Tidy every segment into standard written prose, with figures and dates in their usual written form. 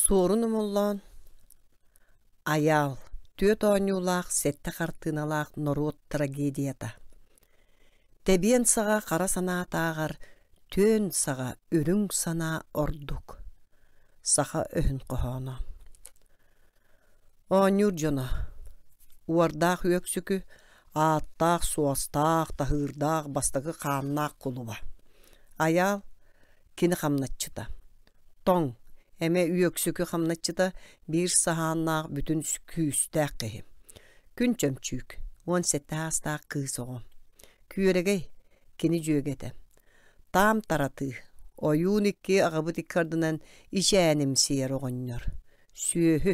Суорун Омоллоон Айаал түөрт оонньуулаах сэттэ хартыыналаах норуот трагедията. Тэбиэн саҕа хара санаатааҕар түөн саҕа үрүҥ санаа ордук. Саха өһүн хоһооно. Оонньуур дьоно Уордаах Үөксүкү, ааттаах-суостаах, таһыырдаах бастакы хааннаах кулуба. Айаал кини хамначчыта. Тоҥ, эмэ Үөксүкү хамначчыта биир саһааннаах бүтүн күүстээх киһи. Күн Чөмчүүк, 17 саастаах кыыс оҕо. Күөрэгэй, кини дьүөгэтэ. Таам таратыы, ойуун икки аҕабыт икки ардынан ичээнимсийэр оҕонньор. Сүөһү,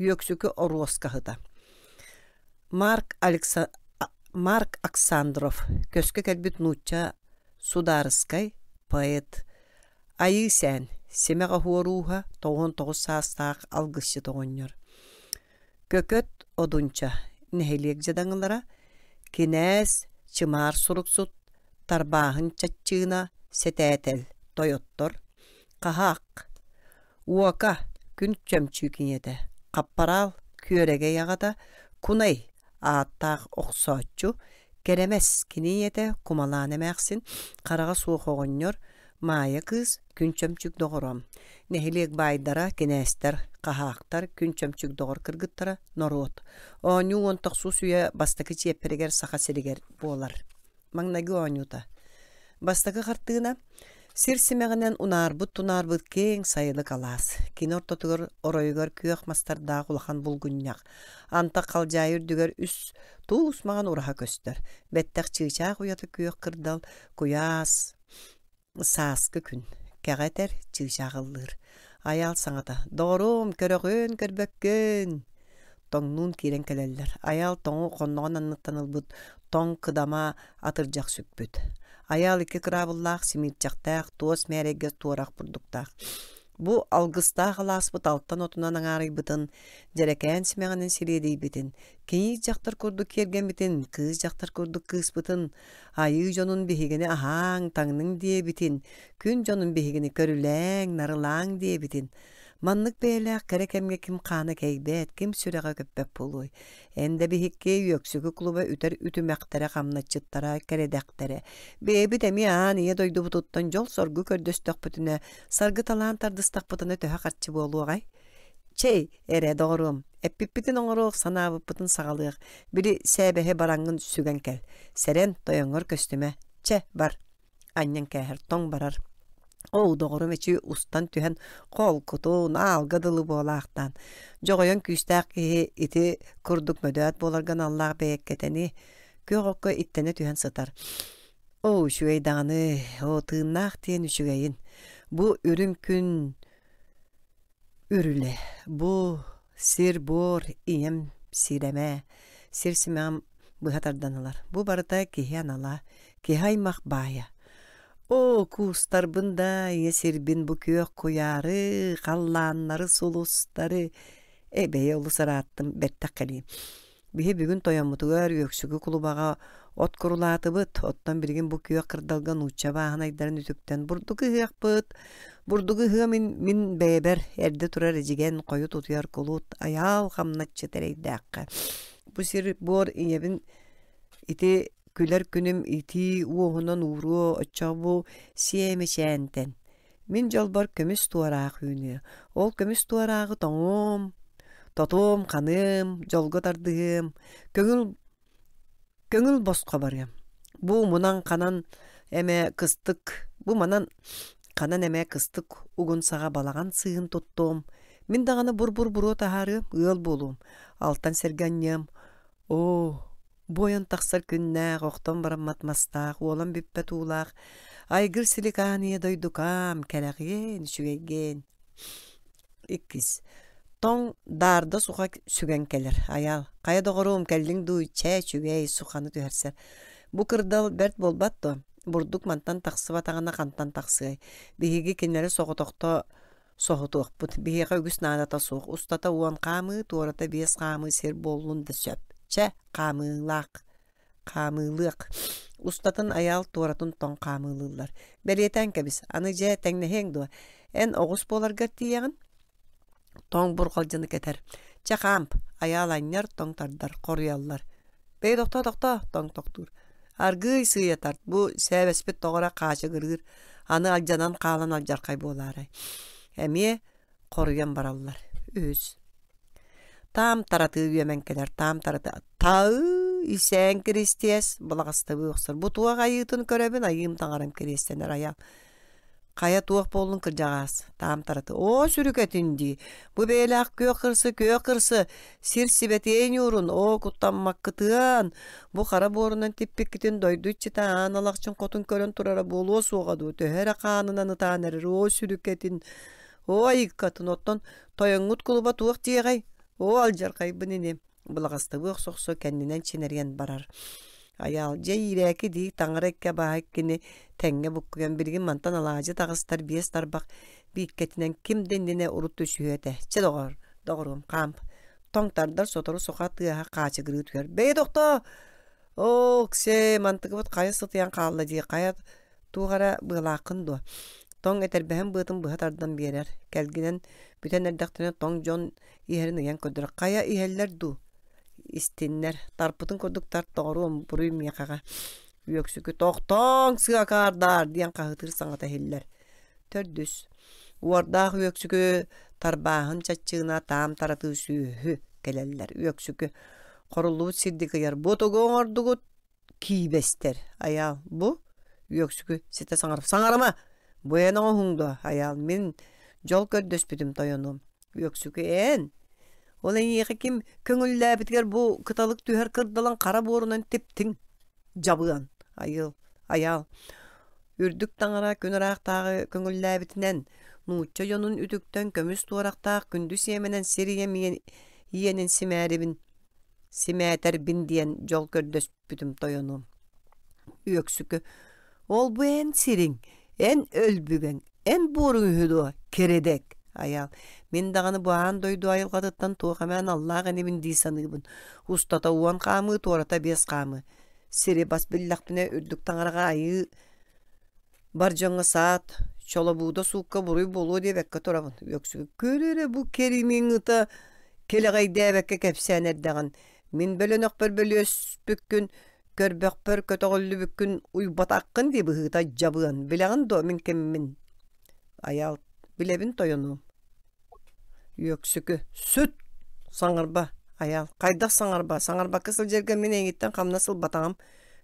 Үөксүкү оруоскаһыта. Марк, Алекса... Марк Оксандров көскө кэлбит нуучча судаарыскай поэт Айыы Сээн симэх оһуор ууһа 99 саастаах алгысчыт оҕонньор. Көкөт Одунча нэһилиэк дьадаҥылара кинээс Чымаар суруксут Тарбааһын чаччыына Сэтээтэл тойоттор Хаһаах Уока күн чөмчүүк ийэтэ Хаппараал Күөрэгэй аҕата Кунай ааттаах охсооччу Кэрэмэс кини ийэтэ Кумалаан эмээхсин Хараҕа суох оҕонньор Маайа кыыс Күн Чөмчүк доҕоро Нэһилиэк баайдара кинээстэр хаһаактар Күн Чөмчүк доҕор кыргыттара норуот Оонньуу уон тохсус үйэ бастакы чиэппэригэр Саха сиригэр буолар Маҥнайгы оонньуута Бастакы хартыына Сир симэҕинэн унаарбыт-тунаарбыт киэҥ сайылык алаас. Кини ортотугар оройугар күөх мастардаах улахан булгунньах. Антах халдьаайы үрдүгэр үс туус маҥан ураһа көстөр. Бэттэх чыычаах уйата күөх кырдал, куйаас сааскы күн. Кэҕэ этэр, чыычаах ыллыыр. Айаал саҥата: «Доҕоруом, көрөҕүн, көрбөккүн!» Тоҥнуун киирэн кэлэллэр. Айаал тоҥу хонноҕун анныттан ылбыт тоҥ кыдама атырдьах сүкпүт. Айаал икки кыраабыллаах, симиирчэхтээх, туос мээрэйгэ туорах бурдуктаах. Бу алгыстаах алааспыт алтан отунан аҥаарыйбытын, дьэрэкээн симэҕинэн сириэдийбитин, кийиит дьахтар курдук киэргэммитин, кыыс дьахтар курдук кыыспытын, айыы дьонун биһигини аһааҥ, таҥныҥ диэбитин, күн дьонун биһигини көрүлээҥ, нарылааҥ диэбитин, Маннык бэйэлээх кэрэ кэмҥэ ким хаана кэйбэт, ким сүрэҕэ көппөт буолуой? Эн да биһикки Үөксүкү клуба үтэр үтүмэхтэрэ, хамначчыттара, кэрэдэхтэрэ. Бэйэбит эмиэ аан ийэ дойдубутуттан дьол-соргу көрдөстөхпүтүнэ, саргы талаан тардыстахпытына төһө харчы буолуоҕай? Чэй, эрэ, доҕоруом, эппиппитин оҥоруох, санаабыппытын саҕалыах. Били сээбэһи бараҥҥын сүгэн кэл. Сэрэн, тойоҥҥор көстүмэ. Чэ, бар. Анньан кээһэр, тоҥ барар. Оо, доҕорум эчи устан түһэн холкутун, аалга дылы буолаахтаан. Дьоҕойон күүстээх киһи ити курдук мөдөөт буоларга аналлаах бэйэккэтэни күөх окко иттэнэ түһэн сытар. Оо, үчүгэй даҕаны, оо, тыыннаах диэн үчүгэйин. Бу үрүҥ күн Үрүлэ, бу сир-буор ийэм сирэмэ, сир симэҕим быһа тардан ылар. Бу барыта киһи анала, киһи аймах баайа. Оо, куустарбын да ийэ сирбин бу күөх куйаары, халлааннары, сулустары эбэйэ олус ырааттым, бэртэх кэлиим. Биһи бүгүн тойоммутугар Үөксүгү кулубаҕа от курулаатыбыт, оттон билигин бу күөх кырдалга нуучча бааһынайдарын үтүктэн бурдук ыһыахпыт. Бурдук ыһыа мин, мин бэйэбэр эрдэ турар эдьигэн, хойут утуйар кулут, айаал хамначчыт эрэйдээххэ. Бу сир буор ийэбин ити күлэр күнүм итии уоһунан ууруо, оччоҕо бу сиэмэчээнтэн Мин дьолбор көмүс туораах үүнүө. Ол көмүс туорааҕы тоҥуом, тотуом, ханыам, дьолго тардыһыам, көҥүл көҥүл босхо барыам. Бу мунан ханан эмэ кыстык, бу манан ханан эмэ кыстык угун саҕа балаҕан сыыһын туттуом. Мин даҕаны бур-бур буруо таһаарыам, ыал буолуом, алтан сэргэ анньыам. Оо, Буойан тахсар күннээх, охтон бараммат мастаах, уолан бүппэт уулаах, айгыр силикаан ийэ дойдукаам, кэрэҕиэн, үчүгэйгиэн. Иккис. Тоҥ даарда суха сүгэн кэлэр. Айаал, хайа доҕоруом, кэллиҥ дуу, чээ, үчүгэй, суханы түһэрсэр. Бу кырдал бэрт буолбат дуо? Бурдук мантан тахсыбатаҕына хантан тахсыай? Биһиги кинилэри соҕотохто Соһутуохпут, биһиэхэ үгүс наадата суох, устата уон хаамыы, туората биэс хаамыы сир буоллун да сөп. Чэ, хаамыылаах, хаамыылыах. Устатын айаал туоратын тоҥ хаамыылыыллар. Бэлиэтээн кэбис, аны дьэ тэҥнэһиэҥ дуо? Эн оҕус буоларгар тиийэҕин? Тоҥ бурҕалдьыны кэтэр. Чэ хаамп, айаал анньар, тоҥ тардар, хоруйаллар. Бэйи тохтоо, тохтоо, тоҥ тохтуур. Аргыый сыыйа тарт, бу сээбэспит тоҕо эрэ хаачыгырыыр, аны алдьанан хаалан алдьархай буолаарай. Эмиэ хоруйан бараллар. Үһүс. Таам таратыы үөмэн кэлэр, таам тарата таы исээн киристиэс балаҕастабыы охсор. Бу туох айыытын көрөбүн, айыым таҥарам кириэстэнэр айаал. Хайа туох буоллун кырдьаҕаас, таам тараты оо сүрүкэтин дии, бу бэйэлээх күөх кырсы, күөх кырсы, сир сибэтиэй ньуурун, оо куттаммаккытыан, бу хара буорунан типпиккитин дойду иччитэ аан алахчын хотун көрөн турара буолуо суоҕа дуу, төһө эрэ хаанынан ытаан эрэр, оо сүрүкэтин, оо айыккатын, оттон тойоҥҥут кулуба туох диэҕэй, оо алдьархайбын ини Былаҕастабыы охсо-охсо кэннинэн чинэрийэн барар. Айаал, дьэ иирээки дии таҥара икки абааһы иккини тэҥҥэ буккуйан билигин мантан алаадьы таҕыстар биэс тарбах бииккэтинэн ким да иннинэ урут түсүһүө этэ. Чэ доҕоор, доҕоруом, хаамп. Тоҥ тардар сотору суха тыаһа хаачыгырыы түһэр. Бэйи тохтоо! Оо, Оксээ, мантыкыбыт хайа сытыйан хаалла дии, хайа туох эрэ быалааххын дуо? Тоҥ этэрбэһин быатын быһа тардан биэрэр. Кэлгинэн бүтэн эрдэхтэринэ тоҥ дьон иһэрин ыйан көрдөрөр. Хайа иһэллэр дуу? Истиннэр. Тарпытын курдук тарт тоҕоруом буруй миэхэҕэ. Үөксүкү тохтооҥ сыакаардаар диэн хаһыытыыр саҥата иһиллэр. Төрдүс. Уордаах үөксүкү тарбааһын чаччыына таам таратыы сүөһү кэлэллэр. Үөксүкү хоруллубут сирдик ыйар. Бу тугу оҥордугут? Киибэстэр. Айаал, бу үөксүкү ситэ саҥарып саҥарыма! Бу эн оҥоһуҥ дуо? Айаал, мин дьол көрдөспүтүм тойонуом. Үөксүкү эн? Ол эйиэхэ ким көҥүллээбитигэр бу кыталык түһэр кырдалан хара буорунан типтиҥ? Дьабыан. Айыл, айаал. Үрдүк таҥара күн ыраахтааҕы көҥүллээбитинэн, нуучча дьонун үтүктэн көмүс туорахтаах күндү сиэмэнэн сир ийэм иэнин симээрибин симээтэрбин диэн дьол көрдөспүтүм тойонуом. Үөксүкү ол бу эн сириҥ, эн өлбүгэҥ, эн буоруҥ үһү дуо, кэрэдэк Айаал, мин даҕаны бу аан дойду айылҕатыттан туох эмэ аналлаах инибин дии саныыбын. Устата уон хаамыы, туората биэс хаамыы. Сири бас биллэхпинэ үрдүк таҥараҕа айыы Бар дьоҥҥо саат, чолобууда суукка буруй буолуо диэбэккэ турабын. Үөксүгү көр эрэ бу кэримиҥ ыта кэлэҕэйдээбэккэ кэпсээн эрдэҕин. Мин бөлөнөхпөр бөлүөспүккүн, көрбөхпөр көтөҕүллүбүккүн уйбатаххын дии быһыыта дьабыан. Билэҕин дуо мин киммин? Айаал, билэбин тойонуом. Үөксүкү сүт! Саҥарба, Айаал, хайдах саҥарба? Саҥарбакка сылдьарга мин эйигиттэн хамнас ылбатаҕым.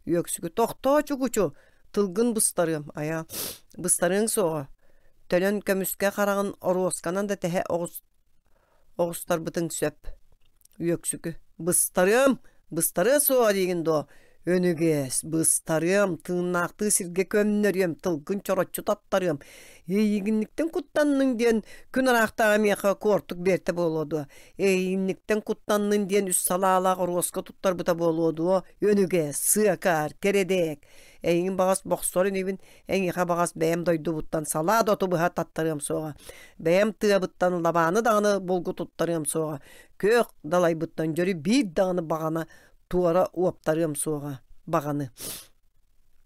Үөксүкү тохтоо чугучу! Тылгын быстарыам, Айаал, быстарыаҥ суоҕа. Төлөн көмүскэ хараҕын оруосканан да тэһэ оҕус оҕустарбытыҥ сөп. Үөксүкү быстарыам, быстарыа суоҕа диигин дуо? Өнүгээс, быстарыам, тыыннаахтыы сиргэ көмнөрүөм, тылгын чороччу таттарыам. Эйигинниктэн куттанныҥ диэн күн ыраахтааҕы миэхэ куортук биэртэ буолуо дуо? Эйигинниктэн куттаннын диэн үс салаалаах оруоска туттарбыта буолуо дуо? Өнүгээс, сыакаар, кэрэдээк. Эйигин баҕас бохсор инибин, эйиэхэ баҕас бэйэм дойдубуттан салаа да оту быһа таттарыам суоҕа. Бэйэм тыабыттан лабааны даҕаны булгу туттарыам суоҕа. Күөх далайбыттан дьөрү биир даҕаны баҕана туора уоптарыам суоҕа баҕаны.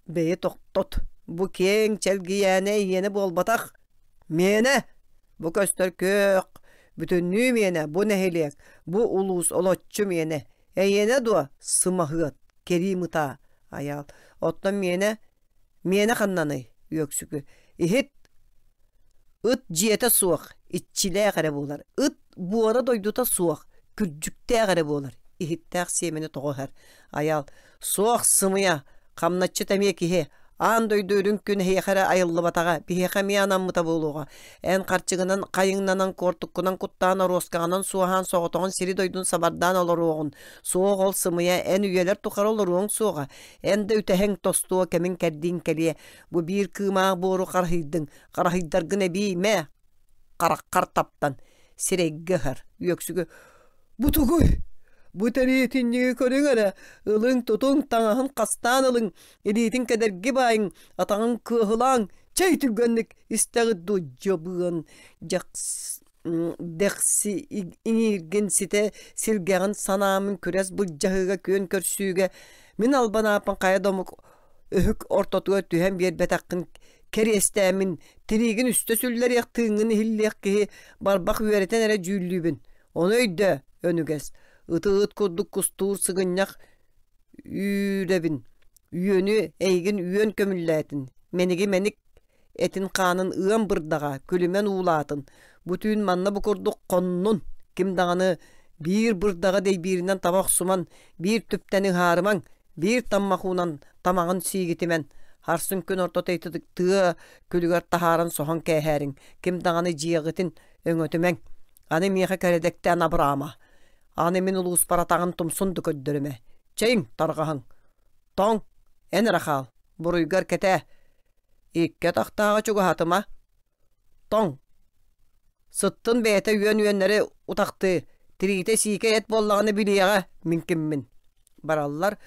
Бэйи тохтот, бу киэҥ чэлгийээнэ эйиэнэ буолбатах. Миэнэ! Бу көстөр күөх, бүтүннүү миэнэ, бу нэһилиэк, бу улуус олоччу миэнэ. Эйиэнэ дуо, сымаһыат, кэрии мытаа, айаал. Оттон миэнэ, миэнэ ханнаный, үөксүкү. Иһит, ыт дьиэтэ суох, иччилээх эрэ буолар. Ыт буора дойдута суох, күрдьүктээх эрэ буолар. Иһиттээх сиэмэни тоҕо ыһар. Айаал, суох сымыйа, хамначчыт эмиэ киһи. Аан дойду үрүҥ күн эһиэхэ эрэ айыллыбатаҕа, биһиэхэ эмиэ анаммыта буолуоҕа. Эн харчыгынан хайыҥнанан, куортуккунан куттаан, оруоскаҕынан суоһаан, соҕотоҕун сири-дойдуну сабардаан олоруоҕун. Суох ол сымыйа, эн үйэлэр тухары олоруоҥ суоҕа. Эн да үтэһэҥ тостуо, кэмиҥ-кэрдииҥ кэлиэ. Бу биир кыымаах буору харыһыйдыҥ, харыһыйдаргын эбии мэ, хараххар таптан, сирэйгэ ыһар. Үөксүгү Бу тугуй? Бу тэриэтинньиги көрүҥ эрэ, ылыҥ, тутуҥ, таҥаһын хастаан ылыҥ, илиитин кэдэрги баайыҥ, атаҕын кыаһылааҥ, чэй түргэнник истэҕит дуу дьабыан дэхси иҥииргин ситэ силгэҕин санаамын күрэс былдьаһыыга күөн көрсүүгэ мин албан ааппын хайа да омук өһүк ортотугар түһэн биэрбэтэххин. Кэриэстээмин, тириигин үстэ сүллэриэх тыыҥҥын иһиллиэх киһи барбах үөрэтэн эрэ дьүүллүүбүн. Ону өйдөө, өнүгэс. Ыты ыт курдук кустуур сыгынньах үүрэбин. Үөнү эйигин үөн көмүллээтин. Мэниги мэник этин хаанын ыам бырдаҕа, күлүмэн уулаатын. Бу түүн манна бу курдук хоннун. Ким даҕаны биир бырдаҕы дэйбииринэн таба охсуман, биир түптэни ыһаарымаҥ, биир таммах уунан тамаҕын сиигитимэн, харсын күн ортото ититик тыа күлүгэр таһааран соһон кээһээриҥ, ким даҕаны дьиэҕитин өҥөтүмэҥ. Аны миэхэ кэрэдэктээн абыраама. Аны мин улууспар атаҕын тумсун да көрдөрүмэ. Чэйиҥ, тарҕаһыҥ. Тоҥ, эн эрэ хаал, буруйгар кэтээ. Икки атахтааҕы чугаһатыма. Тоҥ. Сыттын бэйэтэ үөн-үөннэри утахтыы, тириитэ сиикэй эт буоллаҕына билиэҕэ мин киммин. Бараллар,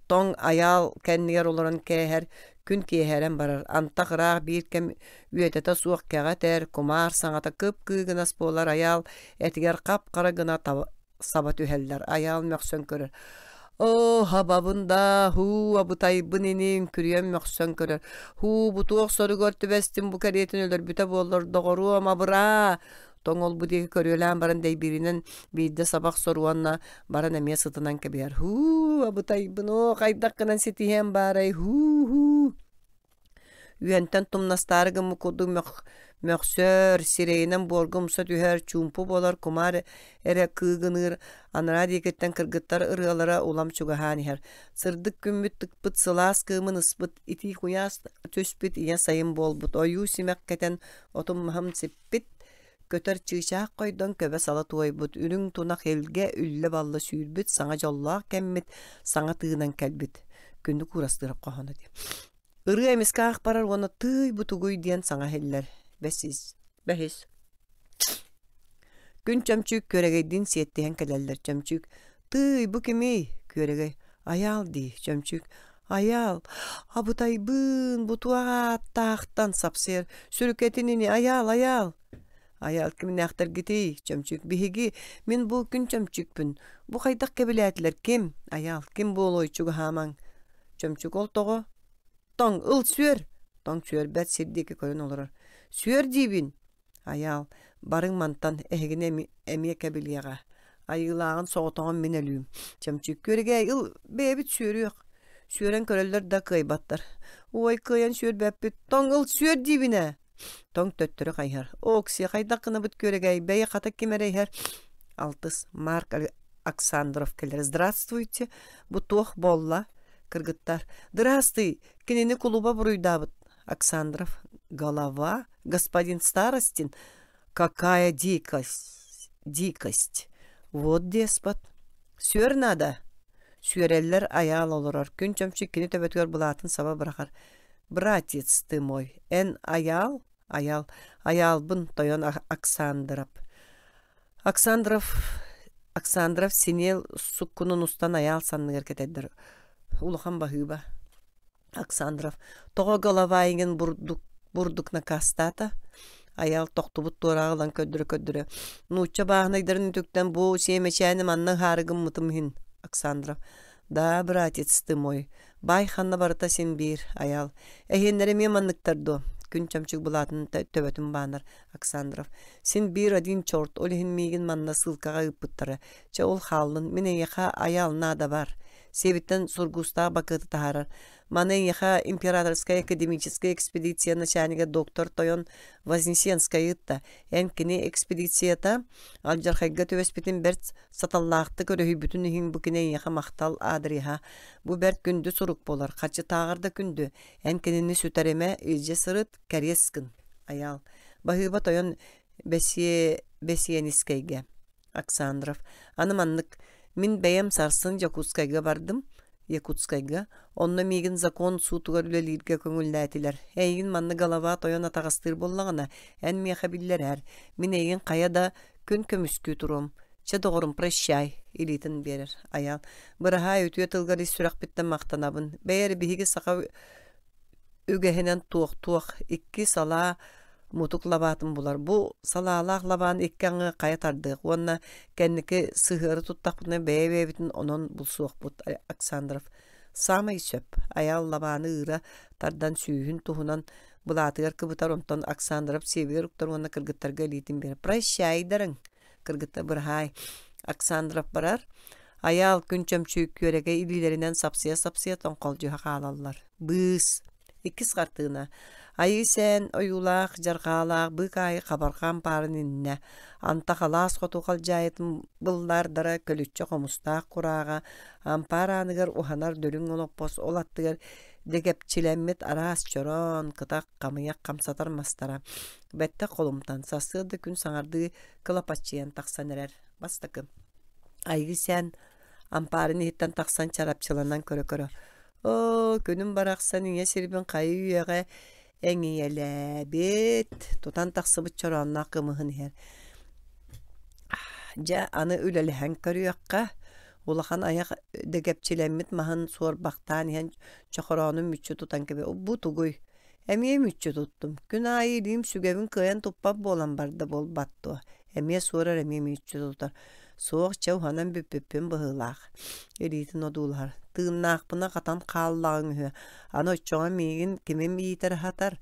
тоҥ айаал кэннигэр олорон кээһэр, күн киэһэрэн барар, антах ыраах биир кэм үөтэтэ суох кэҕэ этэр, кумаар саҥата кып-кыыгынас буолар айаал этигэр хап-хара гына саба түһэллэр, айаал мөхсөн көрөр. Оо, хабабын да, һуу, абытайбын ини, үҥкүрүйэн мөхсөн көрөр. Һуу, бу туох соругар түбэстим, бу кэриэтин өлөрбүтэ буоллар, доҕоруом, абыраа! Тоҥ ол-бу диэки көрүөлээн баран дэйбииринэн биирдэ саба охсор уонна баран эмиэ сытынан кэбиһэр. Һуу, абытайбын, оо, хайдах гынан ситиһиэм баарай, һуу-һуу! Үөнтэн тумнастаары гыммыт курдук мөхсөр, сирэйинэн буорга умса түһэр, чуумпу буолар кумаар эрэ кыыгыныыр, анараа диэкиттэн кыргыттар ырыалара улам чугаһаан иһэр. Сырдык күммүт тыкпыт сылаас кыымын ыспыт, итии куйаас түспүт ийэ сайын буолбут, ойуу симэх кэтэн отум-маһым сиппит, көтөр чыычаах хойдон көбө сала туойбут, үрүҥ тунах илгэ үллэ-балла сүүрбүт саҥа дьоллоох кэммит саҥа тыынан кэлбит. Күндү куурастыырап хоһооно дии. Ырыа эмискэ аах барар уонна тыый бу тугуй диэн саҥа иһиллэр. Бэсис. Бэһис. Күн Чөмчүүк күөрэгэйдиин сиэттиһэн кэлэллэр. Чөмчүүк «Тыый, бу кимий?» Күөрэгэй «Айаал дии, Чөмчүүк «Айаал, абытайбыын, бу туох ааттаахтан сапсыйар, сүрүкэтин ини, айаал, айаал!» Айаал кимнээхтэргитий, Чөмчүүк биһиги, мин бу күн Чөмчүүкпүн, бу хайдах кэбилээтилэр ким? Айаал, ким буолуой чугаһаамаҥ? Чөмчүүк ол тоҕо? Тоҥ, ыл сүөр! Тоҥ сүөрбэт сир диэки көрөн олорор. Сүөр диибин! Айаал, барыҥ мантан, эһигини эмиэ кэбилиэҕэ. Айыылааҕын соҕотоҕун мин өлүүм. Чөмчүүк күөрэгээй, ыл, бэйэбит сүөрүөх. Сүөрэн көрөллөр да кыайбаттар. Уой, кыайан сүөрбэппит. Тоҥ, ыл, сүөр диибин ээ. Тоҥ төттөрү хайыһар. Окси, хайдах гынабыт күөрэгээй, бэйэ хата ким эрэ иһэр. Алтыс, Марк Александров кэлэр. Здравствуйте, бу туох буолла? Кыргыттар, Здравствуй, кинини кулуба буруйдаабыт. Оксандров. Голова? Господин Старостин? Какая дикость! Дикость! Вот деспот. Сүөр надо. Сүөрэллэр айаал олорор. Күн чөмчүк кини төбөтүгэр былаатын саба бырахар. Братец ты мой, эн айаал? Айаал. Айаалбын, тойон Оксандров. Оксандров Оксандров синиэл суккунун устан айаал санныгар кэтэрдэр. Улахан баһыыба. Оксандров тоҕо голова иҥин бурдук, бурдук накаастаата? Айаал тохтубут туораҕы ылан көрдөрө-көрдөрө нуучча бааһынайдарын үтүктэн бу сиэмэчээни манна ыһаары гыммытым иһин Оксандров да братец ты мой баай ханна барыта син биир Айаал эһиэннэрэ эмиэ манныктар дуо күн чөмчүк былаатын төбөтүн баанар Оксандров син биир один черт ол иһин миигин манна ссылкаҕа ыыппыттара чэ ол хааллын мин эйиэхэ Айаал наада бар Сиэбиттэн сургуустаах бакыаты таһаарар. Маны эйиэхэ императорскай академическай экспедиция начальнига доктор тойон Вознесенскай ыытта. Эн кини экспедицията алдьархайга түбэспитин бэрт саталлаахтык өрүһүйбүтүн иһин бу кини эйиэхэ махтал адреһа. Бу бэрт күндү сурук буолар. Хачытааҕар да күндү. Эн кинини сүтэримэ, илдьэ сырыт, кэриэс гын. Айаал. Баһыыба тойон Бэсиэ Бэсиэнискэйгэ. Оксандров аны маннык мин бэйэм сарсын Дьокуускайга бардым Якутскайга онно миигин закон суутугар үлэлииргэ көҥүллээтилэр эйигин манна голова тойон атаҕастыыр буоллаҕына эн миэхэ биллэрээр мин эйигин хайа да күн көмүскүү туруом чэ доҕорум прощай илиитин биэрэр Айаал быраһаай үтүө тылгар ис сүрэхпиттэн махтанабын бэйэ эрэ биһиги саха үгэһинэн туохтуох икки салаа мутук лабаатын булар. Бу салаалаах лабаан икки аҥы хайа тардыах уонна кэнники сыһыары туттахпытына бэйэ-бэйэбитин онон булсуохпут Александров саамай сөп. Айаал лабааны ыыра тардан сүүһүн туһунан Былаатыгар кыбытар, онтон Оксандров сиэбигэр уктар уонна кыргыттарга илиитин биэрэр. Прощайдарыҥ! Кыргыттар быраһаай. Оксандров барар. Айаал күн чөмчүүк күөрэгэй илиилэринэн сапсыйа-сапсыйа тоҥхолдьуһа хаалаллар. Быыс. Иккис хартыына. Айыы сээн ойуулаах, дьарҕаалаах быыкаайы хабарҕа ампаарын иннэ. Антах алаас хоту халдьаайытын быллаардара көлүччэ хомустаах курааҕа, ампаар ааныгар уһанар дөрүҥ олоппос ол аттыгар дэгэпчилэммит араас чороон, кытах, хамыйах хамсатар мастара. Бэттэх холумтан сарсыарда күн саҥардыы кылапаччыйан тахсан эрэр. Бастакы. Айыы сээн ампаарын иһиттэн тахсан чарапчыланан көрө-көрө Оо, күнүм барахсан ийэ сирбин хайы үйэҕэ эҥийэлээбит, тутан тахсыбыт чороонноох кымыһын иһэр. Дьэ, аны үлэлэһэн көрүөххэ, улахан айах дэгэпчилэммит маһын суорбахтаан иһэн чохороонун мүччү тутан кэбиһэр. Бу тугуй? Эмиэ мүччү туттум. Күн аайы илиим сүгэбин кыайан туппат буолан барда буолбат дуо? Эмиэ суорар, эмиэ мүччү тутар. Суох, чэ, уһанан бүппүппүн быһыылаах. Илиитин одуулаһар. Тыыннаахпына хатан хааллаҕыҥ үһү. Аны оччоҕо миигин кимим иитэр-аһатар?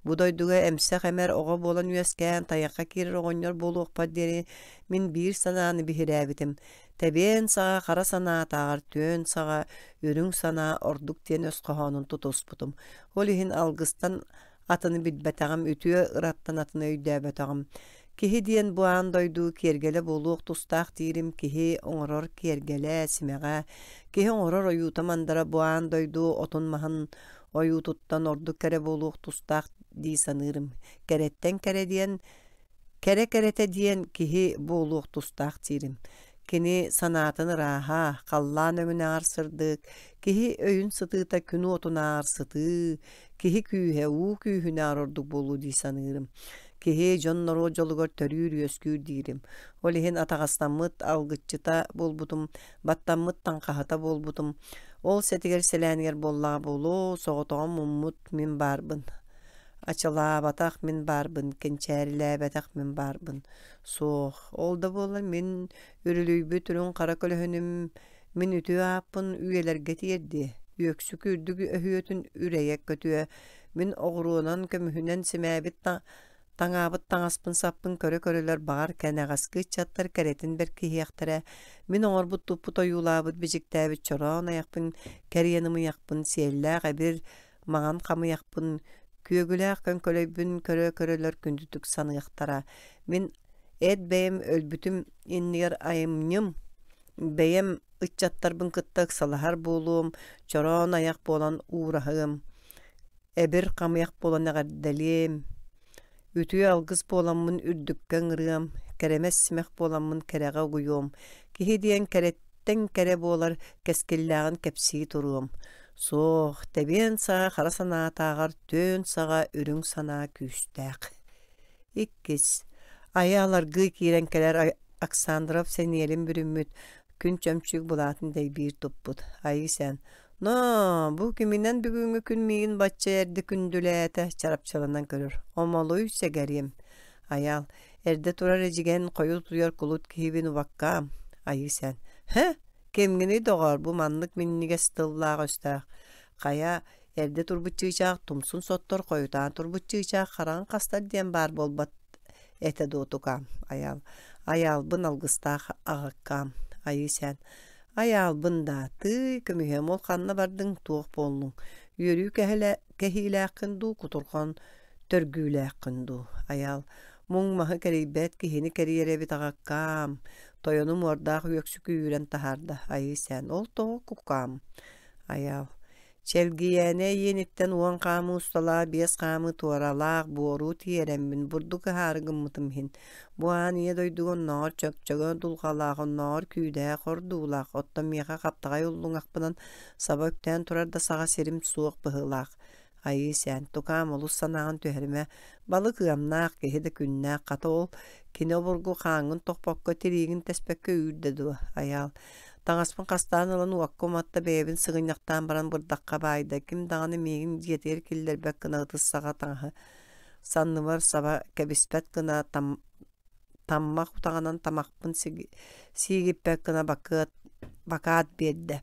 Бу дойдуга эмсэх эмэр оҕо буолан үөскээн тайахха киирэр оҕонньор буолуохпар диэри мин биир санааны биһирээбитим. Тэбиэн саҕа хара санаатааҕар түөн саҕа үрүҥ санаа ордук диэн өс хоһоонун тутуспутум. Ол иһин алгыстан атыны билбэтэҕим, үтүө ыраттан атыны өйдөөбөтөҕүм. Киһи диэн бу аан дойду киэргэлэ буолуох тустаах диирим киһи оҥорор киэргэлэ, симэҕэ, киһи оҥорор ойуута-мандара бу аан дойду отун-маһын ойуутуттан ордук кэрэ буолуох тустаах дии саныырым. Кэрэттэн кэрэ диэн Кэрэ кэрэтэ диэн киһи буолуох тустаах диирим. Кини санаатын ырааһа, халлаан өҥүнээҕэр сырдык, киһи өйүн сытыыта күн уотунааҕар сытыы, киһи күүһэ уу күүһүнээҕэр ордук буолуо дии саныырым. Киһи дьон-норуот дьолугар төрүүр-үөскүүр диирим. Ол иһин атаҕастаммыт алгыччыта буолбутум, баттаммыт таҥхаһыта буолбутум. Ол сэтигэр сэлээнигэр буоллаҕа буолуо, соҕотоҕун муммут мин баарбын. Ачалаабатах мин баарбын, кэнчээрилээбэтэх мин баарбын. Суох, ол да буоллар мин үрүлүйбүт үрүҥ хара көлөһүнүм мин үтүө ааппын үйэлэргэ тиэрдиэ, үөксүк үрдүк өһүөтүн үрэйэ көтүө, мин оҕуруонан көмүһүнэн симээбит таҥаабыт таҥаспын-саппын көрө-көрөлөр баҕар кэнэҕэски ыччаттар кэрэтин бэркиһиэхтэрэ, мин оҥорбут туппут ойуулаабыт бичиктээбит чороон айахпын кэриэн ымыйахпын сиэллээх эбир маҥан хамыйахпын, күөгүлээх көҥкөлөйбүн көрө-көрөлөр күндүтүк саныахтара. Мин эт бэйэм өлбүтүм иннигэр айымньым, бэйэм ыччаттарбын кытта ыксалаһар буолуом, чороон айах буолан уураһыам, эбир хамыйах буолан эҕэрдэлиэм, Үтүө алгыс буоламмын үрдүккэ ыҥырыам, кэрэмэс симэх буоламмын кэрэҕэ угуйуом, киһи диэн кэрэттэн кэрэ буолар кэскиллээҕин кэпсии туруом. Суох, тэбиэн саҕа хара санаатааҕар түөн саҕа үрүҥ санаа күүстээх. Иккис, айа аларгыы киирэн кэлэр Оксандров сэниэлин бүрүммүт, күн чөмчүүк былаатын дэйбиир туппут. Айыы сээн, Ноо, бу киминэн бүгүҥҥү күн миигин бачча эрдэ күндүлээтэ, чарапчыланан көрөр. Омолуй сэгэриэм. Айаал, эрдэ турар эдьигэн хойут утуйар кулут киһибин убаккаам. Айыы сээн. Һэ, кимҥиний доҕоор, бу маннык минньигэс тыллаах-өстөөх. Хайа, эрдэ турбут чыычаах тумсун соттор, хойутаан турбут чыычаах хараҕын хастар диэн баар буолбат этэ дуо тукаам. Айаал, айаалбын алгыстаах аҕаккаам. Айыы сээн. Айаалбын даа, тыый, көмүһүөм ол ханна бардыҥ, туох буоллуҥ? Үөрүү кэһиилээххин дуу, кутурҕан төргүүлээххин дуу? Айаал, муҥ маһы кэрийбэт киһини кэрийэр эбит аҕаккаам, тойонум уордаах үөксүкү үүрэн таһаарда, айыы сээн, ол тоҕо кукаам? Айаал, Чэлгийээнэ иэниттэн уон хаамыы усталаах, биэс хаамыы туоралаах буору тиэрэммин бурдук ыһаары гыммытым иһин, бу аан ийэ дойдуга оннооҕор чөкчөгө дулҕалаах, оннооҕор күүдээх ордуулаах, оттон миэхэ хаптаҕай уллуҥахпынан саба үктээн турар да саҕа сирим суох быһыылаах. Айыы сээн, тукаам олус санааҕын түһэримэ, балык ыамнаах, киһи да күннээх, хата ол кини обургу хааҥҥын тохпокко, тириигин тэспэккэ үүрдэ дуо, айаал. Таҥаспын хастаан ылан уокка уматта, бэйэбин сыгынньахтаан баран бырдахха баайда, ким даҕаны миигин дьиэтигэр киллэрбэт гына ытыс саҕа таҥаһы санныбар саба кэбиспэт гына там таммах утаҕынан тамахпын сиигиппэт гына бакыат бакаат биэрдэ.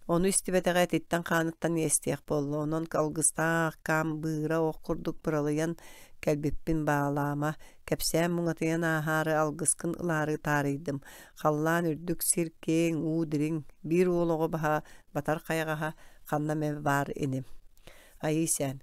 Ону истибэтэҕэ этиттэн-хааныттан иэстиэх буолла, онон алгыстаах кам быыра ох курдук быралыйан кэлбиппин баалаама, кэпсээн муҥатыйан ааһаары алгыскын ылаары таарыйдым. Халлаан үрдүк сир киэҥ, уу дириҥ, биир уол оҕо баһа батар хайаҕаһа ханна эмэ баар ини. Айыы сээн,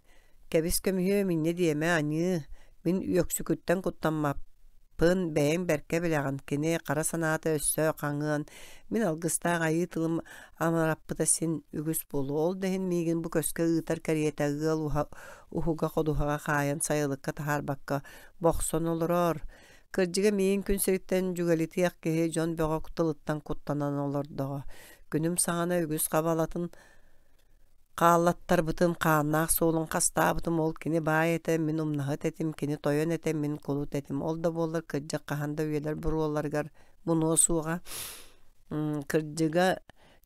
кэбис көмүһүөм инньэ диэмэ аньыы, мин үөксүкүттэн куттаммаппын бэйэҥ бэркэ билэҕин, кини хара санаата өссө хаҥыан, мин алгыстаах айыы тылым амараппыта син үгүс буолуо, ол да иһин миигин бу көскө ыытар кэриэтэ ыал уһуга ходуһаҕа хаайан сайылыкка таһаарбакка бохсон олорор. Кырдьыга миигин күн сириттэн дьүгэлитиэх киһи дьон бөҕө тылыттан куттанан олордоҕо. Күнүм саҕана үгүс хабалатын Хааллаттарбытым, хааннаах суолун хастаабытым, ол кини баай этэ, мин умнаһыт этим, кини тойон этэ, мин кулут этим. Ол да буоллар кырдьык хаһан да үйэлэр буруоларыгар мунуо суоҕа. Кырдьыга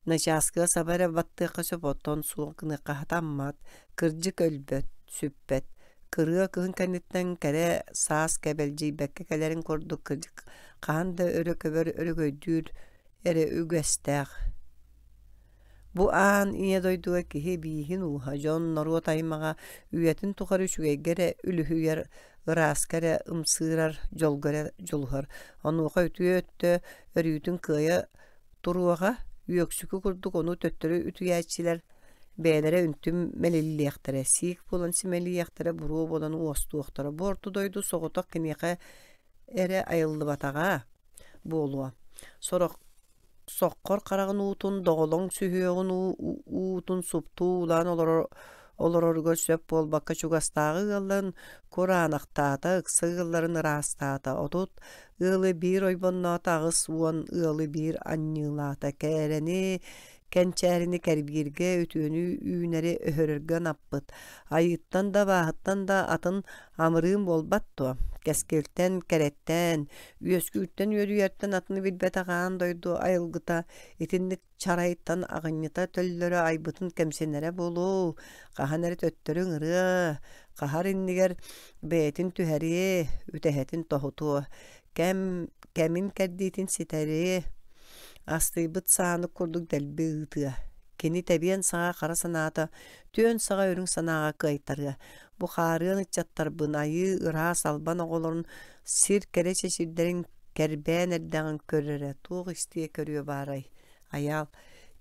начааскыга саба эрэ баттыахха сөп, оттон суох гыныахха сатаммат. Кырдьык өлбөт, сүппэт. Кырыа кыһын кэнниттэн кэрэ саас кэбэлдьийбэккэ кэлэрин курдук кырдьык хаһан да өрө көбөр өрөгөйдүүр эрэ үгэстээх. Бу аан ийэ дойдуга киһи бииһин ууһа, дьон, норуот аймаҕа үйэтин тухары үчүгэйгэ эрэ үлүһүйэр, ырааска эрэ ымсыырар, дьолго эрэ дьулуһар. Онуоха үтүө өттө өрүүтүн кыайа туруоҕа, үөксүкү курдук ону төттөрү үтүйээччилэр бэйэлэрэ үнтү мэлиллиэхтэрэ, сиик буолан симэлийиэхтэрэ, буруо буолан уостуохтара. Бу орто дойду соҕотох киниэхэ эрэ айыллыбатаҕа буолуо. Сорох Соххор хараҕын уутун, доҕолоҥ сүһүөҕүн уутун суптуу уулаан олороругар сөп буолбакка чугастааҕы ыалларын кураанахтаата, ыкса ыалларын ыраастаата, 30 ыалы биир ойбонноото, 80 ыалы биир анньыылаата, кэрэни кэнчээрини кэрбииргэ, үтүөнү үүнэри өһөрөргө анаппыт. Айыыттан да, абааһыттан да атын амырыын буолбат дуо? Кэскилтэн, кэрэттэн, үөскүүртэн үөрүйэртэн атыны билбэтэх аан дойду айылгыта итинник чарайтан аҕынньыта төллөрө айбытын кэмсинэрэ буолуо, хаһан эрэ төттөрү ыҥырыа, хаһар иннигэр бэйэтин түһэриэ, үтэһэтин тоһутуо, кэм кэмин кэрдиитин ситэриэ, астыйбыт саанык курдук дэлби ыытыа. Кини тэбиэн саҕа хара санаата, түөн саҕа үрүҥ санааҕа кыайтарыа. Бу хаарыан ыччаттарбын айыы ыраас албан оҕолорун сир кэрэ чэчирдэрин кэрбээн эрдэҕин көр эрэ, туох истиэ көрүө баарай? Айаал,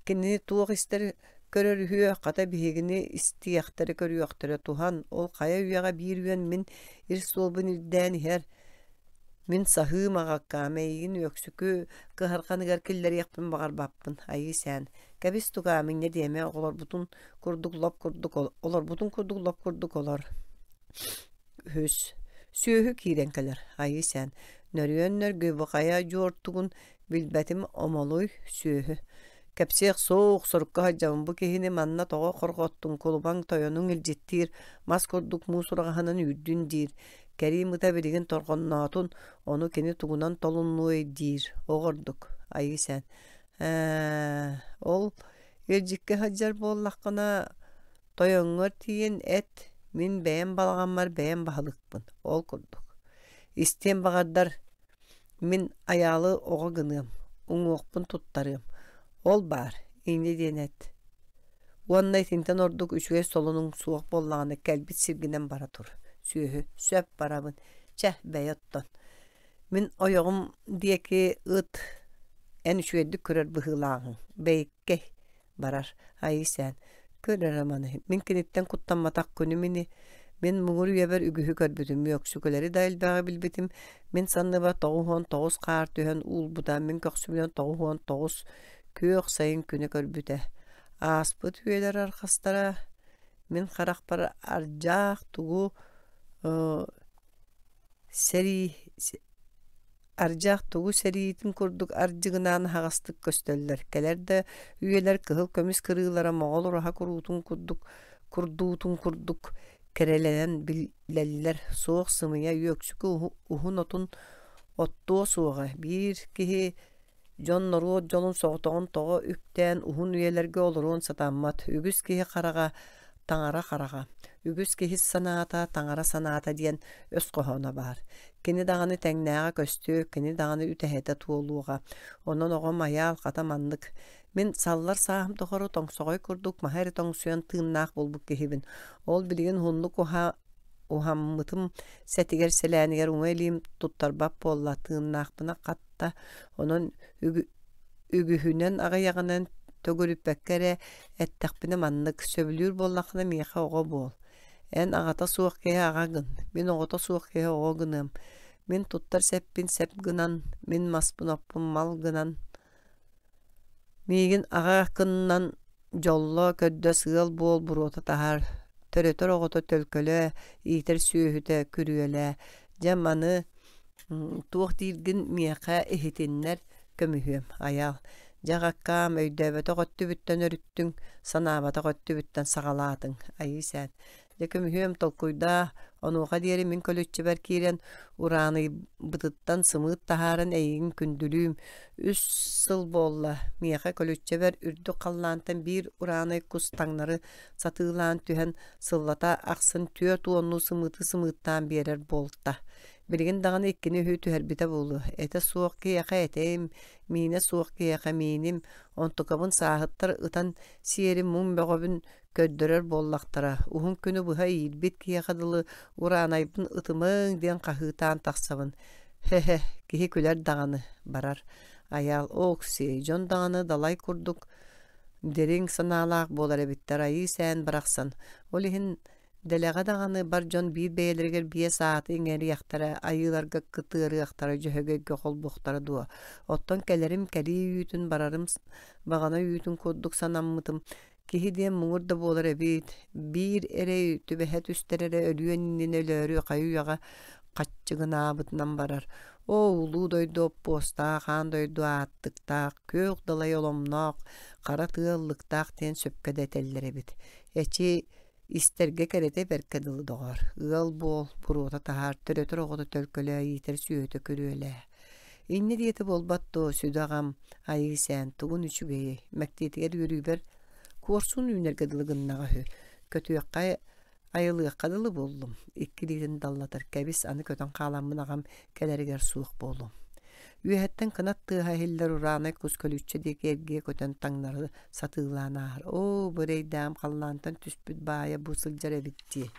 кинини туох истэр көрөр үһүө, хата биһигини истиэхтэрэ көрүөхтэрэ туһан, ол хайа үйэҕэ биир үөн мин ир суолбун ирдээн иһэр, мин саһыым аҕаккаам, эйигин үөксүкү кыһарҕаныгар киллэриэхпин баҕарбаппын, айыы сээн, кэбис тукаам, инньэ диэмэ, оҕолорбутун курдук лоп курдук олорбутун курдук лоп курдук олор. Үһүс. Сүөһү киирэн кэлэр, айыы сээн, нөрүөн нөргүй бу хайа дьуортугун билбэтим омолуй сүөһү. Кэпсиэх суох, сорукка сылдьабын, бу киһини манна тоҕо хорҕоттуҥ, кулубаҥ тойонуҥ илдьиттиир, мас курдук муус ураҕаһынан үүрдүн диир. Кэриим ыта билигин торҕонноотун, ону кини тугунан толуннуой диир, оҕордук, айыы сээн. Ээ, ол илдьиккэ сылдьар буоллаххына, тойоҥҥор тиийэн эт, мин бэйэм балаҕаммар бэйэм баһылыкпын, ол курдук. Истиэн баҕардар, мин айаалы оҕо гыныам, уҥуохпун туттарыам. Ол баар, инньэ диэн эт. Уонна итинтэн ордук үчүгэй солунуҥ суох буоллаҕына кэлбит сиргинэн бара тур. Сүөһү, сөп барабын. Чэ, бэйэ оттон. Мин ойоҕум диэки ыт, эн үчүгэйдик көрөр быһыылааҕыҥ, бэйиккэй барар. Айыы сээн, көр эрэ маны, мин киниттэн куттамматах күнүм ини. Мин муҥур үйэбэр үгүһү көрбүтүм, үөксүкүлэри да элбэҕи билбитим. Мин санныбар 99 хаар түһэн уулбута, мин көхсүбүнэн 99 күөх сайын күнэ көрбүтэ. Ааспыт үйэлэр арҕастара мин харахпар ардьаах тугу сэрии Ардьаах тугу сэриитин курдук ардьыгынаан аһаҕастык көстөллөр, кэлэр да үйэлэр кыһыл көмүс кырыылара моҕол ураһа куруутун курдук курдуутун курдук кэрэлэнэн билэллэр, суох сымыйа үөксүкү уһун отун оттуо суоҕа, биир киһи Дьон норуот дьолун соҕотоҕун тоҕо үктээн уһун үйэлэргэ олоруон сатаммат. Үгүс киһи хараҕа таҥара хараҕа, үгүс киһи санаата таҥара санаата диэн өс хоһооно баар. Кини даҕаны тэҥнээҕэ көстүө, кини даҕаны үтэһэтэ туолуоҕа. Онон оҕом айаал хата маннык. Мин саллар сааһым тухары тоҥсоҕой курдук маһы эрэ тоҥсуйан тыыннаах буолбут киһибин. Ол билигин уһуннук уһаммытым сэтигэр-сэлээнигэр уҥа илиим туттарбат буолла, тыыннаахпына хатта. Онон үгүһүнэн аҕыйаҕынан төгүрүппэккэ эрэ эттэхпинэ маннык, сөбүлүүр буоллаххына миэхэ оҕо буол. Эн аҕата суох киһи аҕа гын, мин оҕото суох киһи оҕо гыныам. Мин туттар сэппин сэп гынан, мин маспын-оппун мал гынан, миигин аҕа кыннан дьолло, көрдөс ыал буол буруота таһаар, төрөтөр оҕото төлкөлөө, иитэр сүөһүтэ күрүөлээ. Дьэ маны туох дииргин миэхэ иһитиннэр, көмүһүөм, айаал. Дьэ аҕаккаам, өйдөөбөтөх өттүбүттэн өрүттүҥ, санаабатах өттүбүттэн саҕалаатыҥ, айыы сээн. Дьэ көмүһүөм толкуйдаа, онуоха диэри мин көлүччэбэр киирэн урааныйбытыттан сымыыт таһааран эйигин күндүлүүм. Үс сыл буолла, миэхэ көлүччэбэр үрдүк халлаантан биир ураанай кус таҥнары сатыылаан түһэн сыллата ахсын 40-уу сымыыты сымыыттаан биэрэр буолта. Билигин даҕаны иккини үһү түһэрбитэ буолуо. Этэ суох киһиэхэ этим, миинэ суох киһиэхэ мииним, онтукабын сааһыттар ытан сиэрим муҥ бөҕөбүн көрдөрөр буоллахтара. Уһун күнү быһа иирбит киһиэхэ дылы ураанайбын ытымыҥ диэн хаһыытаан тахсабын. Хе-хе, киһи күлэр даҕаны, барар. Айаал, ооксиэй, дьон даҕаны далай курдук дириҥ санаалаах буолар эбиттэр айыы сээн барахсан. Ол иһин Дэлэҕэ даҕаны бар дьон биир бэйэлэригэр биэс ааты иҥэриэхтэрэ, айыыларга кытыарыахтара, дьөһөгөйгө холбуохтара дуо? Оттон кэлэрим кэлии үүтүн, барарым баҕана үүтүн курдук санаммытым. Киһи диэн муҥур да буолар эбит. Биир эрэй түбэһэ түстэр эрэ өлүөн иннинэ өлөөрү хайы-үйэҕэ хаччыгынаабытынан барар. Оо, улуу дойду оппуостаах, аан дойду ааттыктаах, күөх далай оломноох, хара тыа ыллыктаах диэн сөпкө да этэллэр эбит. Эчи, Истэргэ кэрэтэ бэркэ дылы доҕоор, ыал буол, буруота таһаар, төрөтөр оҕото төлкөлөө, иитэр сүөһүтэ күрүөлээ. Инньэ диэтэ буолбат дуо, сүдү аҕам, айыы сээн, тугун үчүгэйэй, мэктиэтигэр үөрүүбэр куорсун үүнэргэ дылы гыннаҕа үһү. Көтүөххэ айылыахха дылы буоллум, икки илиитин даллатар, кэбис, аны көтөн хааламмын аҕам кэлэригэр суох буолуом. Үөһэттэн кынат тыаһа иһиллэр ураанай кус көлүччэ диэки эргийэ көтөн таҥнары сатыылаан ааһар. Оо, бу эрэйдээҕим халлаантан түспүт баайа бу сылдьар эбит дии.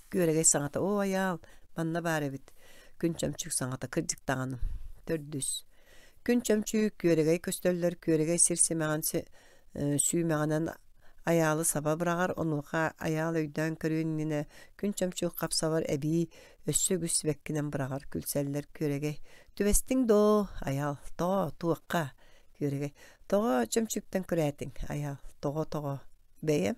Күөрэгэй саҥата оо айаал, манна баар эбит. Күн чөмчүүк саҥата кырдьык даҕаны. Төрдүс. Күн чөмчүүк, күөрэгэй көстөллөр, күөрэгэй сир симэҕин сүүмэҕинэн айаалы саба быраҕар, онуоха айаал өйдөөн көрүөн иннинэ күн чөмчүүк хапсабар эбии өссө үгүс сибэккинэн быраҕар, күлсэллэр күөрэгэй. Түбэстиҥ доо, айаал, тоҕо, туохха? Күөрэгэй. Тоҕо чөмчүүктэн күрээтиҥ, айаал, тоҕо-тоҕо? Бэйэм,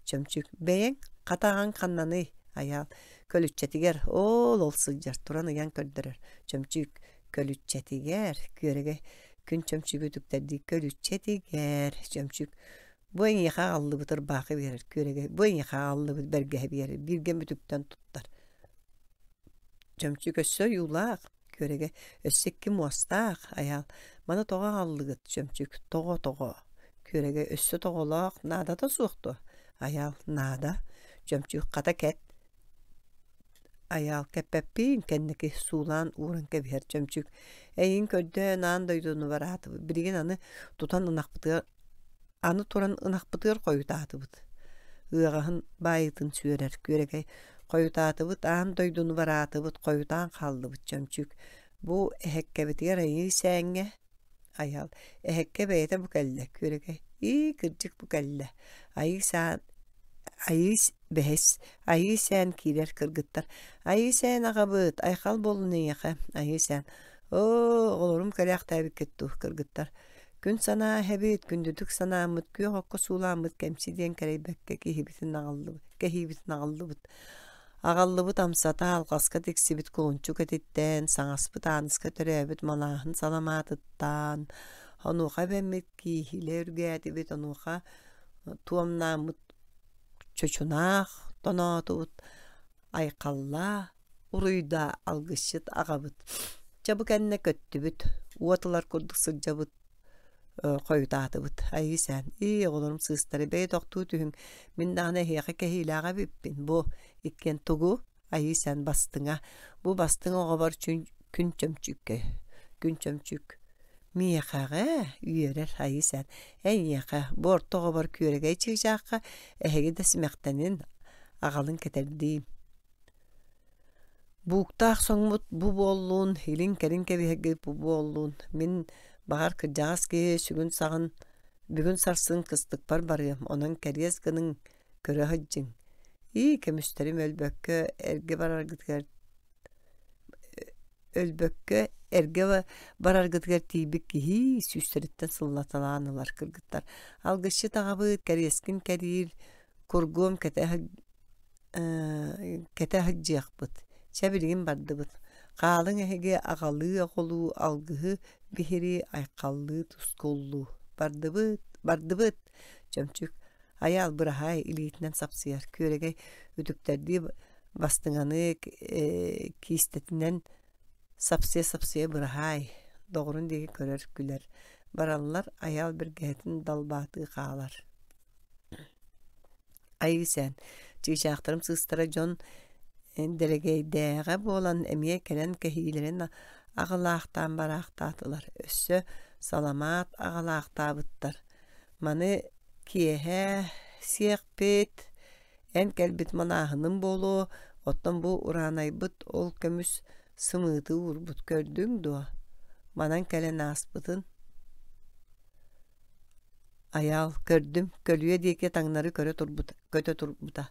чөмчүүк, бэйэҥ, хата аҕаҥ ханнаный, айаал, көлүччэтигэр, оол ол сылдьар, туран ыйан көрдөрөр, чөмчүүк, көлүччэтигэр, күөрэгэй, күн чөмчүүгү үтүктэрдии көлүччэтигэр, чөмчүүк, бу эйиэхэ аҕаллыбыт ырбаахы биэрэр, күөрэгэй, бу эйиэхэ аҕаллыбыт бэргэһэ биэрэр, бииргэ мүтүктэн туттар. Чөмчүүк өссө ойуулаах, Күөрэгэй өссө икки муостаах, айаал, маны тоҕо аҕаллыгыт, Чөмчүүк, тоҕо-тоҕо? Күөрэгэй өссө тоҕолоох, наадата суох дуо? Айаал, наада. Чөмчүүк хата кэт. Айаал кэппэппиин кэнники суулаан ууран кэбиһэр Чөмчүүк. Эйигин көрдөөн аан дойдуну бараатыбыт. Билигин аны тутан ынахпытыгар аны туран ынахпытыгар хойутаатыбыт. Ыаҕаһын баайыытын сүөрэр Күөрэгэй Хойутаатыбыт, аан дойдуну бараатыбыт, хойутаан хааллыбыт Чөмчүүк. Бу эһэккэбитигэр айыы сээҥҥэ айаал эһэккэ бэйэтэ бу кэллэ Күөрэгэй ии кырдьык бу кэллэ айыы саан айыы бэһис айыы сээн киирэр кыргыттар айыы сээн аҕабыт айхал буоллун эйиэхэ айыы сээн оо оҕолорум кэлээхтээбиккит дуу кыргыттар күн санаа эһэбит күндүтүк санааммыт күөх окко суулааммыт кэмчи диэн кэрэйбэккэ киһибитин аҕаллыбыт кэһиибитин аҕаллыбыт аҕаллыбыт амсата алҕаска тиксибит кулунчук этиттэн саҥаспыт Ааныска төрөөбүт малааһын саламаатыттан онуоха эбэммит кииһилэ үргээтибит онуоха туомнааммыт чочунаах тоноотубут айхаллаа уруйдаа алгысчыт аҕабыт чэ бу кэннэ көттүбүт уот ылар курдук сылдьабыт хойутаатыбыт айыы сээн ии оҕолорум сыыстара бэйэ тохтуу түһүҥ мин даҕаны эһиэхэ кэһиилээх эбиппин бу иккиэн тугу айыы сээн бастыҥа бу бастыҥ оҕобор күн чөмчүүккэ күн чөмчүүк. Миэхэҕэ үөрэр Айыы Эйиэхэ, бу орто оҕобор күөрэгэй чыычаахха эһиги да симэхтэнин, аҕалын кэтэрдиим. Бууктаах соҥмут бу буоллун, илин-кэлин кэбиһэргит бу буоллун, мин баҕар кырдьаҕас киһи сүгүн-саҕын бүгүн сарсын кыстыкпар барыам, онон кэриэс гыныҥ, көрө сылдьыҥ. Ии, көмүстэрим өлбөккө эргэ бараргытыгар өлбөккө эргэ бараргытыгар тиийбит киһи сүүстэриттэн сыллаталаан ылар кыргыттар. Алгысчыт аҕабыт кэриэскин кэриир, кургуом кэтэ кэтэ сылдьыахпыт. Чэ билигин бардыбыт. Хаалыҥ эһиги аҕалыы оҕолуу алгыһы биһирии айхаллыы тускуллуу. Бардыбыт, бардыбыт! Чөмчүүк Айаал быраһаай илиитинэн сапсыйар, күөрэгэй үтүктэрдии бастыҥаны киистэтинэн сапсыйа-сапсыйа быраһаай, доҕорун диэки көрөр, күлэр. Бараллар, Айаал бэргэһэтин далбаатыы хаалар. Айыы сээн, чыычаахтарым сыыстара дьон дэлэгэйдээҕэ буолан эмиэ кэлэн кэһиилэрин аҕалаахтаан бараахтаатылар, өссө саламаат аҕалаахтаабыттар. Маны киэһэ сиэхпит, эн кэлбит манааһыным буолуо, оттон бу ураанайбыт ол көмүс сымыыты уурбут көрдүҥ дуо? Манан кэлэн ааспытын Айаал, көрдүм, көлүйэ диэки таҥнары көрө турбут, көтө турбута.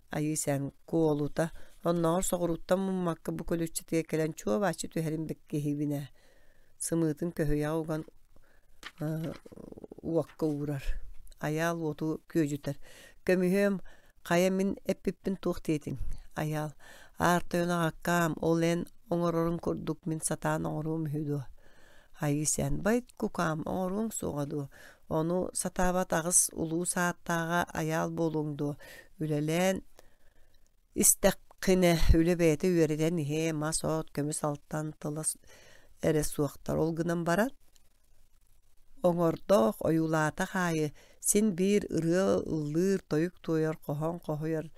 Айыы сээн куолута, оннооҕор соҕурууттан муммакка бу көлүччэтигэр кэлэн чуо-бааччы түһэрин киһибин ээ. Сымыытын көһүйэҕэ уган уокка уурар, Айаал уоту күөдьүтэр: «Көмүһүөм, хайа мин эппиппин туох диэтиҥ?» Айаал: «Аар тойон аҕаккаам, ол эн оҥороруҥ курдук мин сатаан оҥоруом үһү дуо?» Айыы сээн: «Байт кукаам, оҥоруоҥ суоҕа дуо? Ону сатаабат аҕыс улуус ааттааҕа айаал буолуоҥ дуо? Үлэлээн Истэххинэ, үлэ бэйэтэ үөрэтэн иһиэ, мас-от, көмүс алтан тыла эрэ суохтар. Ол гынан баран, оҥордоох, ойуулаатах аайы син биир ырыа ыллыыр, тойук туойар, хоһоон хоһуйар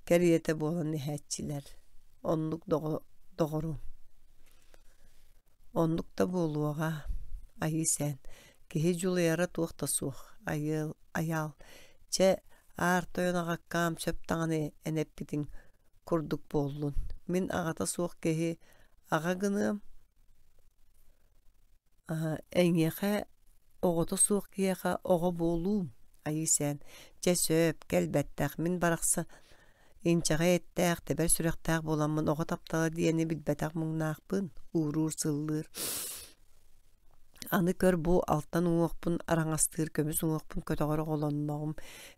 кэриэтэ буолан иһээччилэр. Оннук доҕорум. Оннук да буолуоҕа, айыы сээн. Киһи дьулуйара туох да суох, айыал, айаал. Чэ, Аар тойон аҕаккаам сөп даҕаны эн эппитиҥ курдук буоллун. Мин аҕата суох киһи аҕа гыныам, эйиэхэ оҕото суох киһиэхэ оҕо буолуум, айыы сээн. Чэ сөп, кэлбэттэх, мин барахсан инчэҕэй эттээх, тэбэр сүрэхтээх буоламмын оҕо таптала диэни билбэтэх муҥнаахпын, ууруур-сыллыыр. Аны көр бу алтан уҥуохпун араҥастыыр көмүс уҥуохпун көтөҕөр оҕолонноҕум.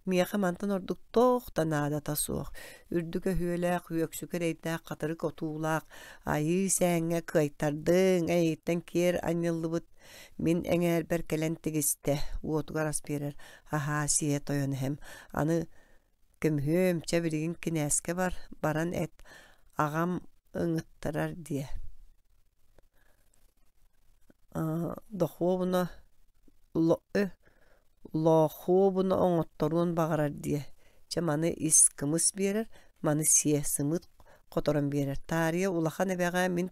Миэхэ мантан ордук туох да наадата суох. Үрдүк өһүөлээх, үөксүкү эрэйдээх хатырык отуулаах айыы сээҥҥэ кыайтардыҥ, эйиттэн киэр анньыллыбыт мин эҥээрбэр кэлэн тигистэ, уотугар ас биэрэр, аһаа сиэ тойон эһэм. Аны көмүһүөм, чэ билигин кинээскэ бар, баран эт, аҕам ыҥыттарар диэ Дохуобуна лоохуобуна оҥотторуон баҕарар диэ. Чэ маны ис кымыс биэрэр, маны сиэ, сымыыт хоторон биэрэр. Таарыйа улахан эбэҕэ мин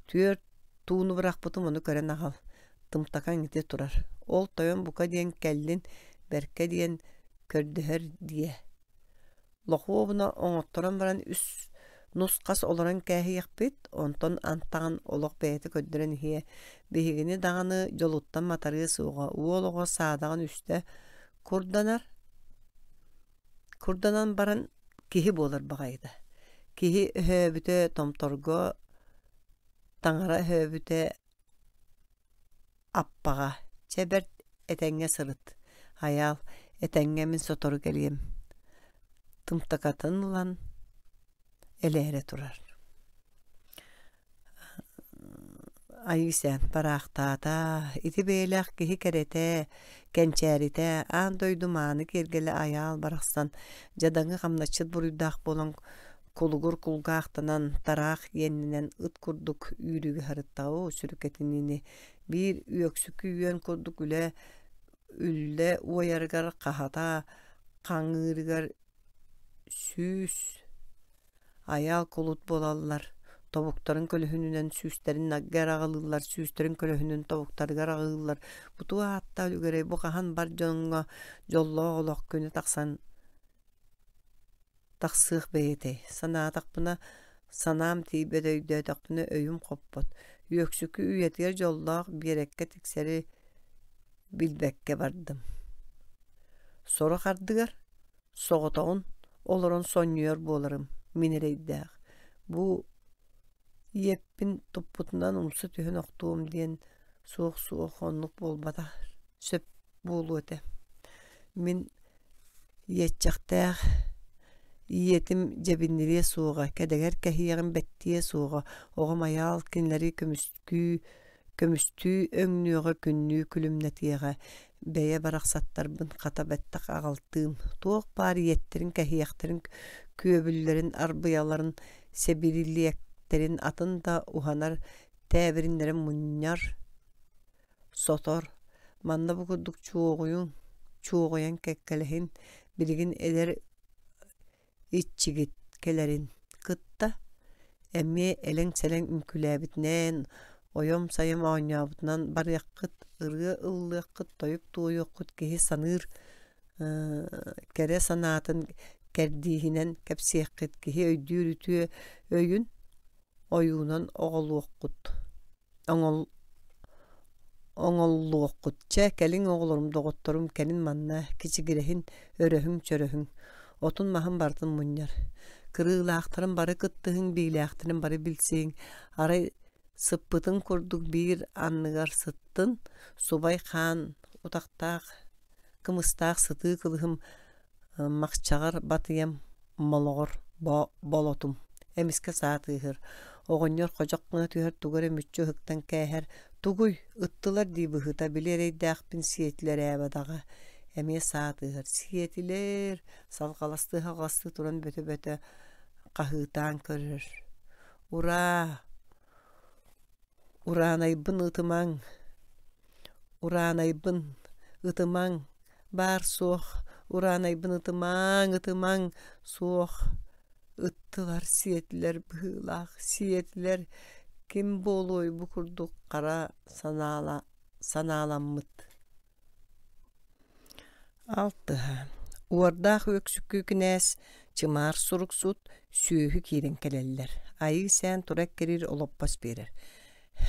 түөрт тууну бырахпытым ону көрөн аҕал. Тымтакаҥ ити турар. Ол тойон бука диэн кэллин, бэркэ диэн көрдөһөр диэ. Лохуобуна оҥотторон баран үс нус-хас олорон кээһиэхпит, онтон антаҕын олох бэйэтэ көрдөрөн иһиэ, биһигини даҕаны дьолуттан матарыа суоҕа, уол оҕо саадаҕын үстэ курданар, курданан баран киһи буолар баҕайыта. Киһи өһөөбүтэ томторго, таҥара өһөөбүтэ Аппаҕа, чэ бэрт этэҥҥэ сырыт, Айаал, этэҥҥэ мин сотору кэлиэм, тымтакатын ылан элээрэ турар Айыы сээн бараахтаата, ити бэйэлээх киһи кэрэтэ, кэнчээритэ, аан дойду мааны киэргэлэ Айаал барахсан дьадаҥы хамначчыт буруйдаах буолан кулугур кулгаахтанан, тараах иэннэнэн ыт курдук үүрүгэ сырыттаҕа оо сүрүкэтиниини биир үөксүкү үөн курдук үлэ үллэ уойарыгар хаһата хаҥыырыгар сүүс айаал кулут буолаллар. Тобуктарын көлөһүнүнэн сүүстэрин аггар аҕалыыллар, сүүстэрин көлөһүнүн тобуктарыгар аҕыыллар. Бу туох ааттаах үлүгэрэй, бу хаһан бар дьоҥҥо дьоллоох олох күнэ тахсан тахсыах бэйэтэй. Санаатахпына, санаам тиийбэт, өйдөөтөхпүнэ өйүм хоппот. Үөксүкү үйэтигэр дьоллоох биэрэккэ тиксэри билбэккэ бардым. Сорох ардыгар соҕотоҕун олорон сонньуйар буоларым мин эрэйдээх. Бу ийэппин туппутунан умса түһэн охтуом диэн суох-суох оннук буолбатах сөп буолуо этэ. Мин иэччэхтээх ийэтим дьэбиннириэ суоҕа, кэдэгэр кэһиэҕин бэттиэ суоҕа, оҕом айаал кинилэри көмүскүү көмүстүү өҥнүөҕэ, күннүү күлүмнэтиэҕэ, бэйэ барахсаттарбын хата бэттэх аҕалтыым, туох баар ийэттэрин кэһиэхтэрин, күөбүллэрин, арбыйаларын, сэбирилиэктэрин атын да уһанар тээбириннэрин мунньар сотор, манна бу курдук чуоҕуйуҥ, чуоҕуйан кэккэлэһин, билигин эдэр иччигит кэлэрин кытта эмиэ элэҥ-сэлэҥ үҥкүүлээбитинэн, ойом-сайым оонньообутунан барыаххыт, ырыа ыллыаххыт, тойук туойуоххут киһи саныыр кэрэ санаатын кэрдииһинэн кэпсиэххит, киһи өйдүүр үтүө өйүн ойуунан оҕолуоххут Оҥоллуоххут чэ, кэлиҥ оҕолорум, доҕотторум, кэлин манна, кичигирэһин, өрөһүҥ-чөрөһүҥ, отун-маһын барытын мунньар. Кырыылаахтарын бары кыттыһыҥ, биилээхтэрин бары билсиһиҥ, арай сыппытын курдук биир анныгар сыттын, субай хаан утахтаах, кымыстаах сытыы кылыһым Махчаҕар батыйам молоҕор болотум эмискэ саа тыаһыыр, оҕонньор ходьох гына түһэр тугу эрэ мүччү ыһыктан кээһэр, «Тугуй, ыттылар дии быһыыта, били эрэйдээхпин сиэтилэр ээ бадаҕа» эмиэ саа тыаһар, «Сиэтилэр» салҕаластыы-салҕаластыы туран бөтө-бөтө хаһыытаан көрөр, «Ураа, ураанайбын ытымаҥ, ураанайбын ытымаҥ, Баар-суох, ураанайбын ытымаҥ, ытымаҥ, суох, ыттылар, сиэтилэр быһыылаах, сиэтилэр, ким буолуой бу курдук хара санааламмыт Алтыһа Уордаах Үөксүкү кинээс, чымаар суруксут, сүөһү киирэн кэлэллэр. Айыы сээн тура эккириир олоппос биэрэр.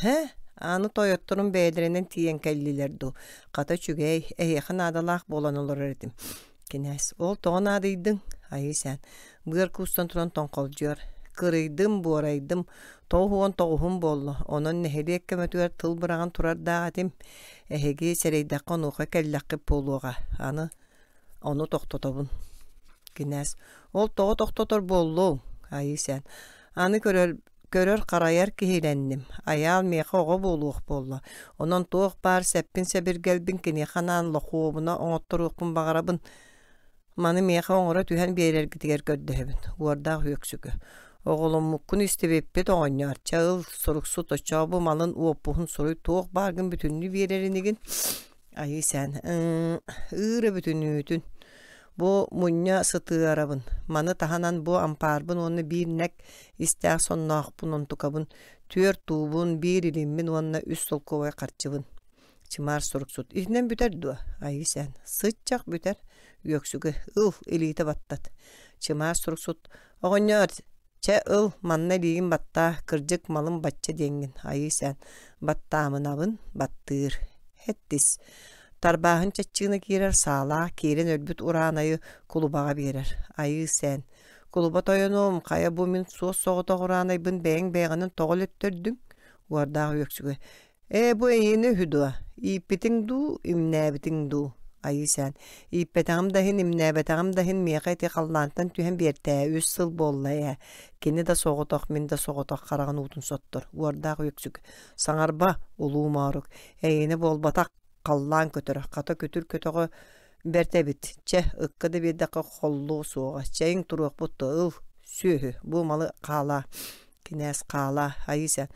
Һэ, аны тойотторум бэйэлэринэн тиийэн кэллилэр дуу, хата үчүгэй, эһиэхэ наадалаах буолан олорор этим. Кинээс, ол тоҕо наадыйдыҥ? Айыы сээн, быар куустан туран тоҥхолдьуйар. Кырыйдым, буорайдым, 99-ум буолла, онон нэһилиэк көмөтүгэр тыл быраҕан турардаах этим. Эһиги сэрэйдэххэ онуоха кэллэххит буолуоҕа, аны ону тохтотобун. Кинээс, ол тоҕо тохтотор буоллуҥ? Айыы сээн, аны көрөр Көрөр-харайар киһилэнним, Айаал миэхэ оҕо буолуох буолла, онон туох баар сэппин-сэбиргэлбин киниэхэ анаан лохуобуна оҥотторуохпун баҕарабын, маны миэхэ оҥоро түһэн биэрэргитигэр көрдөһөбүн, уордаах үөксүкү. Оҕоломмуккун истибиппит оҕонньоор, чэ ыл, суруксут оччообу малын уоппуһун суруй туох бааргын бүтүннүү биэрэр инигин Айыы сээн, ыыра бүтүнүүтүн. Бу мунньа сытыарабын. Маны таһынан бу ампаарбын уонна биир нэк истээх сонноохпун онтукабын, түөрт туубун, биир илиммин уонна үс солкуобай харчыбын. Чымаар суруксут. Итинэн бүтэр дуо? Айыы сээн. Сыччах бүтэр. Үөксүгү. Ыл, илиитэ баттат. Чымаар суруксут. Оҕонньоор, Чэ, ыл, манна илиигин баттаа, кырдьык малым бачча диэҥҥин, айыы сээн, баттаамынабын, баттыыр. Эттис. Тарбааһын чаччыына киирэр саалаах, киирэн өлбүт ураанайы кулубаҕа биэрэр. Айыы сээн. Кулуба тойонуом, хайа бу мин суос-соҕотох ураанайбын бэйэҥ бэйэҕинэн тоҕо өлөттөрдүҥ? Уордаах үөксүгэ. Ээ, бу эйиэнэ үһү дуо? Ииппитиҥ дуу, имнээбитиҥ дуу? Айыы сээн, ииппэтэҕим да иһин, имнээбэтэҕим да иһин миэхэ ити халлаантан түһэн биэртээ, үс сыл буолла ээ. Кини да соҕотох, мин да соҕотох хараҕын уутун соттор, уордаах үөксүк. Саҥарба, улуу моорук, эйиэнэ буолбатах, халлаан көтөрө, хата күтүр көтөҕө бэрт эбит. Чэ, ыкка да биэрдэххэ холлуо суоҕа, чэйиҥ туруохпут дуо, ыл, сүөһү, бу малы хаалаа. Кинээс хаалаа, айыы сээн,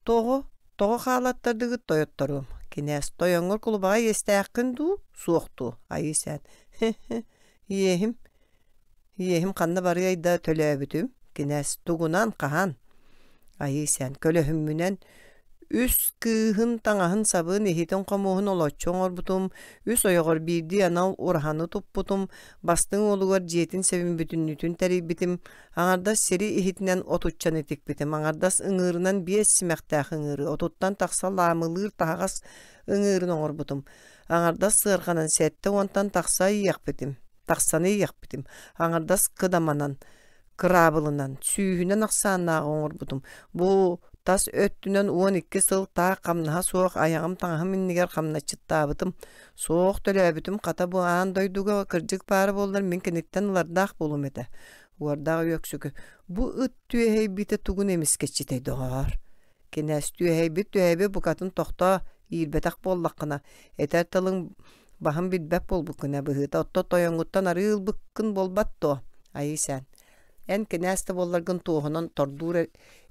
Тоҕо? Тоҕо хаалаттардыгыт тойотторуом? Кинээс, тойоҥҥор кулубаҕа иэстээххин дуу, суох дуу? Айыы сээн. Хе-хе, иэһим, иэһим ханна барыай да төлөөбүтүм. Кинээс, тугунан, хаһан? Айыы сээн көлөһүммүнэн үс кыыһын таҥаһын-сабын, иһитин-хомуоһун олоччу оҥорбутум, үс ойоҕор биирдии анал ураһаны туппутум, бастыҥ уолугар дьиэтин сэбин бүтүннүүтүн тэрийбитим, аҥардас сири иһитинэн отуччаны тикпитим, аҥардас ыҥыырынан биэс симэхтээх ыҥыыры, отуттан тахса лаамылыыр таһаҕас ыҥыырын оҥорбутум, аҥардас сыарҕанан 70-тан тахса иэхпитим, тахсаны иэхпитим, аҥардас кыдаманан кыраабылынан, сүүһүнэн ахсааннааҕы оҥорбутум. Бу тас өттүнэн 12 сыл таах хамнаһа суох айаҕым таҥаһым иннигэр хамначчыттаабытым. Суох төлөөбүтүм хата бу аан дойдуга кырдьык баара буоллар мин киниттэн ылардаах буолуом этэ. Уордаах Үөксүкү бу ыт түөһэйбитэ тугун эмискэччитэй доҕоор? Кинээс түөһэйбит түөһэйбит букатын тохтоо, иирбэтэх буоллаххына, этэр тылыҥ баһын билбэт буолбуккун ээ быһыыта, отто тойоҥҥуттан арыы ылбыккын буолбат дуо? Айыы сээн. Эн кинээс да буолларгын туоһунан тордуур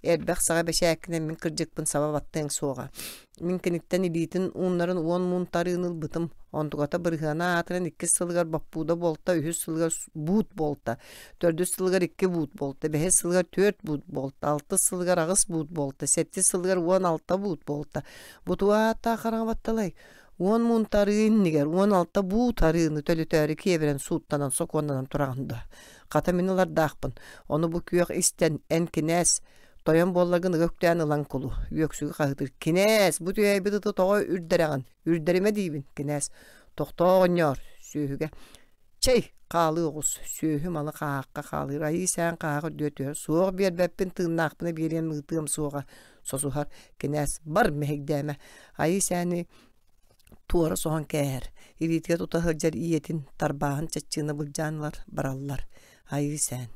эрбэх саҕа бэчээккинэн мин кырдьыкпын саба баттыаҥ суоҕа. Мин киниттэн илиитин ууннарын уон муунтарыын ылбытым. Онтуката бырыһыана аатыран иккис сылыгар боппууда буолта, үһүс сылыгар буут буолта, төрдүс сылыгар икки буут буолта, бэһис сылыгар түөрт буут буолта, алтыс сылыгар аҕыс буут буолта, сэттис сылыгар 16 буут буолта. Бу туох ааттаах хараҥа батталай? Уон муунтарыы иннигэр 16 буут арыыны төлөтөөрү киэбирэн сууттанан сокуоннанан тураҕын дуо? Хата мин ылардаахпын. Ону бу күөх истэн эн кинээс тойон буолларгын ыга үктээн ылан кулу. Үөксүгү хаһыытыыр. Кинээс, бу түһээйбит ыты тоҕо үрдэрэҕин? Үрдэримэ диибин, кинээс. Тохтоо оҕонньоор, сүөһүгэ. Чэй, хаалыы оҕус, сүөһү малы хааһахха хаалыыр, айыы сээн хааһах үрдүгэр түһэр, суох биэрбэппин, тыыннаахпына биэриэм ыытыам суоҕа, сосуһар, кинээс, бар мэһэйдээмэ, айыы сээни туора соһон кээһэр, илиитигэр тута сылдьар ийэтин тарбааһын чаччыына былдьаан ылар, бараллар, айыы сээн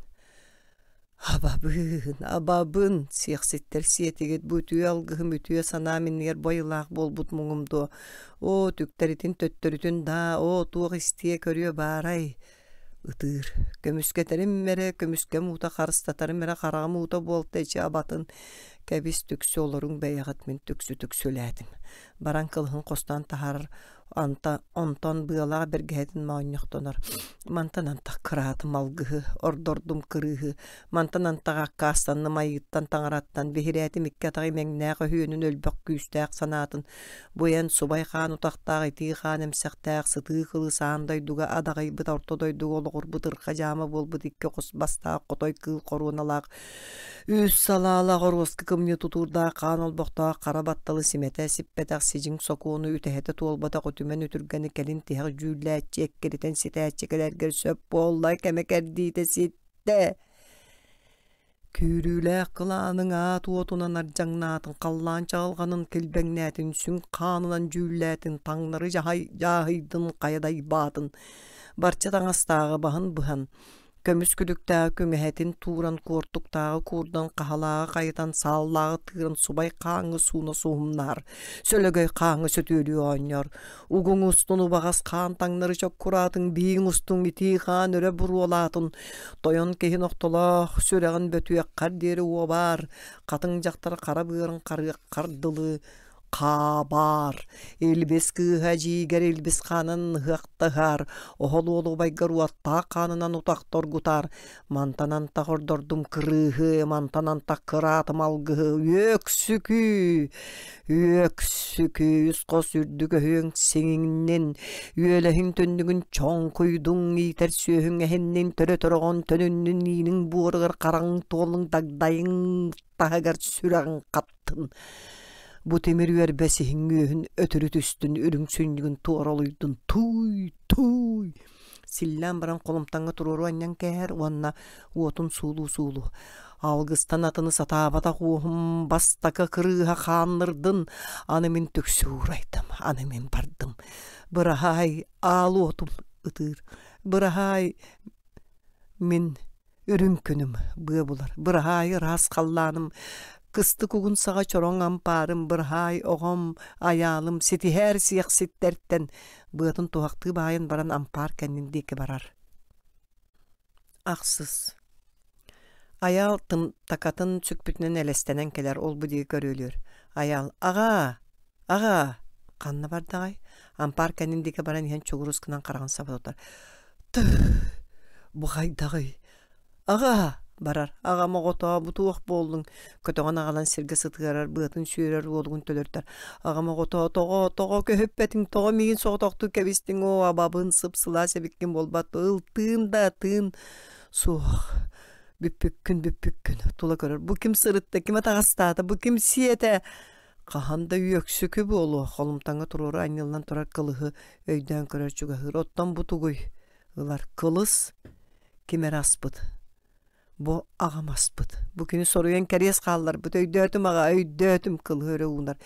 Абабын, абабын, сиэхситтэр сиэтигит бу үтүө алгыһым үтүө санаам иннигэр бойылаах буолбут муҥум дуо? Оо, түктэритин төттөрүтүн даа, оо, туох истиэ көрүө баарай? Ытыыр. Көмүскэтэрим эрэ, көмүскэм уута харыстатарым эрэ хараҕым уута буолта эчи абатын. Кэбис түксү олоруҥ бэйэҕит мин түксү түксүлээтим. Баран кылыһын хостоон таһаарар Анта, онтон быалаах бэргэһэтин моонньохтонор. Мантан антах кыраатым алгыһы, ордордум кырыыһы, мантан антах аккаастанным айыыттан таҥараттан, биһирээтим икки атах имэҥнээх өһүөнүн өлбөх күүстээх санаатын, бу эн субай хаан утахтаах итии хаан эмсэхтээх сытыы кылыс аан дойдуга адаҕыйбыт орто дойдуга олоҕурбут ырха дьаама буолбут икки хос бастаах хотой кыыл хоруоналаах Үс салаалаах оруоска кымньыы тутуурдаах хаан олбохтоох хара батталы симэтэ сиппэтэх сидьиҥ сокуону үтэһэтэ туолбатах үтүмэн үтүргэни кэлин тиһэх дьүүллээччи эккирэтэн ситээччи кэлэргэр сөп буолла кэмэ кэрдиитэ ситтэ Күүрүүлээх кылааныҥ аат уотунан ардьаҥнаатын, халлаан чаҕылҕанын килбэҥнээтин, сүҥ хаанынан дьүүллээтин, таҥнары дьааһыйдын, хайа дайбаатын, барча таҥастааҕы баһын быһан, Көмүс күлүктээҕи күҥэһэтин тууран, куортуктааҕы куурдан, хаһалааҕы хайытан, сааллааҕы тыыран субай хааҥҥы сууна суһумнаһар, сөлөгөй хааҥҥы сөтүөлүү оонньоор. Угуҥ устун убаҕас хаан таҥнары чоккураатын, бииҥ устун итии хаан өрө буруолаатын, тойон киһи нохтолоох сүрэҕин бөтүөххэр диэри уобаар, хатыҥ дьахтар хара быарын харыаххар дылы Хаабаар, Илбис кыыһа эдьиийгэр Илбис хаанын ыһыахтаһар, оһол уолу убайгар уоттаах хаанынан утах торгутар, мантан антах ордордум кырыыһы, мантан антах кыраатым алгыһы, үөксүкү, үөксүкү, үс хос үрдүк өһүөҥ сиҥиннин, үөлэһиҥ түннүгүн чоҥкуйдуҥ, иитэр сүөһүҥ эһиннин, төрөтөрөҕөн төнүннүн, ииниҥ буоругар хараҥ туолуҥ дагдайыҥ таһыгар сүрэҕиҥ хаттын. Бу тимир үөрбэ сиһиҥ үөһүн өтөрү түстүн, үрүҥ сүнньүгүн туора олуйдун, тууй, тууй! Силлээн баран холумтаҥҥа туруору анньан кээһэр уонна уотун суулуу-суулуу алгыстан атыны сатаабатах уоһум бастакы кырыыһа хааннырдын, аны мин түксү уурайдым, аны мин бардым. Быраһаай, аал уотум ытыыр, быраһаай, Мин үрүҥ күнүм быа булар, быраһаай ыраас халлааным, кыстык угун саҕа чороҥ ампаарым, быраһаай оҕом, айаалым, ситиһээр сиэхситтэртэн быатын туһахтыы баайан баран ампаар кэннин диэки барар. Ахсыс. Айаал тымтакатын сүкпүтүнэн элэстэнэн кэлэр, ол-бу диэки көрүөлүөр. Айаал, аҕаа, аҕаа, ханна бардаҕай? Ампаар кэннин диэки баран иһэн чугурус гынан хараҕын саба тутар. Тыһ, бу хайдаҕый? Аҕаа! Барар. Аҕам оҕотоо, бу туох буоллуҥ? Көтөҕөн аҕалан сиргэ сытыарар, быатын сүөрэр, уолугун төлөртөр. Аҕам оҕотоо, тоҕо, тоҕо көһүппэтиҥ, тоҕо миигин соҕотохтуу кэбистиҥ, оо, абабын, сып-сылаас эбиккин буолбат, ыл, тыын да, тыын. Суох. Бүппүккүн, бүппүккүн. Тула көрөр. Бу ким сырытта, ким атаҕастаата, бу ким сиэтэ? Хаһан да үөксүкү буолуо, холумтаҥҥа туруору анньыллан турар кылыһы өйдөөн көрөр чугаһыыр. Оттон бу тугуй? Ылар кылыс ким эрэ аспыт. Бу аҕам аспыт. Бу күнү соруйан кэриэс хаалларбыт. Өйдөөтүм аҕа, өйдөөтүм кылыһы өрө уунар.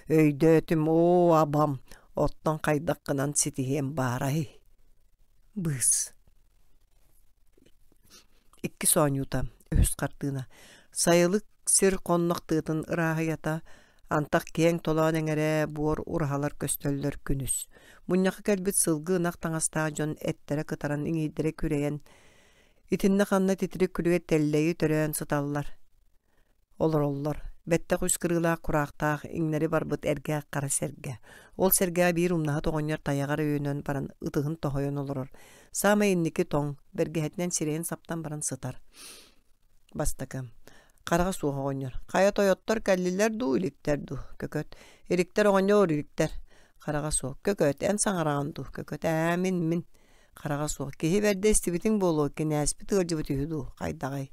Өйдөөтүм, оо, абам, оттон хайдах гынан ситиһиэм баарай? Быыс. Иккис оонньуута, үһүс хартыына. Сайылык сир хоннох тыатын ырааһыйата, антах киэҥ толоон эҥэрэ буор ураһалар көстөллөр күнүс. Мунньахха кэлбит сылгы ынах таҥастаах дьон эттэрэ кытаран иҥиирдэрэ күрэйэн, итиннэ ханна титирик күлүгэ тэллэйи төрөөн сыталлар. Олороллор. Бэттэх үс кырыылаах кураахтаах иҥнэри барбыт эргэ хара сэргэ. Ол сэргэҕэ биир умнаһыт оҕонньор тайаҕар өйөнөн баран ытыһын тоһойон олорор. Саамай инники тоҥ, бэргэһэтинэн сирэйин саптан баран сытар. Бастакы. Хараҕа суох оҕонньор. Хайа тойоттор кэллилэр дуу, иликтэр дуу? Көкөт. Иликтэр оҕонньоор, иликтэр. Хараҕа суох. Көкөт, эн саҥараҕын дуу? Көкөт, ээ, мин, мин. Хараҕа суох. Киһи бэрдэ истибитиҥ буолуо, кинээспит ыалдьыбыт үһү дуу? Хайдаҕай?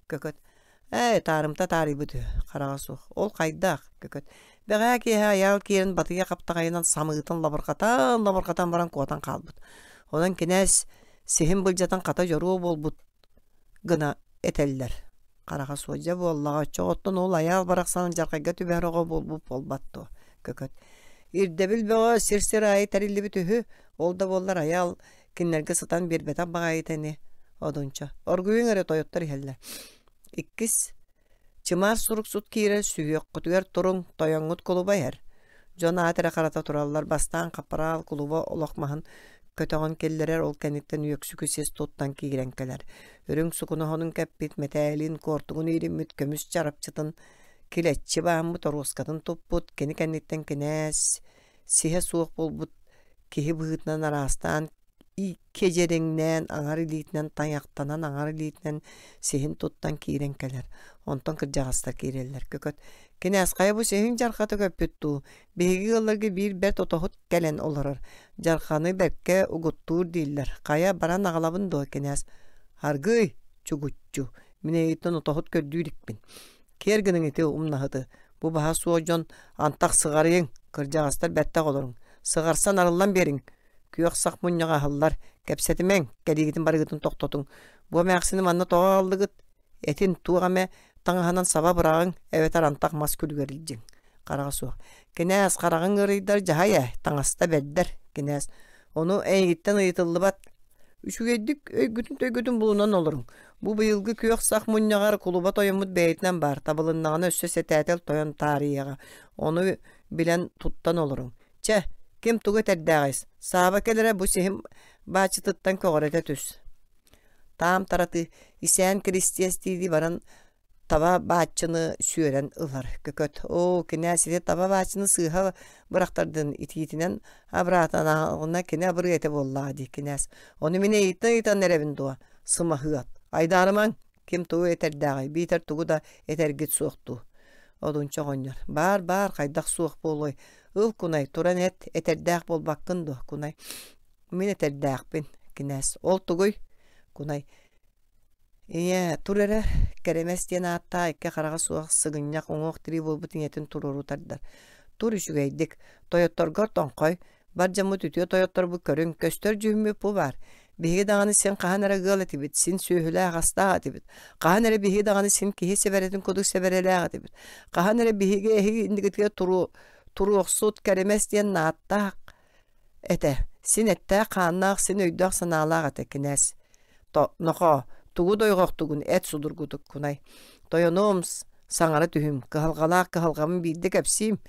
Көкөт. Ээ, таарымта таарыйбыт үһү. Хараҕа суох. Ол хайдах? Көкөт. Бэҕэһээ киэһэ Айаал киирэн батыйа хаптаҕайынан самыытын лабырҕатан, лабырҕатан баран куотан хаалбыт. Онон кинээс сиһин былдьатан хата дьоруо буолбут гына этэллэр. Хараҕа суодьа буоллаҕа, оччоҕоттон ол Айаал барахсан алдьархайга түбэһэр оҕо буолбут буолбат дуо? Көкөт. Ирдэбил бөҕө сир-сир аайы тэриллибит үһү, ол да буоллар Айаал кинилэргэ сытан биэрбэтэх баҕайыта ини. Одунча. Оргуйуҥ эрэ тойоттор иһэллэр. Иккис Чымаар суруксут киирэр сүһүөххүтүгэр туруҥ, тойоҥҥут кулуба иһэр. Дьон аат эрэ харата тураллар, бастаан хаппараал кулуба олох маһын көтөҕөн киллэрэр, ол кэнниттэн үөксүкү сис туттан киирэн кэлэр. Үрүҥ сукуна оһонун кэппит, мэтээлин, куортугун иириммит көмүс чарапчытын килэччи бааммыт оруоскатын туппут, кини кэнниттэн кинээс сиһэ суох буолбут киһи быһыытынан араастаан кэдьэрэҥнээн аҥар илиитинэн тайахтанан аҥар илиитинэн сиһин туттан киирэн кэлэр. Онтон кырдьаҕастар киирэллэр. Көкөт «Кинээс хайа бу сиһиҥ дьархата көппүт дуу? Биһиги ыалларга биир бэрт отоһут кэлэн олорор. Дьарханы бэркэ угуттуур дииллэр. Хайа баран аҕалабын дуо, кинээс?» «Аргыый, чугуччу, мин эйигиттэн отоһут көрдүү иликпин. Киэр гыныҥ ити умнаһыты. Бу баһа суох дьон антах сыҕарыйыҥ, кырдьаҕастар бэттэх олоруҥ. Сыҕарсан арыллан биэриҥ. Күөх сах мунньаҕа аһыллар. Кэпсэтимэҥ, кэлиигитин барыгытын тохтотуҥ. Бу эмээхсини манна тоҕо аҕаллыгыт? Этин туох эмэ таҥаһынан саба быраҕыҥ, эбэтэр антах мас күлүгэр илдьиҥ. Хараҕа суох. Кинээс, хараҕыҥ ыарыйдар дьаһай ээ, таҥаста бэрдэр. Кинээс, ону эйигиттэн ыйытыллыбат. Үчүгэйдик өйгүтүн-төйгүтүн булунан олоруҥ. Бу быйылгы күөх сах мунньаҕар кулуба тойоммут бэйэтинэн баар, табылыннаҕына өссө сэтээтэл тойон таарыйыаҕа. Ону билэн туттан олоруҥ. Чэ, ким тугу этэрдээҕий? Сааба кэлэрэ бу сиһим баачытыттан көҕүрэтэ түс. Таам таратыы, исээн киристиэс дии баран таба бааччыны сүөрэн ылар. Көкөт, оо, кинээс ити таба бааччыны сыыһа бырахтардын итиитинэн абыраатанаҕына кини абырыа этэ буоллаҕа дии кинээс. Ону мин эйиттэн ыйытан эрэбин дуо? Сымаһыат. Айдаарымаҥ, ким тугу этэрдээҕий, биитэр тугу да этэргит суох дуу? Одунча оҕонньор, баар, баар, хайдах суох буолуой? Ыл, Кунай, туран эт, этэрдээх буолбаккын дуо, Кунай? Мин этэрдээхпин, кинээс. Ол тугуй? Кунай, Ийээ, тур эрэ, Кэрэмэс диэн ааттаах икки хараҕа суох сыгынньах уҥуох-тирии буолбут ийэтин туруору тардар. Тур үчүгэйдик, тойотторгор тоҥхой, бар дьоммут үтүө тойотторбут көрүҥ, көстөр дьүһүммүт бу баар. Биһиги даҕаны син хаһан эрэ ыал этибит, син сүөһүлээх-астаах этибит. Хаһан эрэ биһиги даҕаны син киһи сэбэрэтин курдук сэбэрэлээх этибит. Хаһан эрэ биһиги эһиги иннигитигэр туру, туруохсут Кэрэмэс диэн ааттаах этэ. Син эттээх-хааннаах, син өйдөөх-санаалаах этэ кинээс. Нохоо, тугу дойҕохтугун эт судургутук кунай. Тойонуом, саҥара түһүм, кыһалҕалаах кыһалҕабын биирдэ кэпсиим.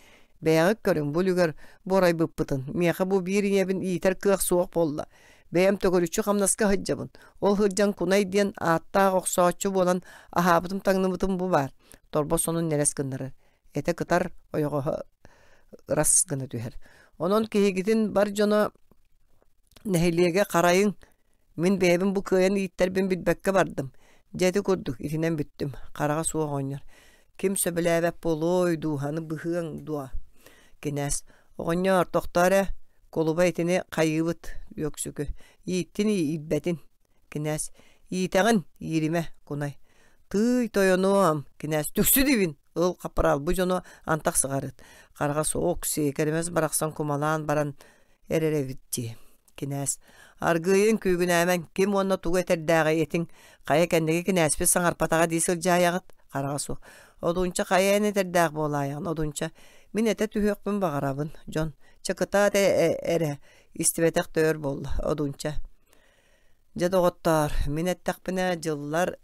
Бэйэҕит көрүҥ, бу үлүгэр буорайбыппытын. Миэхэ бу биир ийэбин иитэр кыах суох буолла. Бэйэм төгүрүччү хамнаска сылдьабын. Ол сылдьан Кунай диэн ааттаах охсооччу буолан аһаабытым-таҥныбытым бу баар. Торбос сонун нэлэс гыннарар. Этэ кытар, ойоҕоһо ырас гына түһэр. Онон киһигитин бар дьоно нэһилиэгэ харайыҥ, Мин бэйэбин бу кыайан ииттэрбин билбэккэ бардым. Дьэ ити курдук итинэн бүттүм. Хараҕа суох оҕонньор. Ким сөбүлээбэт буолуой, дууһаны быһыаҥ дуо? Кинээс. Оҕонньоор, тохтоо эрэ, кулуба итини хайыыбыт, Үөксүкү. Ииттин иирбэтин. Кинээс. Иитэҕин, ииримэ, Кунай. Тыый, тойонуом, кинээс, түксү диибин, ыл хаппараал бу дьону антах сыҕарыт. Хараҕа суох, сиэкэримэс барахсан кумалаан баран эрэр эбит дии. Кинээс, аргыыйын күүгүнээмэҥ, ким уонна тугу этэрдээҕий этиҥ, хайа кэнники кинээспит саҥарпатаҕа дии сылдьаайаҕыт? Хараҕа суох. Одунча хайа эн этэрдээх буолаайаҕын, Одунча, мин этэ түһүөхпүн баҕарабын, дьон, чэ кытаат эрэ, истибэтэх да өр буолла, Одунча. Дьэ доҕоттоор, мин эттэхпинэ дьыллар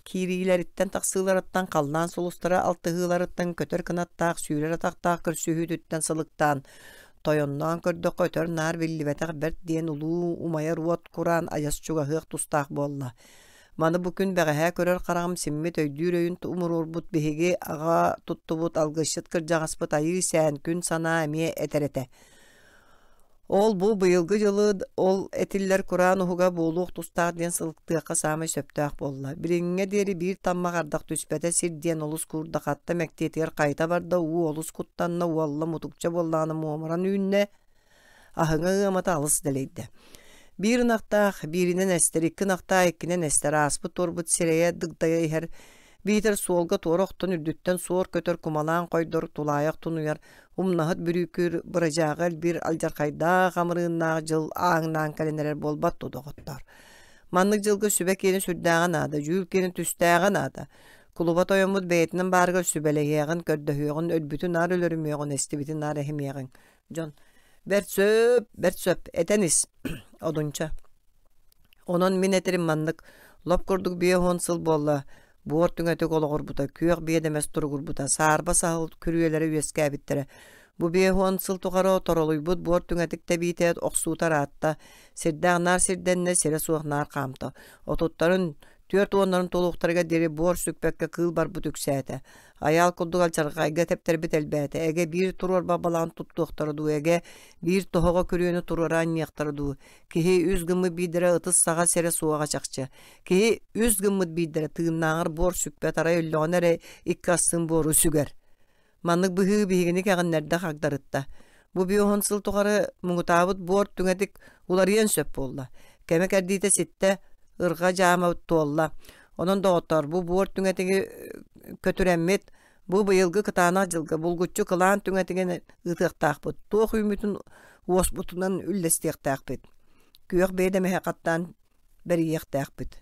киириилэриттэн тахсыыларыттан халлаан сулустара алтыһыыларыттан көтөр кынаттаах сүүрэр атахтаах көрсүһүүтүттэн сылыктаан тойонноон көрдөххө өтөр-наар биллибэтэх бэрт диэн улуу умайар уот кураан адьас чугаһыах тустаах буолла. Маны бу күн бэҕэһээ көрөр хараҕым симмит өйдүүр өйүн умуруорбут биһиги аҕа туттубут алгысчыт кырдьаҕаспыт айыы сээн күн санаа эмиэ этэр этэ. Ол бу быйылгы дьылы ол этиллэр кураан уһуга буолуох тустаах диэн сылыктыахха саамай сөптөөх буолла. Билиҥҥэ диэри биир таммах ардах түспэтэ сир диэн олус куурда хатта мэктиэтигэр хайыта барда уу олус куттанна уолла мутукча буоллаҕына муомуран үүннэ аһыҥа ыамата алыс дэлэйдэ. Биир ынахтаах бииринэн эстэр, икки ынахтаах иккинэн эстэр, ааспыт туорбут сирэйэ дыгдайа иһэр, биитэр суолга туора охтон үрдүттэн суор көтөр кумалаан хойдор, тулаайах тунуйар, Умнаһыт бүрүүкүүр бырадьааҕы элбиир алдьархайдаах амырыыннаах дьыл ааҥнаан кэлэн эрэр буолбат дуо, доҕоттоор? Маннык дьылга сүбэ киэнэ сүрдээҕэ наада, дьүүл киэнэ түстээҕэ наада. Кулуба тойоммут бэйэтинэн баарыгар сүбэлэһиэҕин, көрдөһүөҕүн, өлбүтүн наар өлөрүмүөҕүн, эстибитин наар эһимиэҕиҥ. Дьон бэрт сөп, бэрт сөп, этэн ис, Одунча. Онон мин этэрим маннык, лоп курдук 50 сыл буолла, Буор түҥэтик олоҕурбута, күөх биэдэмэс туругурбута, саарба саһыл күрүөлэрэ үөскээбиттэрэ. Бу 50 сыл тухары торолуйбут буор түҥэтик тэбиитэ охсуута ыраатта, сирдээх наар сирдэннэ, сирэ суох наар хаамта. Отуттарын, түөрт уоннарын туолуохтарыгар диэри буор сүкпэккэ кыыл барбыт үксээтэ. Айаал курдук алдьархайга тэптэрбит элбээтэ. Эгэ биир туруорба балаҕан туттуохтара дуу, эгэ биир тоһоҕо күрүөнү туруора анньыахтара дуу. Киһи үс гыммыт биирдэрэ ытыс саҕа сирэ суоҕа чахчы. Киһи үс гыммыт биирдэрэ тыыннааҕар буор сүкпэт арай өллөҕүнэ эрэ икки астын буору сүгэр. Маннык быһыы биһигини кэҕиннэрдэ хагдарытта. Бу биоһун сыл тухары муҥутаабыт буор түҥэтик уларыйан сөп буолла. Кэмэ кэрдиитэ ситтэ, ырҕа дьаама туолла. Онон доҕоттоор, бу буор түҥэтиги көтүрэммит, бу быйылгы кытаанах дьылга булгуччу кылаан түҥэтигин ыытыахтаахпыт. Туох үүммүтүн уоспутунан үллэстиэхтээхпит. Күөх биэдэмэһи хаттаан бэрийиэхтээхпит.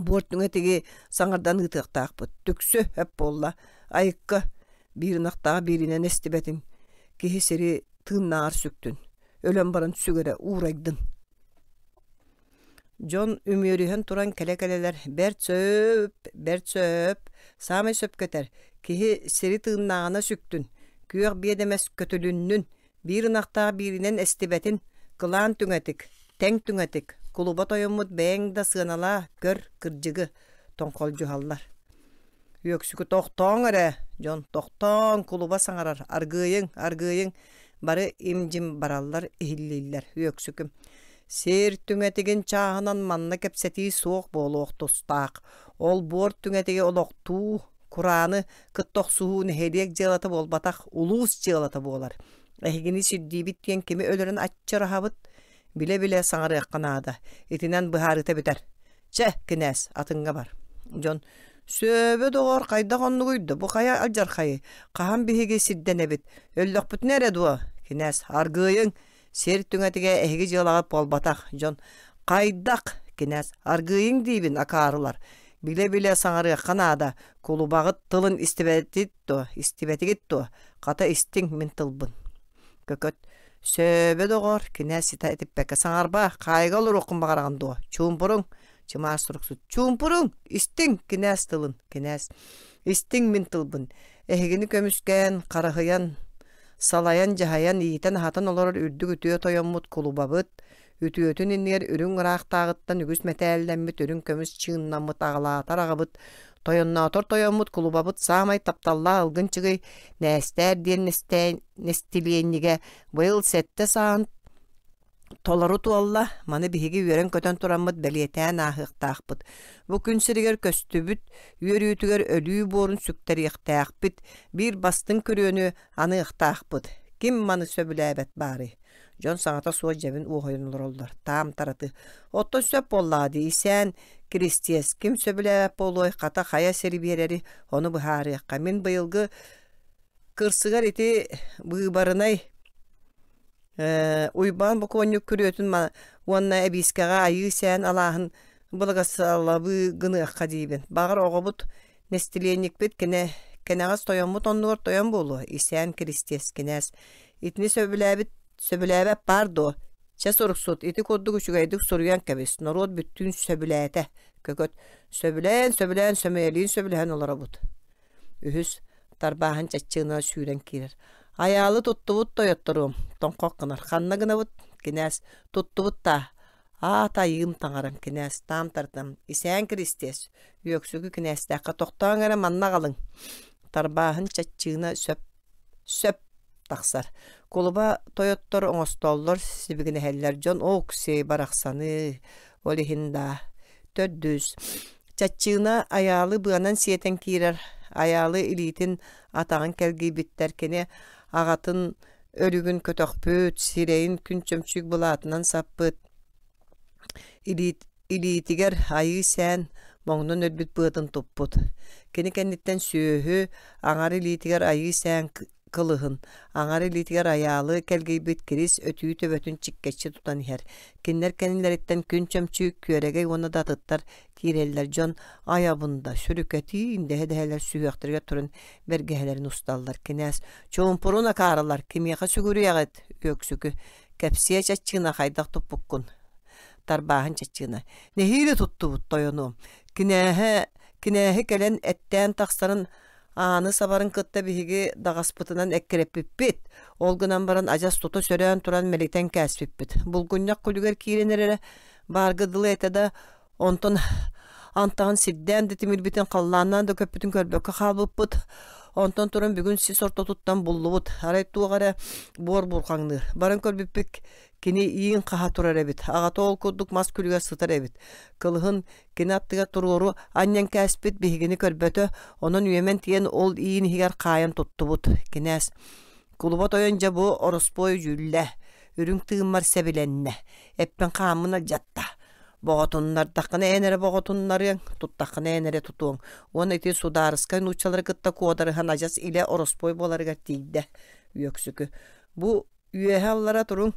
Буор түҥэтиги саҥардан ыытыахтаахпыт. Түксү өп буолла. Айыкка биир ынахтаах бииринэн эстибэтин. Киһи сири тыыннааҕар сүктүн. Өлөн баран сүгэрэ уурайдын. Дьон үмүөрүһэн туран кэлэ-кэлэлэр бэрт сөп, бэрт сөп, саамай сөпкө этэр, киһи сири тыыннааҕына сүктүн, күөх биэдэмэс көтүлүннүн, Биир ынахтаах бииринэн эстибэтин, кылаан түҥэтик, тэҥ түҥэтик, кулуба тойоммут бэйэҥ да сыаналаа, көр, кырдьыгы, тоҥхолдьуһаллар. Үөксүкү тохтооҥ эрэ, дьон, тохтооҥ, кулуба саҥарар, аргыыйыҥ, аргыыйыҥ, бары им-дьим бараллар, иһиллииллэр, үөксүкүм. Сир түҥэтигин чааһынан манна кэпсэтии суох буолуох тустаах. Ол буор түҥэтиги олохтуу Курааны кытта охсуһуу нэһилиэк дьыалата буолбатах, улуус дьыалата буолар. Эһигини сирдиибит диэн кими өлөрөн аччыраһабыт? Билэ-билэ саҥарыахха наада. Итинэн быһаарыыта бүтэр. Чэ, кинээс, атыҥҥа бар. Дьон, сөбө доҕор, хайдах оннугуй да, бу хайа алдьархайы? Хаһан биһиги сирдэнэбит? Өллөхпүтүнэ эрэ дуо? Кинээс, аргыыйыҥ, Сир түҥэтигэ эһиги дьыалаҕыт буолбатах, дьон «Хайдах, кинээс, аргыыйыҥ диибин, акаарылар, билэ-билэ саҥарыахха наада, кулубаҕыт тылын истибэтит дуо, истибэтигит дуо, хата истиҥ мин тылбын». Көкөт «Сөбө доҕор, кинээс ситэ этиппэккэ саҥарба, хаайыга олоруоххун баҕараҕын дуо, чуумпуруҥ, чымаас суруксут, чуумпуруҥ, истиҥ кинээс тылын, кинээс, истиҥ мин тылбын, эһигини көмүскээн, харыһыйан, Салайан-дьаһайан, иитэн-аһатан олорор үрдүк үтүө тойоммут кулубабыт, үтүөтүн иннигэр үрүҥ ыраахтааҕыттан үгүс мэтээллэммит үрүҥ көмүс чыыннаммыт аҕалаатар аҕабыт, тойонноотор тойоммут кулубабыт саамай тапталлаах ылгын чыгый Нээстээр диэн нэстилиэнньигэ быйыл сэттэ саан. Толору туолла, маны биһиги үөрэн-көтөн тураммыт бэлиэтээн ааһыахтаахпыт. Бу күн сиригэр көстүбүт үөрүүтүгэр өлүү буорун сүктэриэхтээхпит, биир бастыҥ күрүөнү аныахтаахпыт. Ким маны сөбүлээбэт баарый? Дьон саҥата суох дьэбин уоһуйан олороллор. Таам тараты. Оттон сөп буоллаҕа дии, исээн, Киристиэс, ким сөбүлээбэт буолуой, хата хайа сири биэрэри, ону быһаарыахха. Мин быйылгы кырсыгар ити быыбарынай Уйбаан бокуонньук күрүөтүн уонна эбиискэҕэ айыы сээн алааһын былагасалабыы гыныахха диибин. Баҕар оҕобут нэстилиэнньикпит кэнэ кэнэҕэс тойоммут оннугар тойон буолуо, Исээн Киристиэс кинээс. Итини сөбүлээбит сөбүлээбэт баар дуо? Чэ суруксут, ити курдук үчүгэйдик суруйан кэбис, норуот бүттүүн сөбүлээтэ. Көкөт, сөбүлээн, сөбүлээн, сөмүйэлиин сөбүлэһэн олоробут. Үһүс тарбааһын чаччыына сүүрэн киирэр. Айаалы туттубут тойотторуом, тоҥхох гынар. Ханна гынабыт? Кинээс, туттубут даа. Аат айыым таҥарам, кинээс, таам тартам. Исээн Киристиэс, үөксүгү кинээстээххэ тохтооҥ эрэ манна аҕалыҥ. Тарбааһын чаччыына сөп сөп тахсар. Кулуба тойоттор оҥостоллор, сибигинэһэллэр дьон оок-сиэй барахсаны, ол иһин даа. Төрдүс. Чаччыына Айаалы быанан сиэтэн киирэр, Айаалы илиитин атаҕын кэлгийбиттэр, кини аҕатын өлүгүн көтөхпүт, сирэйин күн чөмчүүк былаатынан саппыт, илиитигэр айыы сээн моҥнон өлбүт быатын туппут. Кини кэнниттэн сүөһү аҥар илиитигэр айыы сээн кылыһын, аҥар илиитигэр айаалы кэлгийбит кирис өтүү төбөтүн чиккэччи тутан иһэр. Кинилэр кэннилэриттэн күн чөмчүүк, күөрэгэй уонна да атыттар киирэллэр дьон айабын да сүрүкэтиин дэһэ-дэһэлэр сүһүөхтэригэр туран бэргэһэлэрин усталлар. Кинээс чуумпурун акаарылар, кимиэхэ сүгүрүйэҕит? Үөксүкү кэпсиэ чаччыына хайдах туппуккун? Тарбааһын чаччыына. Нэһиилэ туттубут тойонуом. Кинээһэ кинээһи кэлэн эттээн тахсарын Ааны сабарын кытта биһиги даҕаспытынан эккирэппиппит, ол гынан баран адьас тута сөрөөн туран мэлитэн кээспиппит. Булгунньах күлүгэр киирэн эрэрэ баарга дылы этэ да, онтон антаҕын сирдээн да тимирбитин, халлааннаан да көппүтүн көрбөккө хаалбыппыт. Онтон туран бүгүн сис ортотуттан буллубут. Арай туох эрэ буор бурҕаҥныыр. Баран көрбүппүт кини иин хаһа турар эбит. Аҕата ол курдук мас күлүгэр сытар эбит. Кылыһын Кини аттыгар туруору анньан кээспит биһигини көрбөтө, онон үөмэн тиийэн ол иин иһигэр хаайан туттубут. Кинээс кулуба тойон дьэ бу ороспуой дьүүллэ, үрүҥ тыыммар сэбилэннэ, эппин хааммын алдьатта. Боҕотуннардаххына эн эрэ боҕотуннарыаҥ, туттаххына эн эрэ тутуоҥ. Уонна ити судаарыскай нууччалары кытта куодарыһан адьас илэ ороспуой буоларыгар тиийдэ. Үөксүкү. Бу үөһэ аллара туруҥ,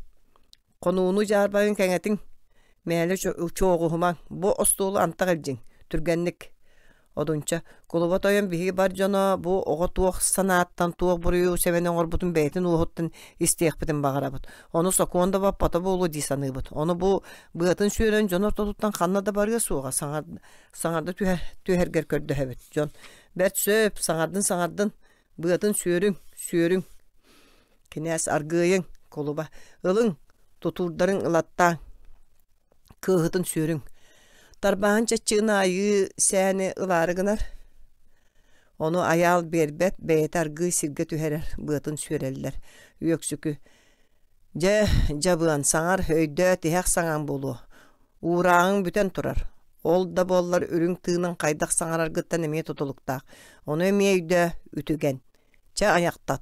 Хонууну дьаарбайын кэҥэтиҥ, мээлэ чуоҕуһумаҥ, бу остуолу антах илдьиҥ, түргэнник. Одунча, кулуба тойон биһиги бар дьоно бу оҕо туох санааттан туох буруйу сэбэни оҥорбутун бэйэтин уоһуттан истиэхпитин баҕарабыт. Ону сокуон да баппата буолуо дии саныыбыт. Ону бу быатын сүөрэн дьон ортотуттан ханна да барыа суоҕа саҥарда түһэргэр көрдөһөбүт. Дьон бэрт сөп, саҥардын саҥардын, быатын сүөрүҥ, сүөрүҥ. Кинээс аргыайыҥ, кулуба, ылыҥ, тутуурдарыҥ ылаттааҥ, кыыһытын сүөрүҥ. Тарбааһын чаччыына айыы сээни ылаары гынар. Ону айаал биэрбэт, бэйэтэ аргыый сиргэ түһэрэр, быатын сүөрэллэр. Үөксүкү Дьэ, дьабыан, саҥар, өйдөө, тиһэх саҥаҥ буолуо. Уурааҕыҥ бүтэн турар. Ол да буоллар үрүҥ тыыныҥ хайдах саҥараргыттан эмиэ тутулуктаах. Ону эмиэ өйдөө, үтүгэн. Чэ, айахтат.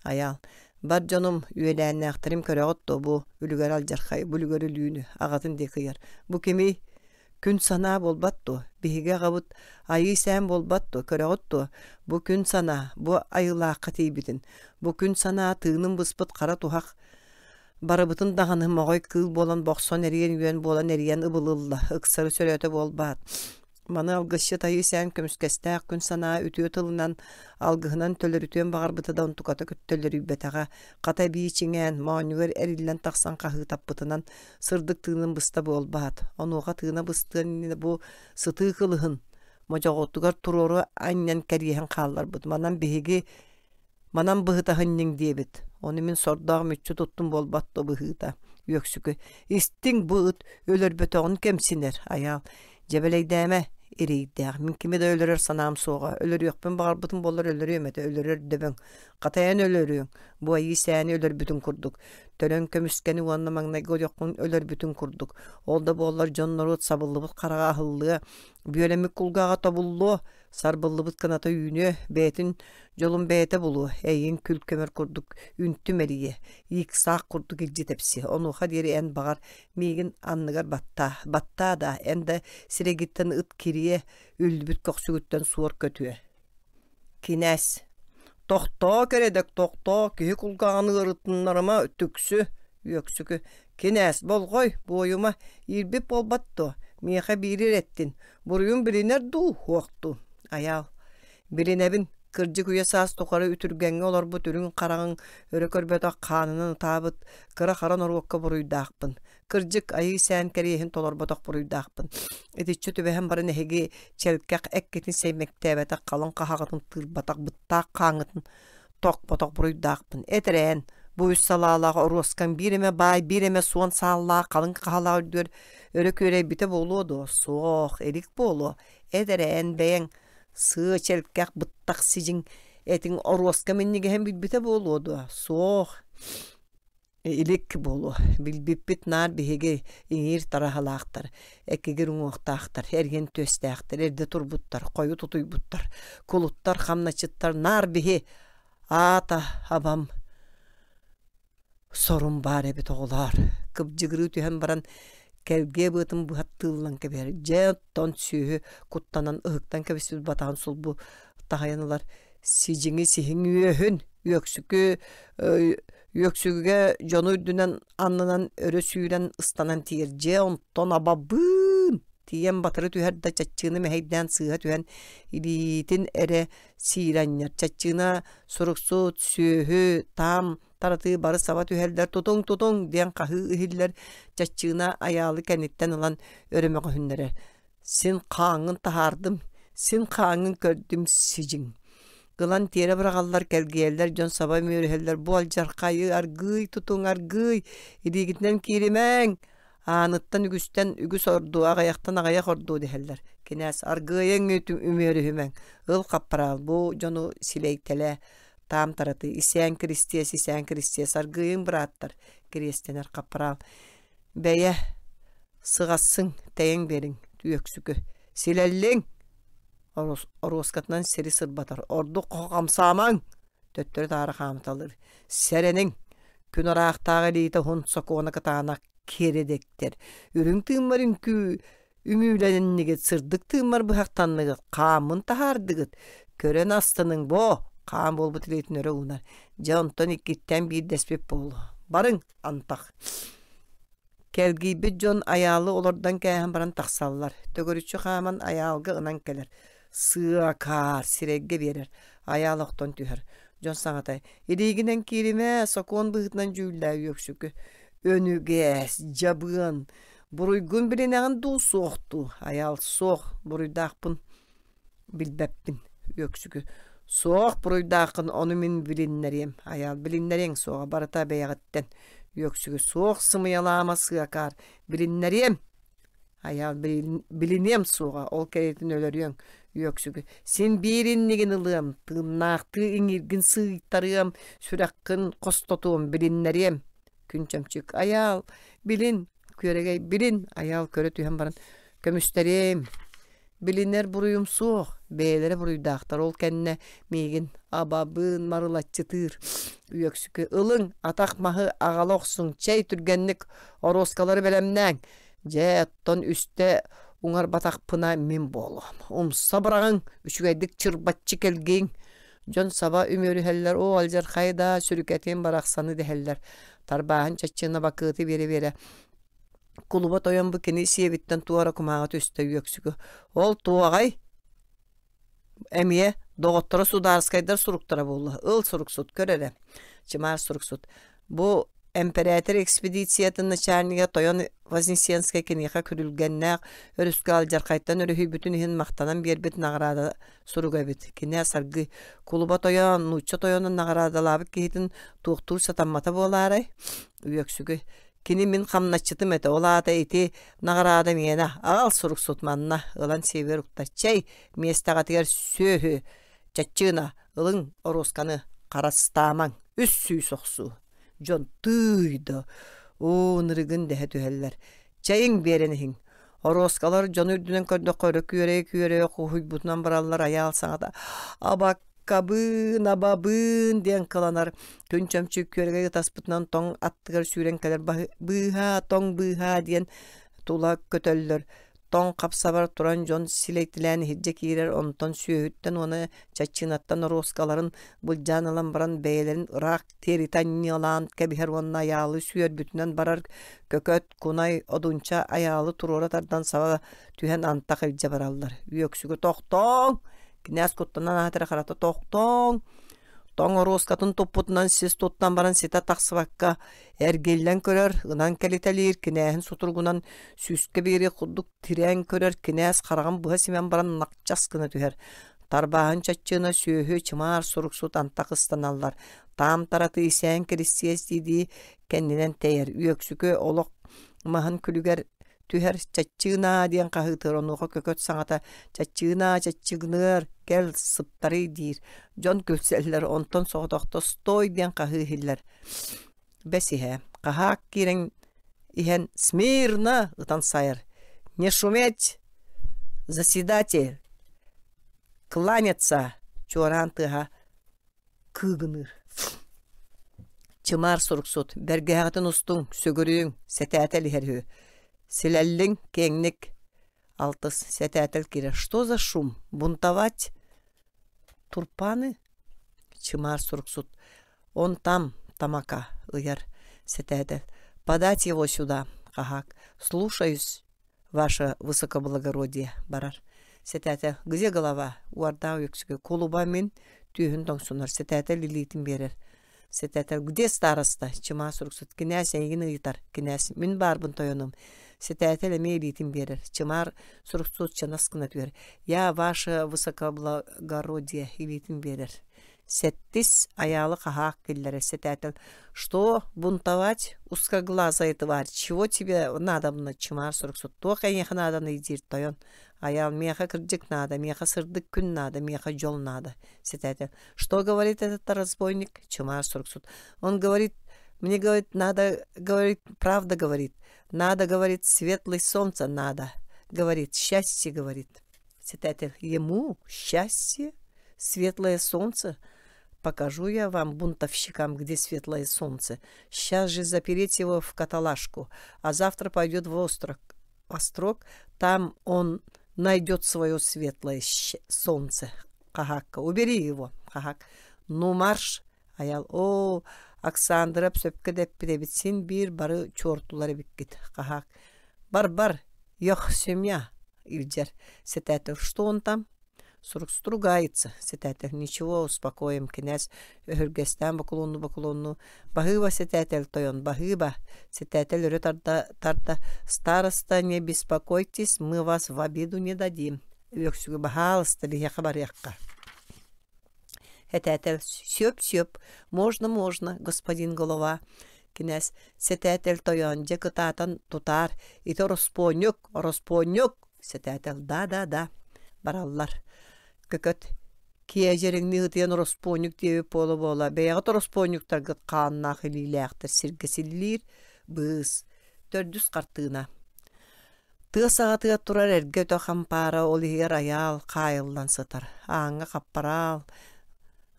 Айаал, бар дьонум, үөлээннээхтэрим көрөҕүт дуо бу үлүгэр алдьархай, бу үлүгэр өлүүнү, аҕатын диэки ыйар. Бу кимий? Күн санаа буолбат дуо? Биһиги аҕабыт айыы сээн буолбат дуо? Көрөҕүт дуо? Бу күн санаа, бу айылаахха тиийбитин. Бу күн санаа тыынын быспыт хара туһах барыбытын даҕаны моҕой кыыл буолан бохсон эриэн үөн буолан эрийэн ыбылылла, ыксары сөрөөтө буолбаат. Маны алгысчыт айыы сээн көмүскэстээх күн санаа үтүө тылынан, алгыһынан төлөрүтүөн баҕарбыта да онтуката төлөрүйбэтэҕэ, хата эбии чиҥээн, моонньугар эриллэн тахсан хаһыытаппытынан сырдык тыынын быста буолбаат. Онуоха тыына быстыан иннинэ бу сытыы кылыһын модьоҕотугар туруору анньан кэриэһин хаалларбыт. Манан биһиги Манан быһытаһынньыҥ диэбит. Ону мин сордоох мүччү туттум буолбат дуо быһыыта. Үөксүкү истиҥ бу ыт өлөрбөтөҕүн кэмсинэр айаал. Дьэбэлэйдээмэ ириийдээх. Мин кими да өлөрөр санаам суоҕа. Өлөрүөхпүн баҕарбытым буоллар өлөрүөм этэ. Өлөрөр дөбөҥ. Хата эн өлөрүөҥ. Бу айыы сээни өлөрбүтүн курдук. Төлөн көмүскэни уонна маҥнайгы ойоххун өлөрбүтүн курдук. Ол да буоллар дьон-норуот сабыллыбыт хараҕа аһыллыа, бүөлэммит кулгааҕа тобуллуо, сарбыллыбыт кыната үүнүө, бэйэтин дьолун бэйэтэ булуо, эйигин күл-көмөр курдук үнтү мэрийиэ, иик-саах курдук илдьи тэпсиэ. Онуоха диэри эн баҕар миигин анныгар баттаа, баттаа да, эн да сирэйгиттэн ыт кириэ, үллүбүт көхсүгүттэн суор көтүө. Кинээс «Тохтоо, кэрэдэк, тохтоо, киһи кулгааҕын ыарытыннарыма, түксү, үөксүкү. Кинээс, болҕой, буойума, иирбит буолбат дуо, миэхэ биири эрэ эттин, буруйун билинэр дуу, суох дуу?» Айаал «Билинэбин, кырдьык үйэ-саас тухары үтүргэҥҥэ олорбут үрүҥ хараҕыҥ өрө көрбөтөх хаанынан ытаабыт кыра-хара норуокка буруйдаахпын. Кырдьык, айыы сээн кэриэһин толорботох буруйдаахпын. Итиччэ түбэһэн баран эһиги чэлкэх эккитин сэймэктээбэтэх халыҥ хаһаҕытын тыырбатах быттаах хааҥҥытын тохпотох буруйдаахпын. Эт эрээн, бу үс салаалаах оруоскаҥ биир эмэ баай, биир эмэ суон сааллаах халыҥ хаһалаах үрдүгэр өрө күөрэйбитэ буолуо дуо? Суох, илик буолуо. Эт эрээн бэйэҥ сыа чэлкэх быттах сидьиҥ этиҥ оруоска минньигэһин билбитэ буолуо дуо? Суох. Илик буолуо, билбиппит наар биһиги иҥиир тараһалаахтар, эккигир уҥуохтаахтар, эргин түөстээхтэр, эрдэ турбуттар, хойут утуйбуттар, кулуттар, хамначчыттар наар биһи аата абам сорум баар эбит оҕолоор кыбдьыгырыы түһэн баран кэлгиэ быатын быһаттыыллан кэбиһэр дьэ оттон сүөһү куттанан ыһыктан кэбиспит батаһын сулбу таһыйан ылар сидьиҥи сиһиҥ үөһүн үөксүкү Үөксүгүгэ дьону үрдүнэн аннынан өрө сүүрэн ыстанан тиийэр дьиэ онтон абабыын тиийэн батары түһэр да чаччыына мэһэйдээн сыыһа түһэн илиитин эрэ сиирэ анньар. Чаччыына суруксут, сүөһү, таам таратыы бары саба түһэллэр тутуҥ тутуҥ диэн хаһыы иһиллэр Чаччыына айаалы кэнниттэн ылан өрө мөҕүһүннэрэр. Син хааҥҥын таһаардым, син хааҥҥын көрдүм сидьиҥ. Ылан тиэрэ быраҕаллар, кэлгийэллэр, дьон саба үмүөрүһэллэр, бу алдьархайы аргыый тутуҥ, аргыый, илиигитинэн кииримэҥ, ааныттан үгүстэн үгүс ордуо, аҕыйахтан аҕыйах ордуо дэһэллэр. Кинээс аргыайыҥ үмүөрүһүмэҥ, ыл хаппараал, бу дьону силэйтэлээ, таам таратыы, исээн киристиэс, исээн киристиэс, аргыйыҥ бырааттар, кириэстэнэр хаппараал. Бэйэ, сыҕассыҥ, тэйэҥ биэриҥ, үөксүкү. Силэллиҥ! Оруоскатынан сири сырбатар. Ордук хамсаамаҥ! Төттөрү-таары хаамыталыыр. Сэрэниҥ! Күн ыраахтааҕы илиитэ уһун сокуона кытаанах киэрэдэктэр. Үрүҥ тыыммар үҥкүү үҥүүлэннигит, сырдык тыыммар быһахтанныгыт, хааммын таһаардыгыт. Көрөн астыныҥ боо! Хаан буолбут илиитин өрө уунар. Дьэ онтон иккиттэн биирдэспит буолуо. Барыҥ, антах. Кэлгийбит дьон айаалы олордон кээһэн баран тахсаллар. Төгүрүччү хааман айаалга ынан кэлэр. Сыакаар сирэйгэ биэрэр. Айаал охтон түһэр. Дьон саҥата «Илиигинэн кииримэ, сокуон быһыытынан дьүүллээ үөксүкү». Өнүгээс, дьабыан, буруйгун билинэҕин дуу, суох дуу? Айаал суох, буруйдаахпын Билбэппин, үөксүкү. Суох, буруйдааххын, ону мин билиннэриэм. Айаал, билиннэриэҥ суоҕа, барыта бэйэҕиттэн. Үөксүкү, суох, сымыйалаама, сыакаар. Билиннэриэм. Айаал, билиниэм суоҕа, ол кэриэтин өлөрүөҥ. Үөксүкү, син биир иннигин ылыам, тыыннаахтыы иҥииргин сыыйтарыам, сүрэххин хостотуом, билиннэриэм. Күн чөмчүк, айаал, билин, күөрэгэй, билин, айаал көрө түһэн баран, көмүстэриэм. Билинэр буруйум суох, бэйэлэрэ буруйдаахтар ол кэннэ миигин абабыын марылаччытыыр үөксүкү ылыҥ, атах маһы аҕала охсуҥ, чэй түргэнник оруоскалары бэлэмнээҥ. Дьэ, оттон үстэ уҥарбатахпына мин буолуом. Умса быраҕыҥ, үчүгэйдик чырбаччы кэлгииҥ. Дьон саба үмүөрүһэллэр, оо, алдьархай да, сүрүкэтин барахсаны дэһэллэр. Тарбааһын чаччыына бакыаты биэрэ-биэрэ Кулуба тойон бу кини сиэбиттэн туора кумааҕы түстэ үөксүкү. Ол туоҕай? Эмиэ доҕотторо судаарыскайдар суруктара буолла. Ыл суруксут, көр эрэ. Чымаар суруксут. Бу эмпэрээтэр экспедициятын начальнига тойон Вознесенскай киниэхэ күрүлгэннээх өрүскэ алдьархайтан өрүһүйбүтүн иһин махтанан биэрбит наҕараада суруга эбит. Кинээс Саргы кулуба тойон, нуучча тойонун наҕараадалаабыт киһитин туохтуур сатаммата буолаарай? Үөксүгү Кини мин хамначчытым этэ, ол аата ити наҕараада миэнэ, аҕал суруксут манна, ылан сиэбигэр укта, чэй, миэстэҕитигэр сүөһү, чаччыына, ылыҥ оруосканы, харастаамаҥ, 300 охсуу. Дьон тыый да, оо ынырыгын дэһэ түһэллэр. Чэйиҥ биэрэн иһиҥ. Оруоскалар дьону үрдүнэн көрдөххө өрө күөрэйэ-күөрэйэ хоһуйбутунан бараллар айаал саҥата «Абаккабыын, абабыын» диэн кыланар. Күн чөмчүүк күөрэгэй ытаспытынан тоҥ аттыгар сүүрэн кэлэр «Быыһаа, тоҥ быыһаа» диэн тула көтөллөр. Тоҥ хапсабар туран дьон силэйтилээн иһирдьэ киирэр, онтон сүөһүттэн уонна чаччыынаттан оруоскаларын былдьаан ылан баран бэйэлэрин ыраах тиэритэ анньыалаан кэбиһэр уонна айаалы сүөрбүтүнэн барар көкөт, кунай, одунча айаалы туруора тардан саба түһэн антах илдьэ бараллар. Үөксүгү тохтооҥ! Кинээс куттанан аатыры харата тохтооҥ! Тоҥ оруоскатын туппутунан сис туттан баран ситэ тахсыбакка эргиллэн көрөр, ынан кэлитэлиир, кинээһин сутуругунан сүүскэ биэриэх курдук тирээн көрөр, кинээс хараҕын быһа симэн баран накчас гына түһэр. Тарбааһын чаччыына сүөһү чымаар суруксут антах ыстаналлар. Таам тараты исээн кириссиэс дии-дии кэннинэн тэйэр. Үөксүкү олох маһын күлүгэр түһэр чаччыынаа диэн хаһыытыыр онуоха көкөт саҥата чаччыынаа чаччыгыныар кэл сыптарый диир дьон күлсэллэр онтон соҕотохто стой диэн хаһыы иһиллэр бэсиһэ хаһаак киирэн иһэн смирно ытан сайар не шуметь заседатель кланяться чуораан тыаһа кыыгыныыр Чымаар суруксут, бэргэһэҕитин устуҥ, сүгүрүйүҥ, сэтээтэл иһэр үһү. Силэллиҥ, киэҥник. Алтыс, сэтээтэл киирэр. Что за шум? Бунтовать? Турпаны? Чымаар суруксут. Он там, тамака, ыйар. Сэтээтэл. Подать его сюда, хаһаак. Слушаюсь, ваше высокоблагородие, барар. Сэтээтэл, где голова? Уордаах үксүгү. Кулуба мин түөһүн тоҥсунар. Сэтээтэл илиитин биэрэр. Сэтээтэл, где староста? Чымаа суруксут. Кинээс эйигин ыйытар. Кинээс, мин баарбын тойонум. Сэтээтэл эмиэ илиитин биэрэр. Чымаар суруксут чанас гына түһэр. Я ваше высокоблагородие илиитин биэрэр. Сэттис айаалы хаһаах киллэрэр сэтээтэл что бунтовать узкоглазая тварь чего тебе надобно чымаар суруксут туох эйиэхэ нааданый диир тойон айаал миэхэ кырдьык наада миэхэ сырдык күн наада миэхэ дьол наада сэтээтэл что говорит этот разбойник чымаар суруксут он говорит мне говорит надо говорит правда говорит надо говорит светлый солнце надо говорит счастье говорит Сэтээтэл ему счастье, светлое солнце. Покажу я вам, бунтовщикам, где светлое солнце. Сейчас же запереть его в каталажку, а завтра пойдет в острог. Острог, там он найдет свое светлое солнце. Хаһаакка, убери его. Хаһаак. Ну марш. Айал, оо, Оксандра сөпкө да эппит эбит, син биир бары чуортулар эбиккит. Хаһаак. Бар-бар, Йох, семья, илдьэр. Сэтээтэл, что он там? Сурук ругается. Сэтээтэл, ничего, успокоим, кинээс өһүргэстээн бокулуонну-бокулуонну. Баһыыба сэтээтэл тойон, баһыыба. Сэтээтэл өрө тарда, тарда. Староста, не беспокойтесь, мы вас в обиду не дадим. Үөксүгү баһаалыста биһиэхэ барыахха. Этээтэл «Сөп-сөп, можно-можно, господин голова» кинээс «Сэтээтэл тойон, дьэ кытаатан тутаар, ити ороспуонньук, ороспуонньук!» Сэтээтэл «Да-да-да» бараллар. Көкөт киэдьэриҥнии ытыйан ороспуонньук диэбит буола-буола бэйэҕит ороспуонньуктаргыт хааннаах илиилээхтэр сиргэ силлиир быыс. Төрдүс хартыына Тыа саҕатыгар турар эргэ өтөх ампаара ол иһигэр айаал хаайыллан сытар, ааҥҥа хаппараал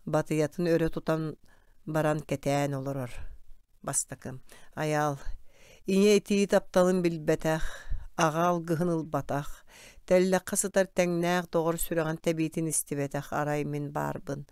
батыйатын өрө тутан баран кэтээн олорор. Бастакы Айаал ийэ итии тапталын билбэтэх, аҕа алгыһын ылбатах, тэллэххэ сытар тэҥнээх доҕор сүрэҕин тэбиитин истибэтэх арай мин баарбын.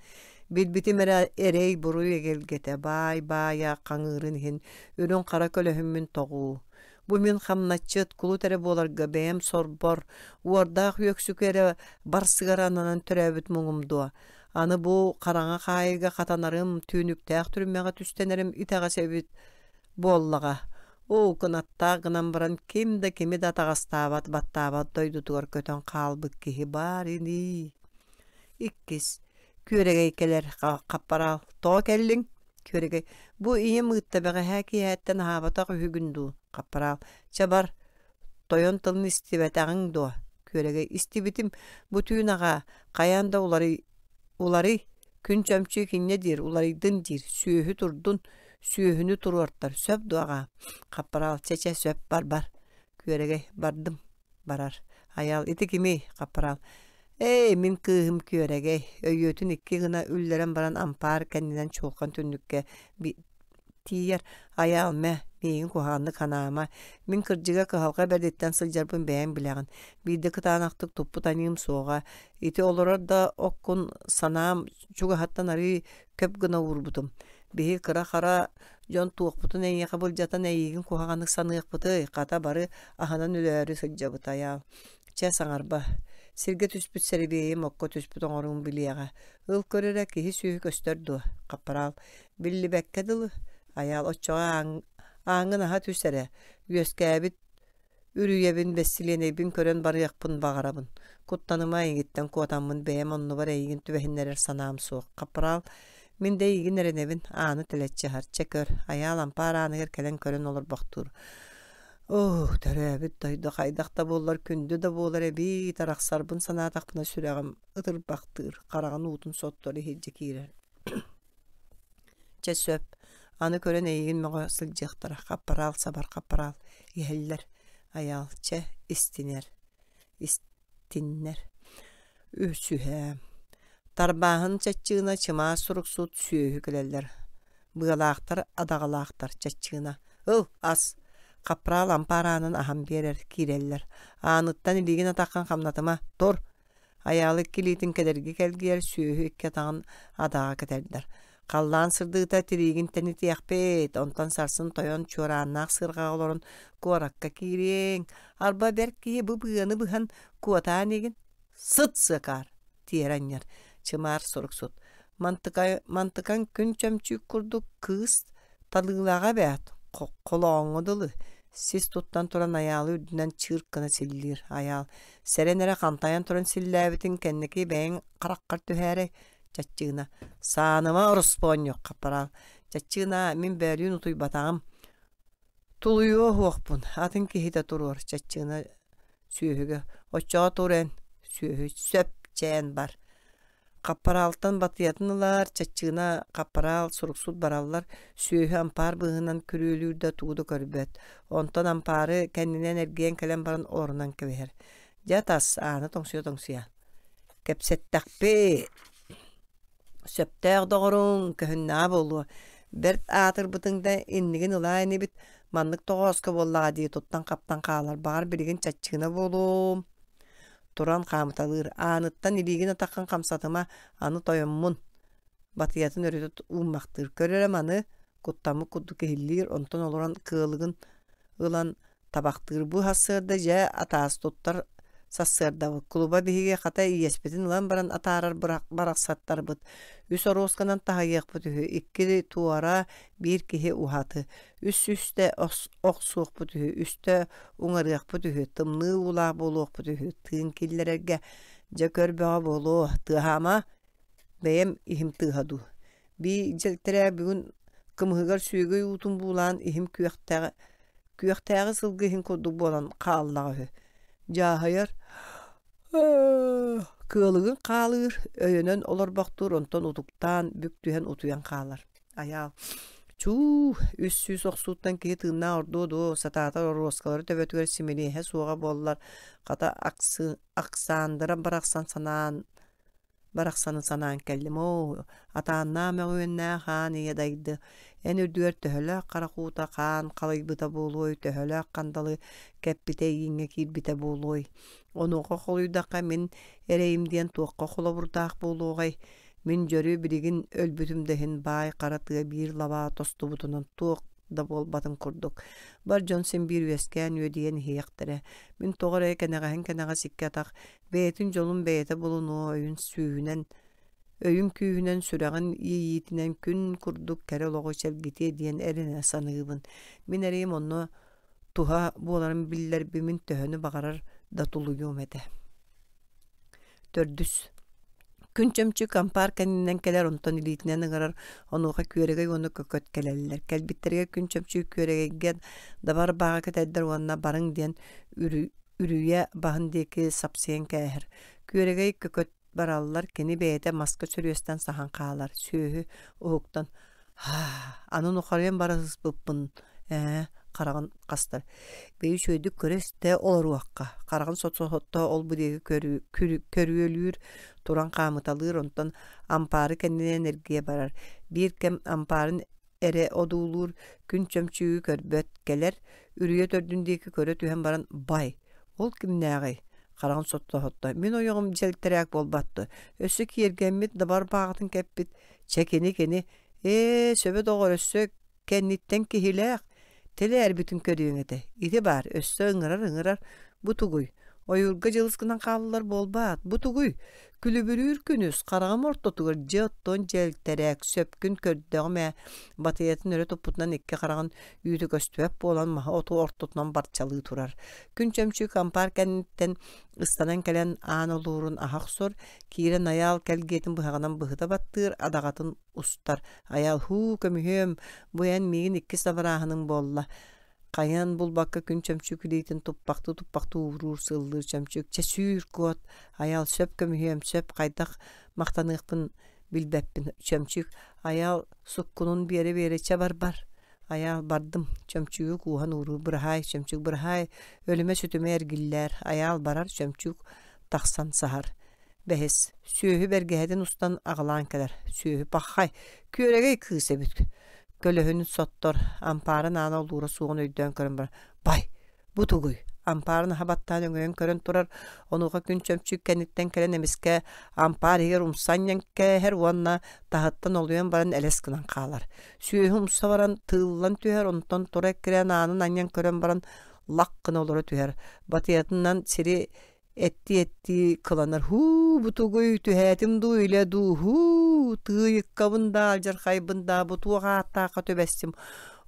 Билбитим эрэ эрэй-буруй эгэлгэтэ, баай-баайа хаҥыырын иһин үрүҥ-хара көлөһүммүн тоҕуу. Бу мин хамначчыт, кулут эрэ буоларга бэйэм сорбор, уордаах үөксүкү эрэ барсыгар ананан төрөөбүт муҥум дуо? Аны бу хараҥа хаайыыга хатанарым, түүнүктээх түрмэҕэ түстэнэрим итэҕэс эбит буоллаҕа. Оо, кынаттаах гынан баран ким да кими да атаҕастаабат, баттаабат дойдутугар көтөн хаалбыт киһи баар ини. Иккис, күөрэгэй кэлэр хаппараал, тоҕо кэллиҥ? Күөрэгэй, бу ийэм ыытта бэҕэһээ киэһэттэн аһаабатах үһүгүн дуу? Хаппараал, чэ бар, тойон тылын истибэтэҕиҥ дуо? Күөрэгэй, истибитим, бу түүн аҕаа, хайаан да уларый, уларый, күн чөмчүүк инньэ диир, уларыйдын диир, сүөһү турдун, Сүөһүнү туруортар, сөп дуо аҕаа? Хаппараал, чэ-чэ, сөп, бар-бар. Күөрэгэй, бардым, барар. Айаал, ити кимий? Хаппараал, Ээ, мин кыыһым Күөрэгэй, өйүөтүн икки гына үллэрэн баран ампаар кэннинэн чуолкан түннүккэ тиийэр. Айаал, мэ, миигин куһаҕаннык санаама. Мин кырдьыга кыһалҕа бэрдиттэн сылдьарбын бэйэҥ билэҕин. Биирдэ кытаанахтык туппут аньыым суоҕа. Ити олорор да оккун санаам чугаһыттан арыый көп гына уурбутум. Биһи кыра-хара дьон туохпутун эйиэхэ былдьатан эйиигин куһаҕаннык саныахпытый, хата бары аһынан өлөөрү сылдьабыт айаал. Чэ, саҥарба. Сиргэ түспүт сэрэбиэйим окко түспүт оҥоруум билиэҕэ. Ыл көр эрэ, киһи-сүөһү көстөр дуо? Хаппараал. Биллибэккэ дылы. Айаал, оччоҕо ааҥ, ааҥҥын аһа түс эрэ. Үөскээбит үрүйэбин, бэстилиэнэйбин көрөн барыахпын баҕарабын. Куттаныма эйигиттэн куотаммын бэйэм оннубар эйигин түбэһиннэрэр санаам суох. Хаппараал, мин да эйигин эрэнэбин, ааны тэлэччи аһар. Чэ көр, Айаал ампаар ааныгар кэлэн көрөн олорбохтуур. Оо, төрөөбүт дойду хайдах да буоллар күндү да буолар эбиит, арахсарбын санаатахпына сүрэҕим ытырбахтыыр, хараҕын уутун соттор иһирдьэ киирэр. Чэ сөп, аны көрөн эйигин мөҕө сылдьыахтара, хаппараал сабар хаппараал, иһэллэр, айаал, чэ, истинэр, истиннэр. Үсүһэ. Тарбааһын чаччыына чымаас суруксут сүөһү кэлэллэр. Быалаахтар, адаҕалаахтар чаччыына. Ыл, ас. Хаппараал ампаар аанын аһан биэрэр, киирэллэр. Ааныттан илиигин атаххын хамнатыма, тур. Айаалы икки илиитин кэдэрги кэлгийэр, сүөһү икки атаҕын адаҕа кэтэрдэр. Халлаан сырдыыта тириигин тэнитиэхпит, онтон сарсын тойон чуорааннаах сыарҕаҕа олорон куоракка киириэҥ. Арба бэрт киһи бу быаны быһан куотаан игин сыт сыакаар тиэрэ анньар чымаар суруксут мантыкаҥ күн чөмчүүк курдук кыыс талыылааҕа эбээт холооҥҥо дылы сис туттан туран айаалы үрдүнэн чыырк гына силлиир айаал сэрэн эрэ хантайан туран силлээбитин кэнники бэйэҥ хараххар түһээрэй чаччыына сааныма ороспуонньук хаппараал чаччыына мин бөөлүүн утуйбатаҕым тулуйуо уһуохпун атын киһитэ туруор чаччыына сүөһүгэ оччоҕо тур эн сүөһү сөп чээн бар Хаппараалтан батыйатын ылаар, чаччыына хаппараал суруксут бараллар, сүөһү ампаар быыһынан күрүөлүүр да тугу да көрбөт. Онтон ампаары кэннинэн эргийэн кэлэн баран олорунан кэбиһэр. Дьэ тас, ааны тоҥсуйа-тоҥсуйа. Кэпсэттэхпит. Сөптөөх доҕоруҥ, көһүннэҕэ буолуо. Бэрт аатырбытыҥ да иннигин ылаа инибит, маннык тоҕооско буоллаҕа дии туттан-хаптан хаалар. Баҕар билигин чаччыына буолуом. Туран хаамыталыыр, ааныттан илиигин атаххын хамсатыма, аны тойоммун батыйатын өрүтэ ууммахтыыр. Көр эрэ маны, куттаммыт курдук иһиллиир, онтон олорон кыалыгын ылан табахтыыр. Бу сарсыарда дьэ атаас туттар сарсыардабыт. Кулуба биһиги хата иэспитин ылан баран атаарар барахсаттарбыт. Үс оруосканан таһыйыахпыт үһү, икки туора, биир киһи уһаты. Үс үстэ охсуохпут үһү, үстэ уҥарыахпыт үһү, тымныы уулаах буолуохпут үһү, тыын киллэрэргэ дьэ көр бөҕө буолуо, тыаһаама, бэйэм иһим тыаһа дуу. Бии дьэлтэрээ бүгүн кымыһыгар сүөгэй уутун буулаан иһим күөхтээҕи күөхтээҕи сылгы иһин курдук буолан хааллаҕа үһү. Дьааһыйар кыалыгын хаалыыр, өйөнөн олорбохтуур, онтон утуктаан бүк түһэн утуйан хаалар. Айаал Чуу, 300 охсууттан киһи тыыннаах ордуо дуо, сатаатар оруоскалары төбөтүгэр симэлиэһэ суоҕа буоллар, хата Оксандра барахсан санаан барахсаны санаан кэллим оо, атааннаах мөҕүөннээх аан ийэ дайды, эн үрдүгэр төһөлөөх харах уута хаан халыйбыта буолуой, төһөлөөх хандалы кэппитэ ииҥҥэ киирбитэ буолуой. Онуоха холуйдахха мин эрэйим диэн туохха холобурдаах буолуоҕай, Мин дьөрү билигин өлбүтүм да иһин баай хара тыа биир лабаа тостубутунан туох да буолбатын курдук. Бар дьон син биир үөскээн үөдүйэн иһиэхтэрэ. Мин тоҕо эрэ кэнэҕэһин кэнэҕэс икки атах бэйэтин дьолун бэйэтэ булунуо өйүн сүүһүнэн өйүн күүһүнэн сүрэҕин иэйиитинэн күн курдук кэрэ олоҕу чэлгитиэ диэн эрэнэ саныыбын. Мин эрэйим онно туһа буоларын биллэрбин мин төһөнү баҕарар да тулуйуом этэ. Төрдүс Күн чөмчүүк ампаар кэннинэн кэлэр, онтон илиитинэн ыҥырар, онуоха күөрэгэй уонна көкөт кэлэллэр. Кэлбиттэригэр күн чөмчүүк күөрэгэйгэ дабар бааҕа кэтэрдэр уонна барыҥ диэн үрүйэ баһын диэки сапсыйан кээһэр. Күөрэгэй көкөт бараллар, кини бэйэтэ маска сөрүөстэн саһан хаалар. Сүөһү уһуктан: Аны нухарыйан бара сыспыппын ээ хараҕын хастар. Бэйи үчүгэйдик көрө-истэ олоруохха. Хараҕын сотсо-сотто ол-бу диэки көрүөлүүр, туран хаамыталыыр, онтон ампаары кэннинэн эргийэ барар. Биир кэм ампаарын эрэ одуулуур, күн чөмчүүгү көрбөт, кэлэр, үрүйэ төрдүн диэки көрө түһэн баран «Бай, ол кимнээҕий?» Хараҕын сотто-сотто «Мин ойоҕум дьэлтэрээк буолбат дуо? Өссө киэргэммит дабар бааҕытын кэппит. Чэ, кини-кини, ээ, сөбө доҕор, өссө кэнниттэн киһилээх, тэлээрбитин көрүөҥ этэ. Ити баар, өссө ыҥырар-ыҥырар, бу тугуй? Ойуурга дьылыс гынан хааллылар буолбаат, бу тугуй? Күлүбүрүүр күнүс хараҕым ортотугар дьэ оттон дьэлтэрээк, сөпкүн көрдөҕүм ээ, батыйатын өрө туппутунан икки хараҕын үүтэ көстүбэт буолан маһы-оту ортотунан барчалыы турар. Күн чөмчүүк ампаар кэнниттэн ыстанан кэлэн аан олуурун аһа охсор, киирэн айаал кэлгиэтин быһаҕынан быһыта баттыыр, адаҕатын устар. Айаал һуу, көмүһүөм, бу эн миигин иккис абырааһыныҥ буолла. Хайан булбакка күн чөмчүүк илиитин туппахтыы-туппахтыы ууруур сыллыыр чөмчүүк чэ сүүр куот, айаал сөп көмүһүөм, сөп хайдах махтаныахпын билбэппин чөмчүүк айаал суккунун биэрэ-биэрэ чэ бар-бар Айаал бардым, чөмчүүгү кууһан ууруур быраһаай, чөмчүүк быраһаай, өлүмэ-сүтүмэ эргиллээр, айаал барар, чөмчүүк тахсан саһар. Бэһис, сүөһү бэргэһэтин устан аҕылаан кэлэр. Сүөһү паххай, күөрэгэй кыыс эбит. Көлөһүн соттор, ампаарын аана олуура суоҕун өйдөөн көрөн баран, бай, бу тугуй? Ампаарын аһа баттаан өҥөйөн көрөн турар, онуоха күн чөмчүүк кэнниттэн кэлэн эмискэ ампаар иһигэр умса анньан кээһэр уонна таһыттан олуйан баран элэс гынан хаалар. Сүөһү умса баран тыыллан түһэр, онтон тура эккирээн аанын анньан көрөн баран лах гына олоро түһэр. Батыйатынан сири Эттии-эттии кыланар «Һуу, бу тугуй, түһээтим дуу, илэ дуу, һуу, тыыйыккабын даа, алдьархайбын даа, бу туох ааттаахха түбэстим,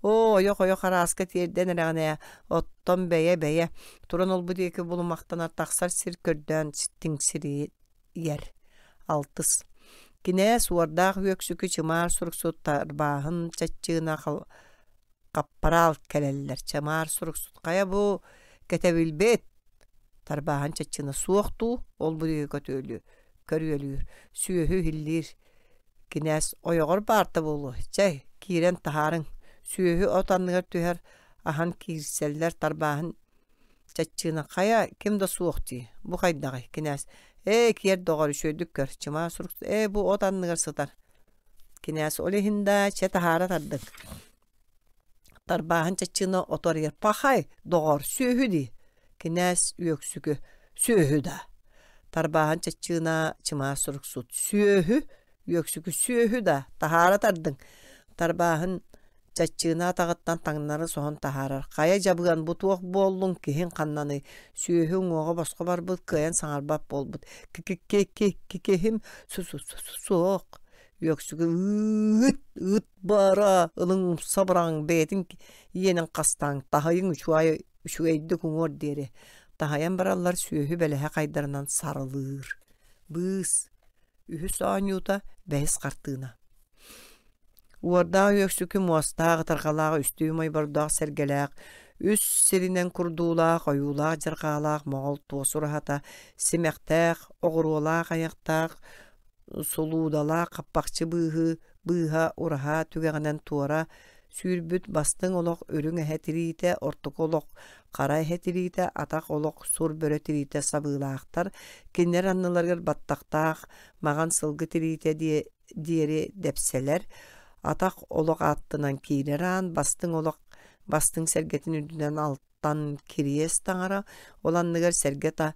оо, ойох-ойох арааска тиэрдэн эрэҕин ээ, оттон бэйэ-бэйэ» туран олбу диэки булумахтанар тахсар сир көрдөөн тиҥсирийэр. Алтыс. Кинээс уордаах үөксүкү чымаар суруксут тарбааһын чаччыына хаппараал кэлэллэр. Чамаар суруксут хайа бу кэтэбилбит Тарбааһын чаччына суох дуу, ол бу көтүөлүү, көрүөлүүр, сүөһү иһиллиир. Кинээс ойоҕор баарта буолуо, чэй, киирэн таһаарыҥ. Сүөһү от анныгар түһэр, аһан киирсэллэр тарбааһын чаччыына хайа ким да суох дии, бу хайдаҕый, кинээс ээ киэр доҕор үчүгэйдик көр, чымаа сурук ээ бу от анныгар сытар. Кинээс ол иһин даа, чэ таһаара тардыҥ. Тарбааһын чаччыына оту арыйар «Пахай, доҕоор, сүөһү дии!» Кинээс үөксүкү «Сүөһү даа?» Тарбааһын чаччыына чымаас суруксут «Сүөһү?» Үөксүкү «Сүөһү даа, таһаара тардыҥ!» Тарбааһын чаччыына атаҕыттан таҥнары соһон таһаарар «Хайа дьабыан, бу туох буоллуҥ, киһиҥ ханнаный?» Сүөһү уҥуоҕа босхо барбыт, кыайан саҥарбат буолбут «Ки-ки-ки-киһим су-су-суох!» Үөксүкү «Ыыт, ыыт Бара ылыҥ умса быраҕыҥ бэйэтин иэнин хастааҥ таһыйыҥ үчүгэй үчүгэйдик уҥуор диэри таһыйан бараллар сүөһү бэлэһэ хайдарынан сарылыыр быыс үһүс оонньуута бэһис хартыына уордаах үөксүкү муостаах ытарҕалаах үстүү мойбордоох сэргэлээх үс сиринэн курдуулаах ойуулаах дьарҕаалаах моҕол туос ураһата симэхтээх оҕуруолаах айахтаах сулуудалаах хаппахчы быыһыы быыһа ураһа түгэҕинэн туора сүүрбүт бастыҥ олох үрүҥ эһэ тириитэ, ортоку олох хара эһэ тириитэ, атах олох сур бөрө тириитэ сабыылаахтар, кинилэр анныларыгар баттахтаах маҕан сылгы тириитэ диэри дэпсэлэр, атах олох аттынан киирэр аан бастыҥ олох бастыҥ сэргэтин үрдүнэн алтан кириэс таҥара, ол анныгар сэргэ та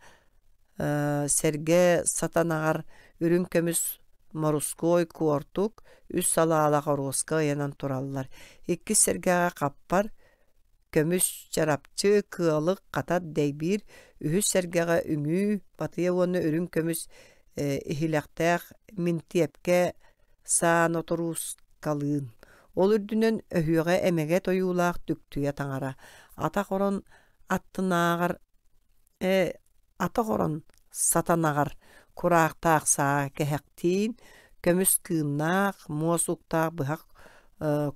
сэргэ сатанаҕар үрүҥ көмүс морускуой куортук үс салаалаах оруоска ыйанан тураллар. Иккис сэргэҕэ хаппар, көмүс чарапчы, кыалык, хатат дэйбиир, үһүс сэргэҕэ үҥүү, батыйа уонна үрүҥ көмүс иһилэхтээх минтиэпкэ саан оторуускалыын. Ол үрдүнэн өһүөҕэ эмэгэт ойуулаах түктүйэ таҥара. Атах орон аттынааҕар атах орон сатанаҕар кураахтаах саа кэһэхтиин, көмүс кыымнаах, муос уктаах быһах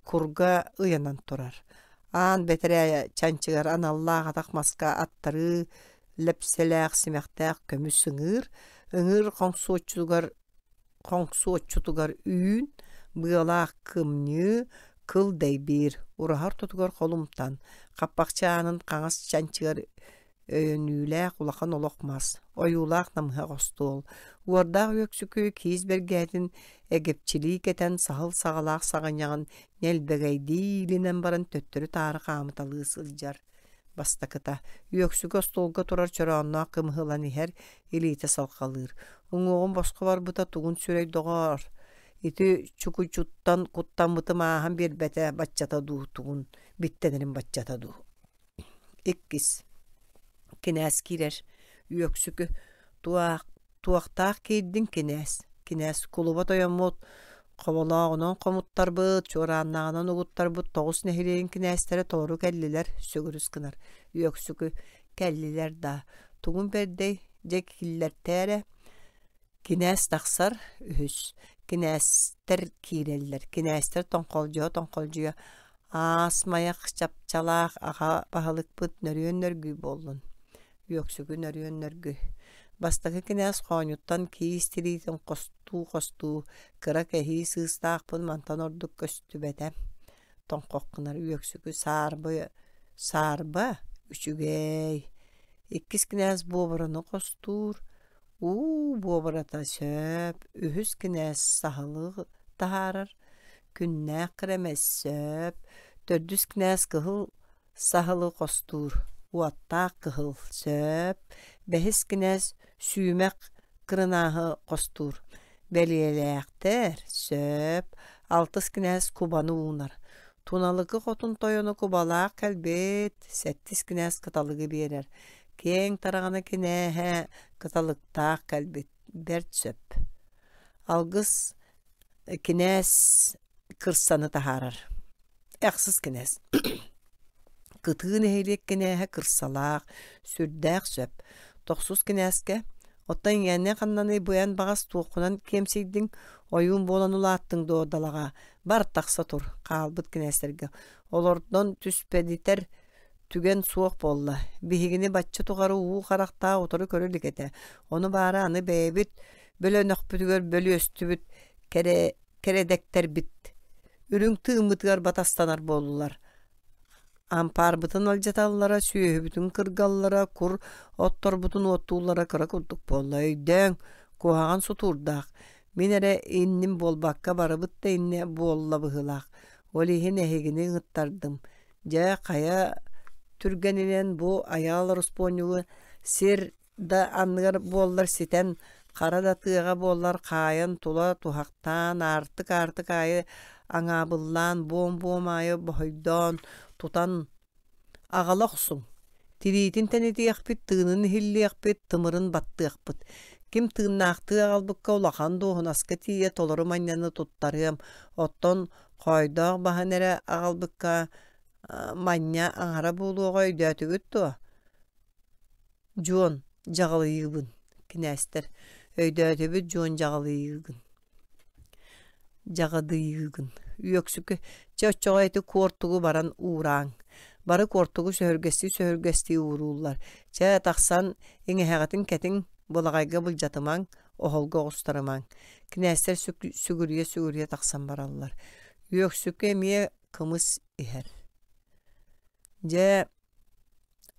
курга ыйанан турар. Аан бэтэрээ чанчыгар аналлаах атах маска аттарыы лэпсэлээх симэхтээх көмүс ыҥыыр, ыҥыыр хоҥсуоччутугар хоҥсуоччутугар үүн, Быалаах кымньыы, кыл дэйбиир, ураһа ортотугар холумтан, хаппахчаанын хаҥас чанчыгар өйөнүүлээх улахан олох мас, ойуулаах намыһах остуол, уордаах үөксүкү киис бэргэһэтин эгэпчилии кэтэн саһыл саҕалаах саҕынньаҕын ньэлбэгэйдии иилинэн баран төттөрү-таары хаамыталыы сылдьар. Бастакыта, үөксүкү остуолга турар чороонноох кымыһы ылан иһэр, илиитэ салҕалыыр. Уҥуоҕум босхо барбыта тугун сүрэй доҕоор, ити чукучуттан куттаммытым ааһан биэрбэтэ баччата дуу, тугун биттэнэрим баччата дуу. Иккис кинээс киирэр Үөксүкү туох туохтаах киирдиҥ кинээс кинээс кулуба тойоммут хоболооҕунан хомуттарбыт чуорааннааҕынан угуттарбыт тоҕус нэһилиэгин кинээстэрэ толору кэллилэр сүгүрүс гынар Үөксүкү кэллилэр даа тугун бэрдэй дьэ киллэртээ эрэ Кинээс тахсар, үһүс. Кинээстэр киирэллэр. Кинээстэр тоҥхолдьуйа-тоҥхолдьуйа аас-майах чапчалаах аҕа баһылыкпыт нөрүөн нөргүй буоллун. Үөксүгү нөрүөн нөргүй. Бастакы кинээс хоонньуттан киис тириитин хостуу-хостуу кыра кэһии сыыстаахпын мантан ордук көстүбэтэ. Тоҥхох гынар үөксүкү саарба саарба үчүгэй. Иккис кинээс буобураны хостуур, Уу, буобурата сөп, үһүс кинээс саһылы таһаарар, күннээх кэрэмэс сөп, төрдүс кинээс кыһыл саһылы хостуур, уоттаах кыһыл сөп, бэһис кинээс сүүмэх кырынааһы хостуур, бэлиэлээхтэр сөп, алтыс кинээс кубаны уунар, Туналыкы хотун тойоно кубалаах кэлбит, сэттис кинээс кыталыгы биэрэр, Киэҥ тараҕана кинээһэ кыталыктаах кэлбит, бэрт сөп. Алгыс кинээс кырсаны таһаарар. Ахсыс кинээс. Кытыы нэһилиэк кинээһэ кырсалаах, сүрдээх сөп. Тохсус кинээскэ оттон иҥээннэ ханнаный быйан баҕас туоххунан киэмсийдиҥ, ойуун буолан улааттыҥ дуо далаҕа, бар тахса тур, хаалбыт кинээстэргэ. Олордон түспэдитэр Түгэн суох буолла, биһигини бачча тухары уу харахтаах утары көрө илик этэ, ону баара аны бэйэбит бөлөнөхпүтүгэр бөлүөстүбүт кэрэ кэрэдэктэрбит үрүҥ тыыммытыгар батастанар буоллулар. Ампаарбытын алдьаталлара, сүөһүбүтүн кыргаллара, кур отторбутун уоттууллара кыра курдук буолла. Өйдөөҥ, куһаҕан сутуурдаах. Мин эрэ инним буолбакка барыбыт да иннэ буолла быһыылаах. Ол иһин эһигини ыҥыттардым. Дьэ, хайа түргэнинэн бу айаал ороспуонньугу сир да анныгар буоллар ситэн, хара да тыаҕа буоллар хаайан тула туһахтаан, аартык-аартык аайы аҥаабыллаан, буом-буом аайы боһойдоон, тутан аҕала охсуҥ. Тириитин тэнитиэхпит, тыынын иһиллиэхпит, тымырын баттыахпыт. Ким тыыннаахтыы аҕалбыкка улахан дуоһунаска тиийэ толору манньаны туттарыам, оттон Хоойдоох баһын эрэ аҕалбыкка манньа аҥара буолуоҕа өйдөөтүгүт дуо? Дьуон, дьаҕылыйыыбын, кинээстэр, өйдөөтүбүт Дьуон дьаҕылыйыыгын. Дьаҕыдыйыыгын. Үөксүкү, чэ оччоҕо ити куортугу баран уурааҥ. Бары куортугу сөһүргэстии-сөһүргэстии уурууллар. Чэ, тахсан иҥэһэҕитин кэтиҥ, былаҕайга былдьатымаҥ, оһолго оҕустарымаҥ. Кинээстэр сүгүрүйэ-сүгүрүйэ тахсан бараллар. Үөксүкү эмиэ кымыс иһэр. Дьэ,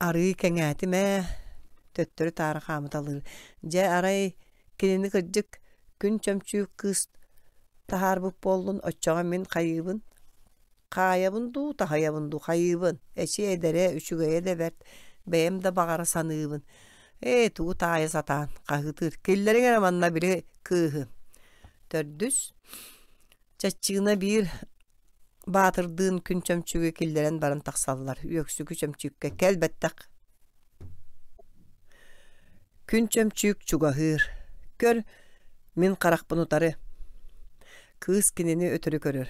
арыы кэҥээтим ээ, төттөрү-таары хаамыталыыр. Дьэ, арай кинини кырдьык күн чөмчүүк кыыс таһаарбыт буоллун, оччоҕо мин хайыыбын? Хаайабын дуу, таһыйабын дуу, хайыыбын, эчи эдэрэ, үчүгэйэ да бэрт, бэйэм да баҕара саныыбын. Ээ, тугу таайа сатаан, хаһыытыыр, киллэриҥ эрэ манна били кыыһы. Төрдүс, Чаччыына биир баатырдыын күн чөмчүүгү киллэрэн баран тахсаллар. Үөксүкү чөмчүүккэ кэлбэттэх. Күн чөмчүүк чугаһыыр. Көр, мин харахпын утары. Кыыс кинини өтөрү көрөр.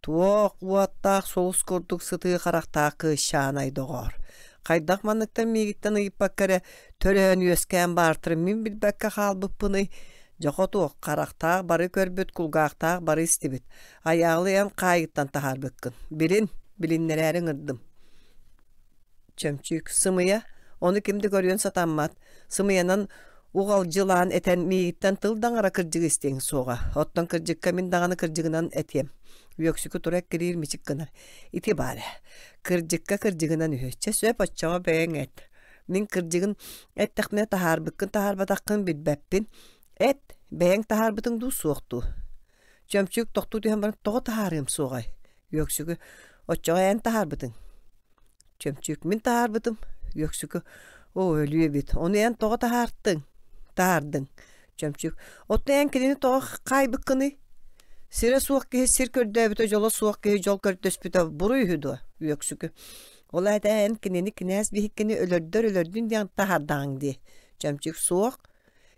Туох уоттаах сулус курдук сытыы харахтаах кыысчаанай доҕоор. Хайдах манныктан миигиттэн ыйыппакка эрэ төрөөн-үөскээн баартарын мин билбэккэ хаалбыппыный? Дьохо туох, харахтаах бары көрбүт, кулгаахтаах бары истибит. Айаалы эн хаайыттан таһаарбыккын. Билин, билиннэрээри ыҥырдым. Чөмчүүк, сымыйа, ону ким да көрүөн сатаммат. Сымыйанан Уҕалдьылаан этэн миигиттэн тыл да аҥара кырдьыгы истиэҥ суоҕа. Оттон кырдьыкка мин даҕаны кырдьыгынан этиэм. Үөксүкү тура эккириир мичик гынар. Ити баар ээ. Кырдьыкка кырдьыгынан үһү. Чэ сөп оччоҕо бэйэҥ эт. Мин кырдьыгын эттэхпинэ таһаарбыккын таһаарбатаххын билбэппин. Эт, бэйэҥ таһаарбытыҥ дуу суох дуу? Чөмчүүк тохтуу түһэн баран тоҕо таһаарыам суоҕай? Үөксүкү оччоҕо эн таһаарбытыҥ. Чөмчүүк мин таһаарбытым. Үөксүкү оо өлүө эбит. Ону эн тоҕо таһаартыҥ? Таһаардыҥ. Чөмчүүк оттон эн кинини тоҕо хаайбыккыный? Сирэ суох киһи сир көрдөөбүтэ, дьоло суох киһи дьол көрдөспүтэ буруй үһү дуо? Үөксүкү ол аата эн кинини кинээс биһиккини өлөрдөр өлөрдүн диэн таһаардаҕыҥ дии. Чөмчүүк суох.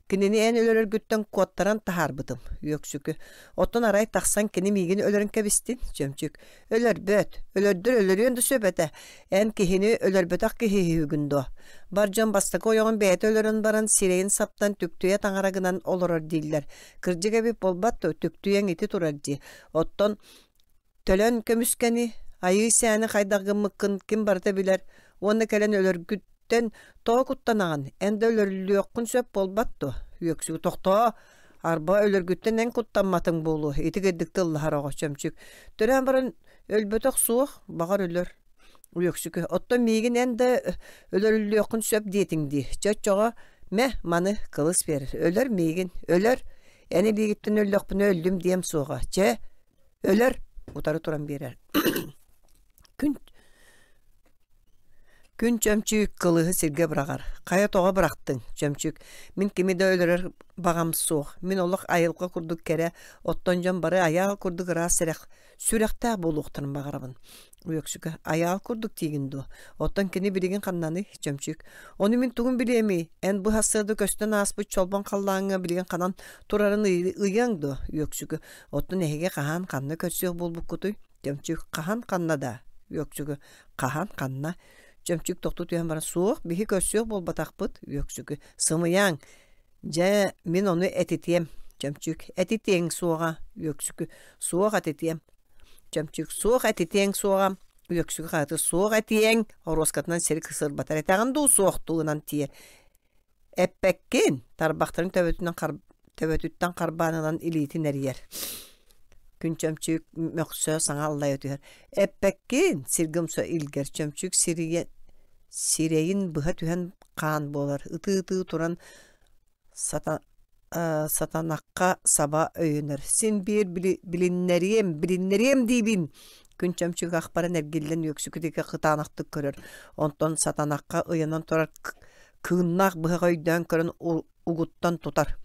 Кинини эн өлөрөргүттэн куоттаран таһаарбытым, Үөксүкү. Оттон арай тахсан кини миигин өлөрөн кэбистин, Чөмчүк. Өлөрбөт, өлөрдөр өлөрүөн да сөп этэ. Эн киһини өлөрбөтөх киһи үһүгүн дуо? Бар дьон бастакы ойоҕун бэйэтэ өлөрөн баран сирэйин саптан түктүйэ таҥара гынан олорор дииллэр. Кырдьык эбит буолбат дуо, түктүйэҥ ити турар дии. Оттон Төлөн көмүскэни, айыы сээни хайдах гыммыккын ким барыта билэр уонна кэлэн өлөргүттэн тоҕо куттанаҕын, эн да өлөрүллүөххүн сөп буолбат дуо? Үөксүгү тохтоо, арба өлөргүттэн эн куттамматыҥ буолуо, ити кырдьык тыллаһар оҕо чөмчүк. Төрөөн баран өлбөтөх суох, баҕар өлөр. Үөксүкү, оттон миигин эн да өлөрүллүөххүн сөп диэтиҥ дии. Чэ оччоҕо мэ маны кылыс биэрэр. Өлөр миигин, өлөр. Эн илиигиттэн өллөхпүнэ өллүм диэм суоҕа. Чэ, Өлөр, утары туран биэрэр. Күн Күн Чөмчүүк кылыһы сиргэ быраҕар. Хайа тоҕо бырахтыҥ, Чөмчүүк? Мин кими да өлөрөр баҕам суох. Мин олох айылҕа курдук кэрэ, оттон дьон бары айаал курдук ыраас сэрэх, сүрэхтээх буолуохтарын баҕарабын. Үөксүкэ, айаал курдук диигин дуо? Оттон кини билигин ханнаный, Чөмчүүк? Ону мин тугун билиэмий? Эн бу сарсыарда көстөн ааспыт чолбон халлааҥҥа билигин ханан турарын ыйыаҥ дуо, Үөксүкү? Оттон эһиги хаһан ханна көрсүөх буолбуккутуй? Чөмчүүк хаһан ханна да? Үөксүкү хаһан ханна? Чөмчүүк тохтуу түһэн баран суох, биһи көрсүөх буолбатахпыт, Үөксүкү. Сымыйааҥ. Дьэ, мин ону этитиэм. Чөмчүүк этитиэҥ суоҕа, Үөксүкү. Суох этитиэм. Чөмчүүк суох этитиэҥ суоҕа, Үөксүкү хаһыаты суох этиэҥ, оруоскатынан сири сырбатар этэҕин дуу суох дуу гынан тиийэр. Эппэккин, тарбахтарын төбөтүнэн хар... төбөтүттэн харбаан ылан илиитин эрийэр. Күн Чөмчүүк мөхсө саҥа аллайа түһэр. Эппэккин, сиргэ умса илгэр Чөмчүүк сирийэ сирэйин быһа түһэн хаан буолар. Ытыы-ытыы туран сата сатанахха саба өйөнөр. Син биир билиннэриэм, билиннэриэм диибин. Күн Чөмчүүк ахпаран эргиллэн үөксүкү диэки кытаанахтык көрөр. Онтон сатанахха ыйанан турар кыыннаах быһаҕы өйдөөн көрөн угуттан тутар.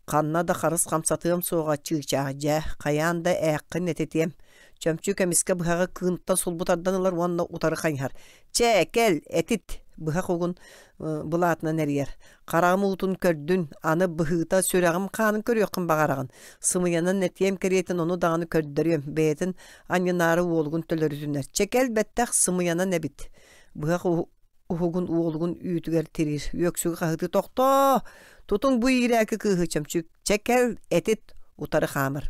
Ханна да харыс хамсатыам суоҕа, чыычаах дьэ, хайаан да ээххин этитиэм. Чөмчүүк эмискэ быһаҕы кыынтан сулбу тардан ылар уонна утары хайыһар. Чэ, кэл, этит! Быһах угун былаатынан эрийэр. Хараҕым уутун көрдүн, аны быһыыта сүрэҕим хаанын көрүөххүн баҕараҕын. Сымыйанан этиэм кэриэтин ону даҕаны көрдөрүөм, бэйэтин анньынаары уолугун төлөрүтүнэр. Чэ, кэл бэттэх, сымыйанан эбит. Быһах уһугун уолугун үүтүгэр тириир. Үөксүгү хаһыытыы тохтоо! Тутуҥ бу иирээки кыыһы чөмчүүк. Чэ, кэл, этит! Утары хаамар.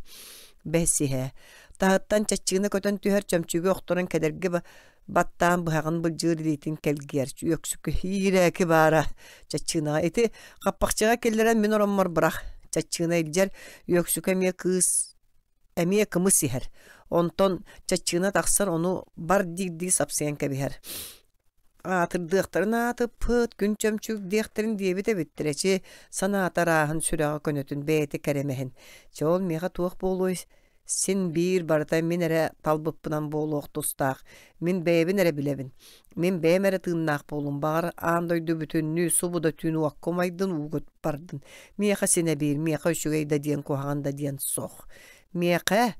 Бэс иһэ. Таһыттан чаччыына көтөн түһэр чөмчүүгү охторон кэдэрги баттаан быһаҕын былдьыыр илиитин кэлгийэр. Үөксүкү иирээки баара. Чаччыынаҕа ити хаппахчыга киллэрэн мин ороммор бырах. Чаччыына илдьэр. Үөксүкү эмиэ кыыс эмиэ кымыс иһэр. Онтон чаччыына тахсар ону бар диирдии сапсыйан кэбиһэр. Аатырдыахтарын аатыппыт, күн чөмчүүк диэхтэрин диэбит эбиттэр эчи, санаата арааһын, сүрэҕэ көнөтүн, бэйэтэ кэрэмэһин. Чэ ол миэхэ туох буолуой, син биир барыта мин эрэ талбыппынан буолуох тустаах, мин бэйэбин эрэ билэбин. Мин бэйэм эрэ тыыннаах буолуум, баҕар аан дойду бүтүннүү субу да түүн уокка умайдын, ууга бардын. Миэхэ синэ биир, миэхэ үчүгэй да диэн, куһаҕан да диэн суох. Миэхэ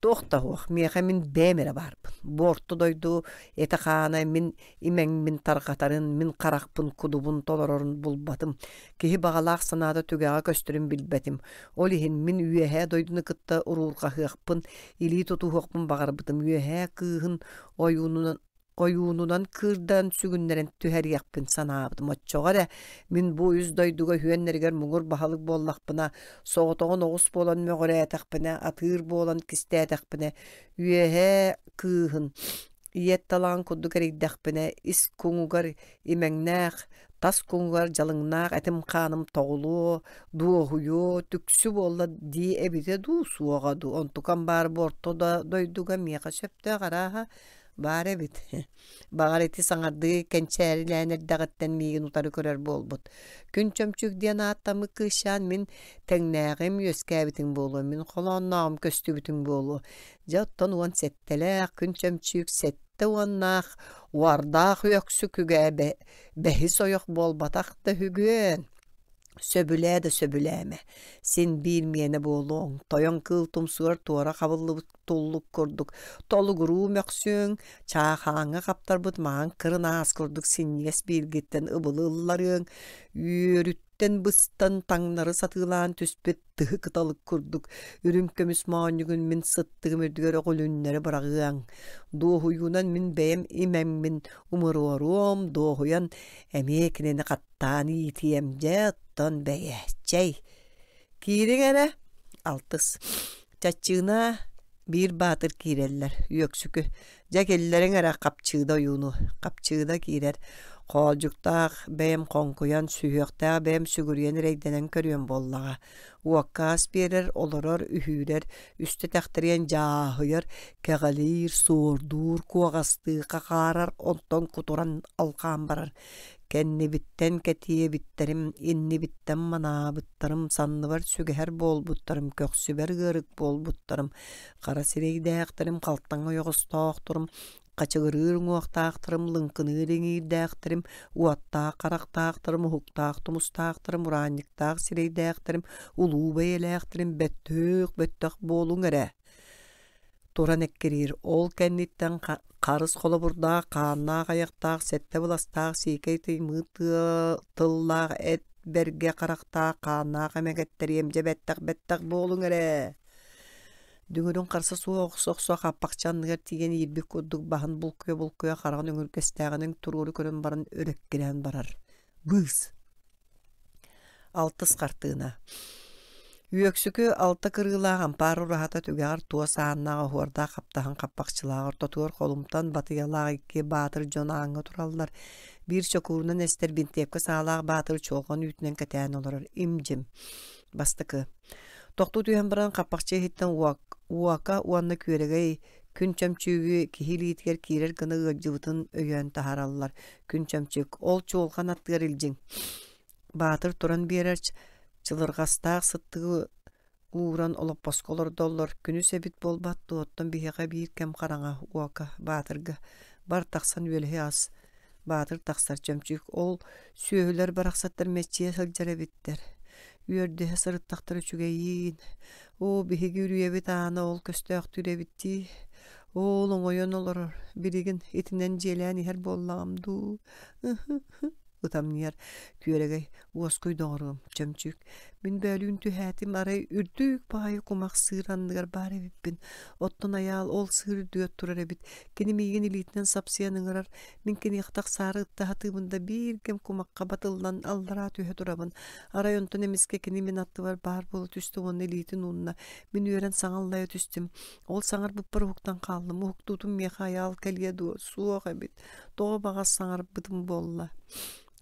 туох да суох, миэхэ мин бэйэм эрэ баарбын. Бу орто дойду этэ-хаана мин имэҥмин тарҕатарын, мин харахпын, кудубун толорорун булбатым. Киһи баҕалаах санаата түгэҕэ көстөрүн билбэтим. Ол иһин мин үөһээ дойдуну кытта уруурҕаһыахпын, илии тутуһуохпун баҕарбытым. Үөһээ кыыһын ойуунунан ойуунунан кыырдан сүгүннэрэн түһэриэхпин санаабытым. Оччоҕо эрэ мин бу үс дойдуга үһүөннэригэр муҥур баһылык буоллахпына, соҕотоҕун оҕус буолан мөҕүрээтэхпинэ, атыыр буолан кистээтэхпинэ, үөһээ кыыһын ийэт талаҕын курдук эрийдэхпинэ, ис куҥугар имэҥнээх, Тас куҥугар дьалыҥнаах этим-хааным тоҕулуо, дуоһуйуо, түксү буолла дии эбитэ дуу, суоҕа дуу, онтукам баар бу орто да дойдуга миэхэ сөптөөх арааһа баар эбит. Баҕар ити саҥардыы кэнчээрилээн эрдэҕиттэн миигин утары көрөр буолбут. Күн Чөмчүүк диэн ааттаммыт кыысчаан мин тэҥнээҕим үөскээбитиҥ буолуо, мин холооннооҕум көстүбүтүҥ буолуо. Дьэ оттон 17-лээх Күн Чөмчүүк 70-наах уордаах үөксүкүгэ бэһис ойох буолбатах да үһүгүөн. Сөбүлээ да сөбүлээмэ, син биир миэнэ буолуоҥ, тойон кыыл тумсугар туора хабыллыбыт туллук курдук толугуруу мөхсүөҥ, чаахааҥҥа хаптарбыт маҥан кырынаас курдук синньигэс биилгиттэн ыбылы ылларыаҥ, үөрүттэн быстан таҥнары сатыылаан түспүт тыһы кыталык курдук үрүҥ көмүс моонньугун мин сыттыгым үрдүгэр өҕүлүннэри быраҕыаҥ. Дуоһуйуунан мин бэйэм имэҥмин умуруоруом, дуоһуйан эмиэ кинини хаттаан иитиэм, дьэ оттон бэйэ, чэй. Киириҥ эрэ, алтыс. Чаччыына биир баатыр киирэллэр, Үөксүкү. Дьэ киллэриҥ эрэ Хапчыыда ойууну. Хапчыыда киирэр. Хоолдьуктаах бэйэм хоҥкуйан, сүһүөхтээх бэйэм сүгүрүйэн эрэйдэнэн көрүөм буоллаҕа. Уокка ас биэрэр, олорор, үһүүрэр, үстэ тэхтэрийэн дьааһыйар, кэҕэлиир, суордуур, куоҕастыы хахаарар, онтон кутуран алҕаан барар. Кэннибиттэн кэтиэбиттэрим, иннибиттэн манаабыттарым, санныбар сүгэһэр буолбуттарым, көхсүбэр ыарык буолбуттарым, хара сирэйдээхтэрим, халтаҥ ойоҕостоохторум, хачыгырыыр уҥуохтаахтарым, лыҥкыныыр иҥиирдээхтэрим, уоттаах харахтаахтарым, уһуктаах тумустаахтарым, ураанньыктаах сирэйдээхтэрим, улуу бэйэлээхтэрим бөттөөх бөттөх буолуҥ эрэ Туран эккириир, ол кэнниттэн харыс холобурдаах, хааннаах айахтаах, сэттэ быластаах сиикэй тыймыыт тыллаах эт бэргэ харахтаах, хааннаах эмэгэттэриэм дьэ бэттэх-бэттэх буолуҥ эрэ Дүҥүрүн харса суох охсо-охсо хаппахчы анныгар тиийэн иирбит курдук баһын булкуйа-булкуйа хараҕын өҥүргэстээҕинэн туруору көрөн баран өрө эккирээн барар. Быыс Алтыс хартыына Үөксүкү алта кырыылаах ампаар ураһата түгэҕэр туос ааннаах оһуордаах хаптаһын хаппахчылаах ортотугар холумтан батыйалаах икки баатыр дьон ааҥҥа тураллар. Биир чокуурунан эстэр бинтиэпкэ саалаах баатыр чуолҕан үүтүнэн кэтээн олорор им-дьим. Бастакы. Тохтуу түһэн баран хаппахчы иһиттэн уока уонна күөрэгэй күн чөмчүүгү киһи илиитигэр киирэр гына ыалдьыбытын өйөөн таһаараллар. Күн чөмчүүк ол чуолҕан аттыгар илдьиҥ. Баатыр туран биэрэр чылырҕастаах сыттыгы ууран олоппоско олордоллор. Күнүс эбит буолбат дуо, оттон биһиэхэ биир кэм хараҥа, уока, Баатырга бар тахсан үөлэһи ас. Баатыр тахсар чөмчүүк ол сүөһүлэр барахсаттар мэччийэ сылдьар эбиттэр. Үөрдэһэ сырыттахтар үчүгэйиин. Оо, биһиги үрүйэбит аана ол көстөөхтүүр эбит дии. Оол оҥойон олорор. Билигин итинэн дьиэлээн иһэр буоллаҕым дуу. Ытамньыйар күөрэгэй уоскуй доҕоруом чөмчүүк мин бөөлүүн түһээтим арай үрдүк баҕайы кумах сыыр анныгар баар эбиппин оттон айаал ол сыыр үрдүгэр турар эбит кини миигин илиитинэн сапсыйан ыҥырар мин киниэхэ тахсаары ытта сатыыбын да биир кэм кумахха батыллан аллараа түһэ турабын арай онтон эмискэ кини мин аттыбар баар буола түстэ уонна илиитин уунна мин үөрэн саҥа аллайа түстүм ол саҥарбыппар уһуктан хааллым уһуктуутум миэхэ айаал кэлиэ дуо суох эбит тоҕо баҕас саҥарбытым буолла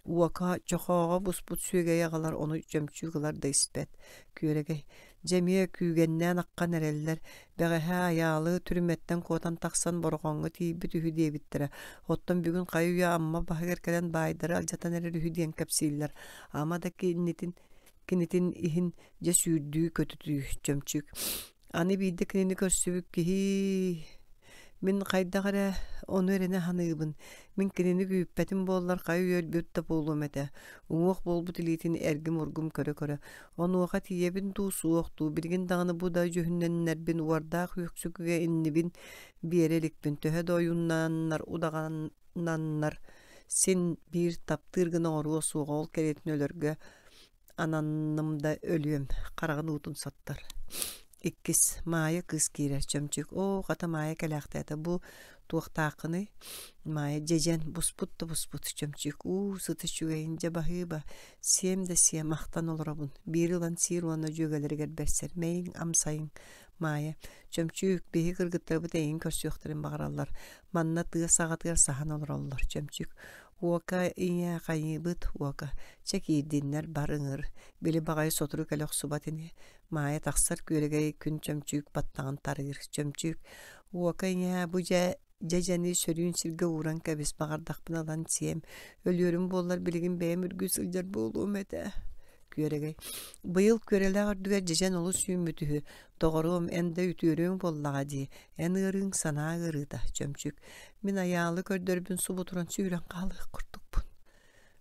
Уока чохооҕо буспут сүөгэйи аҕалар, ону чөмчүүк ылар да испэт. Күөрэгэй, дьэ эмиэ күүгэннээн аххан эрэллэр, бэҕэһээ Айаалы түрмэттэн куотан тахсан Бороҕоҥҥо тиийбит үһү диэбиттэрэ, оттон бүгүн хайы-үйэ Амма баһыгар кэлэн баайдары алдьатан эрэр үһү диэн кэпсииллэр. Ама да кинитин кинитин иһин дьэ сүүрдүү көтүтүү чөмчүүк Аны биирдэ кинини көрсүбүт киһи мин хайдах эрэ ону эрэнэ саныыбын. Мин кинини күүппэтим буоллар хайа үөрбүт да буолуом этэ. Уҥуох буолбут илиитин эргим-ургум көрө-көрө. Онуоха тиийэбин дуу, суох дуу, билигин даҕаны бу да дьүһүннэннэрбин уордаах үксүкүгэ иннибин биэрэ иликпин. Төһө да ойууннаннар, удаҕаннаннар син биир таптыыр гына оҥоруо суоҕа ол кэриэтин өлөргө ананным да өлүөм хараҕын уутун соттор Иккис Маайа кыыс киирэр чөмчүүк оо хата Маайа кэлээхтээтэ бу туохтааххыный Маайа дьэдьэн буспут да буспут чөмчүүк уу сыта үчүгэйин дьэ баһыыба сиэм да сиэм ахтан олоробун биир ылан сиир уонна дьүөгэлэригэр бэрсэр мэйиҥ амсайыҥ Маайа чөмчүүк биһи кыргыттарбыт эйигин көрсүөхтэрин баҕараллар манна тыа саҕатыгар саһан олороллор чөмчүүк. Уока ийээ хайыыбыт, уока, чэ киирдиннэр бар ыҥыр, били баҕайы сотору кэлэ охсубат ини. Маайа тахсар күөрэгэй күн чөмчүүк баттаҕын тарыыр. Чөмчүүк, уока ийээ бу дьэ дьэдьэни сөрүүн сиргэ ууран кэбис, баҕардахпына ылан сиэм. Өлүөрүм буоллар билигин бэйэм үргүү сылдьар буолуом этэ. Күөрэгэй. Быйыл күөрэлээх үрдүгэр дьэдьэн олус үүммүт үһү. Доҕоруом, эн да үтүөрүөҥ буоллаҕа дии. Эн ыарыыҥ санаа ыарыыта, Чөмчүк. Мин айаалы көрдөрбүн субу туран сүүрэн хаалыах курдукпун.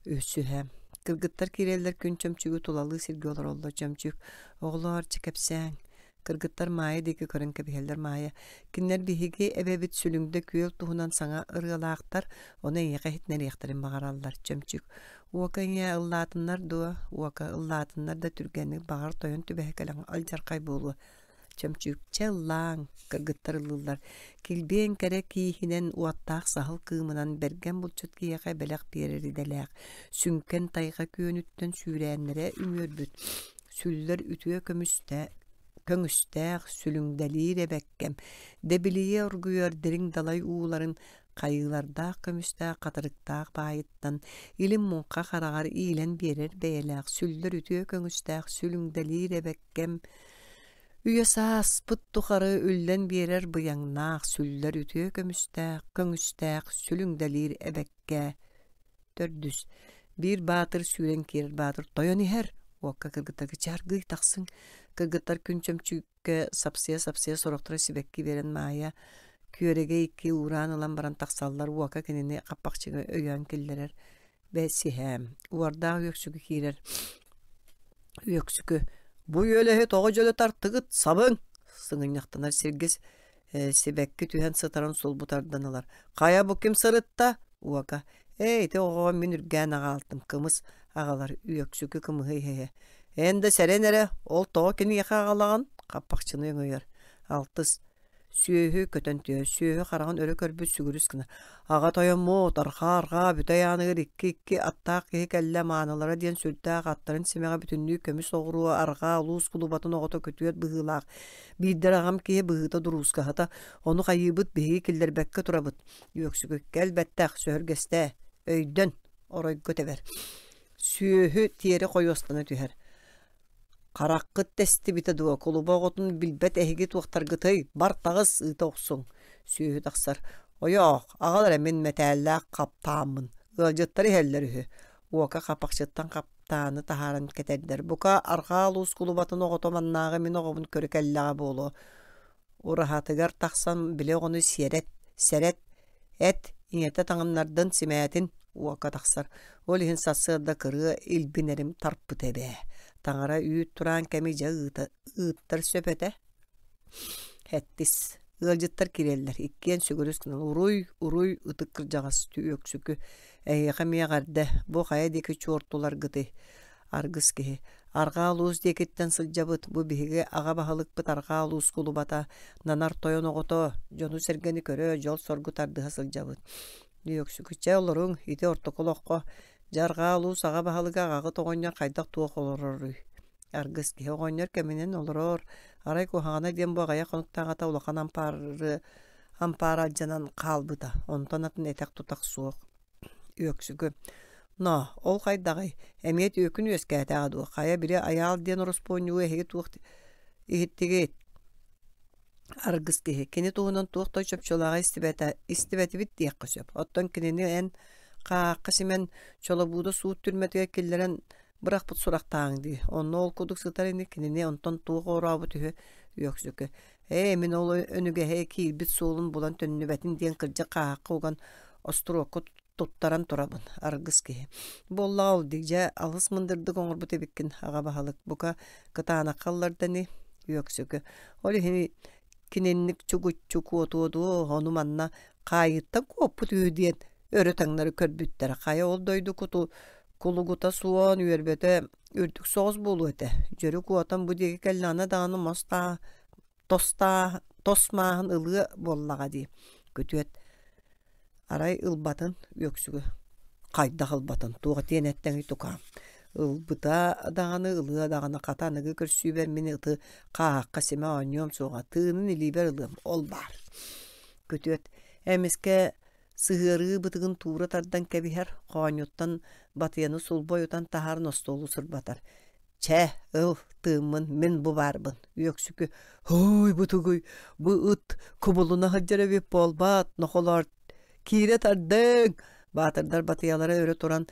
Үсүһэ. Кыргыттар киирэллэр күн чөмчүгү тулалыы сиргэ олороллор Чөмчүк. Оҕолоор, чэ кэпсээҥ. Кыргыттар Маайа диэки көрөн кэбиһэллэр Маайа. Кинилэр биһиги эбэбит Сүлүҥдэ күөл туһунан саҥа ырыалаахтар, ону эйиэхэ иһитинэриэхтэрин баҕараллар Чөмчүк. Уока ийээ ыллаатыннар дуо? Уока ыллаатыннар да түргэнник баҕар тойон түбэһэ кэлэн алдьархай буолуо. Чөмчүүкчэ ыллааҥ, кыргыттар ыллыыллар. Килбиэн кэрэ кииһинэн, уоттаах саһыл кыымынан бэргэн булчут киһиэхэ бэлэх биэрэр идэлээх, сүҥкэн тайҕа күөнүттэн сүүрээннэрэ үмүөрбүт, сүллэр үтүө көмүстэ көҥүстээх, сүлүҥдэлиир эбэккэм, дэбилийэ оргуйар дириҥ далай ууларын хайыылардаах көмүстээх хатырыктаах баайыттан илин муҥха хараҕар иилэн биэрэр бэйэлээх сүллэр үтүө көҥүстээх сүлүҥдэлиир эбэккэм Үйэ сааспыт тухары үллэн биэрэр быйаҥнаах, сүллэр үтүө көмүстээх, көҥүстээх, сүлүҥдэлиир эбэккэ. Төрдүс. Биир баатыр сүүрэн киирэр баатыр тойон иһэр. Уокка кыргыттарга чаргый тахсыҥ. Кыргыттар күн чөмчүүккэ сапсыйа-сапсыйа сорохторо сибэкки биэрэн Маайа күөрэгэй икки уураан ылан баран тахсаллар. Уока кинини хаппахчыга өйөөн киллэрэр. Бэсиһэ. Уордаах үөксүкү киирэр. Үөксүкү: «Бу үөлэһи тоҕо дьөлө тартыгыт, сабыҥ!» Сыҥынньахтанар сиргэ сибэкки түһэн сытарын сулбу тардан ылар. «Хайа бу ким сырытта?» Уока: «Ээ, ити оҕоҕо мин үргээн аҕаалтым, кымыс аҕалар» Үөксүкү кымыһы иһэ-иһэ: «Эн да сэрэн эрэ, ол тоҕо киниэхэ аҕалаҕын?» Хаппахчыны өҥөйөр. Алтыс Сүөһү көтөн түһэр, сүөһү хараҕын өрө көрбүт сүгүрүс гына: «Аҕа тойоммут, арҕаа-арҕаа бүтэй ааныгар икки-икки аттаах киһи кэллэ маанылара диэн сүрдээх аттарын симэҕэ бүтүннүү көмүс оҕуруо арҕаа улуус кулубатын оҕото күтүөт быһыылаах, биирдэр аҕам киһи быһыыта дуруускаһыта, ону хайыыбыт биһиги киллэрбэккэ турабыт. Үөксүгү кэлбэттэх, сөһүргэстээ, өйдөн, оройго тэбэр. Сүөһү тиэрэ хойуостана түһэр. Хараххыт тэстибитэ дуо, кулуба оҕотун билбэт эһиги туохтаргытый, бар таҕыс, ыыта охсуҥ. Сүөһү тахсар. Ойоох, аҕал эрэ мин мэтээллээх хаптааммын. Ыалдьыттар иһэллэр үһү. Уока хапахчыттан хаптааны таһааран кэтэрдэр. Бука, арҕаа улуус кулубатын оҕото маннааҕы мин оҕобун көрө кэллэҕэ буолуо. Ураһатыгар тахсан били оҕону сиэрэт, сэрэт, эт, ийэтэ таҥыннардын, симээтин, уокка тахсар. Ол иһин сарсыарда кырыа илбин эрим тарпыта эбээ. Таҥара үүт тураан кэми дьэ ыыта, ыыттар сөп этэ. Хэттис. Ыалдьыттар киирэллэр. Иккиэн сүгүрүс гынан уруй, уруй, ытык кырдьаҕас үөксүкү. Эһиэхэ эмиэ эҕэрдэ. Бу хайа диэки чуортуларгытый? Аргыс киһи. Арҕаа улуус диэкиттэн сылдьабыт, бу биһиги аҕа баһылыкпыт арҕаа улуус кулубата, нанар тойон оҕото, дьону-сэргэни көрө, дьол-соргу тардыһа сылдьабыт. Үөксүкүччэ олоруҥ, ити ортоку олоххо, дьэ арҕаа улуус аҕа баһылыга аҕаҕыт оҕонньор хайдах туох олороруй? Аргыс киһи оҕонньор кэминэн олорор, арай куһаҕана диэн бу аҕыйах хонуктааҕыта улахан ампаары ампаар алдьанан хаалбыта, онтон атын этэх-тутах суох. Үөксүкү: «Ноо, ол хайдаҕый, эмиэ түөкүн үөскээтэҕэ дуо, хайа били Айаал диэн ороспуонньугу эһиги туох иһиттигит?» Аргыс киһи кини туһунан туох да чопчулааҕы истибэтэ истибэтибит диэххэ сөп. Оттон кинини эн хаахха симэн чолобууда суут түрмэтигэр киллэрэн бырахпыт сурахтааҕыҥ дии. Онно ол курдук сытар ини кинини онтон туох орообут үһү Үөксүкү. Ээ, мин ол өнүгэһи киирбит суолун булан төннүбэтин диэн кырдьык хааһахха уган остуруокка туттаран турабын, аргыс киһи. Буоллаҕа ол дии, дьэ, алыс мындырдык оҥорбут эбиккин, аҕа баһылык, бука, кытаанахха ылларда ини, Үөксүкү. Ол иһин кининник чугуччу куотуо дуо, ону манна хаайыыттан куоппут үһү диэн өрө таҥнары көрбүттэрэ. Хайа ол дойду куту кулугута суон үөрбөтө үрдүк соҕус буолуо этэ. Дьөрү куотан бу диэки кэллэҕинэ даҕаны мас таа тостаа тос мааһын ылыа буоллаҕа дии. Күтүөт арай ылбатын үөксүгү хайдах ылбатын туох этиэн эттэҥий тукаам ылбыта даҕаны ылыа даҕаны хата аныгы көрсүүбэр мин ыты хааһахха симэ оонньуом суоҕа тыынын илиибэр ылыам ол баар күтүөт эмискэ. Сыһыарыы бытыгын туура тардан кэбиһэр, хоонньуттан батыйаны сулбу ойутан таһааран остуолу сырбатар. Чэ, ыл, тыыммын, мин бу баарбын. Үөксүкү, «Һой, бу тугуй, бу ыт кубулуна сылдьар эбит буолбаат, нохолоор, киирэ тардыҥ!» Баатырдар батыйалара өрө туран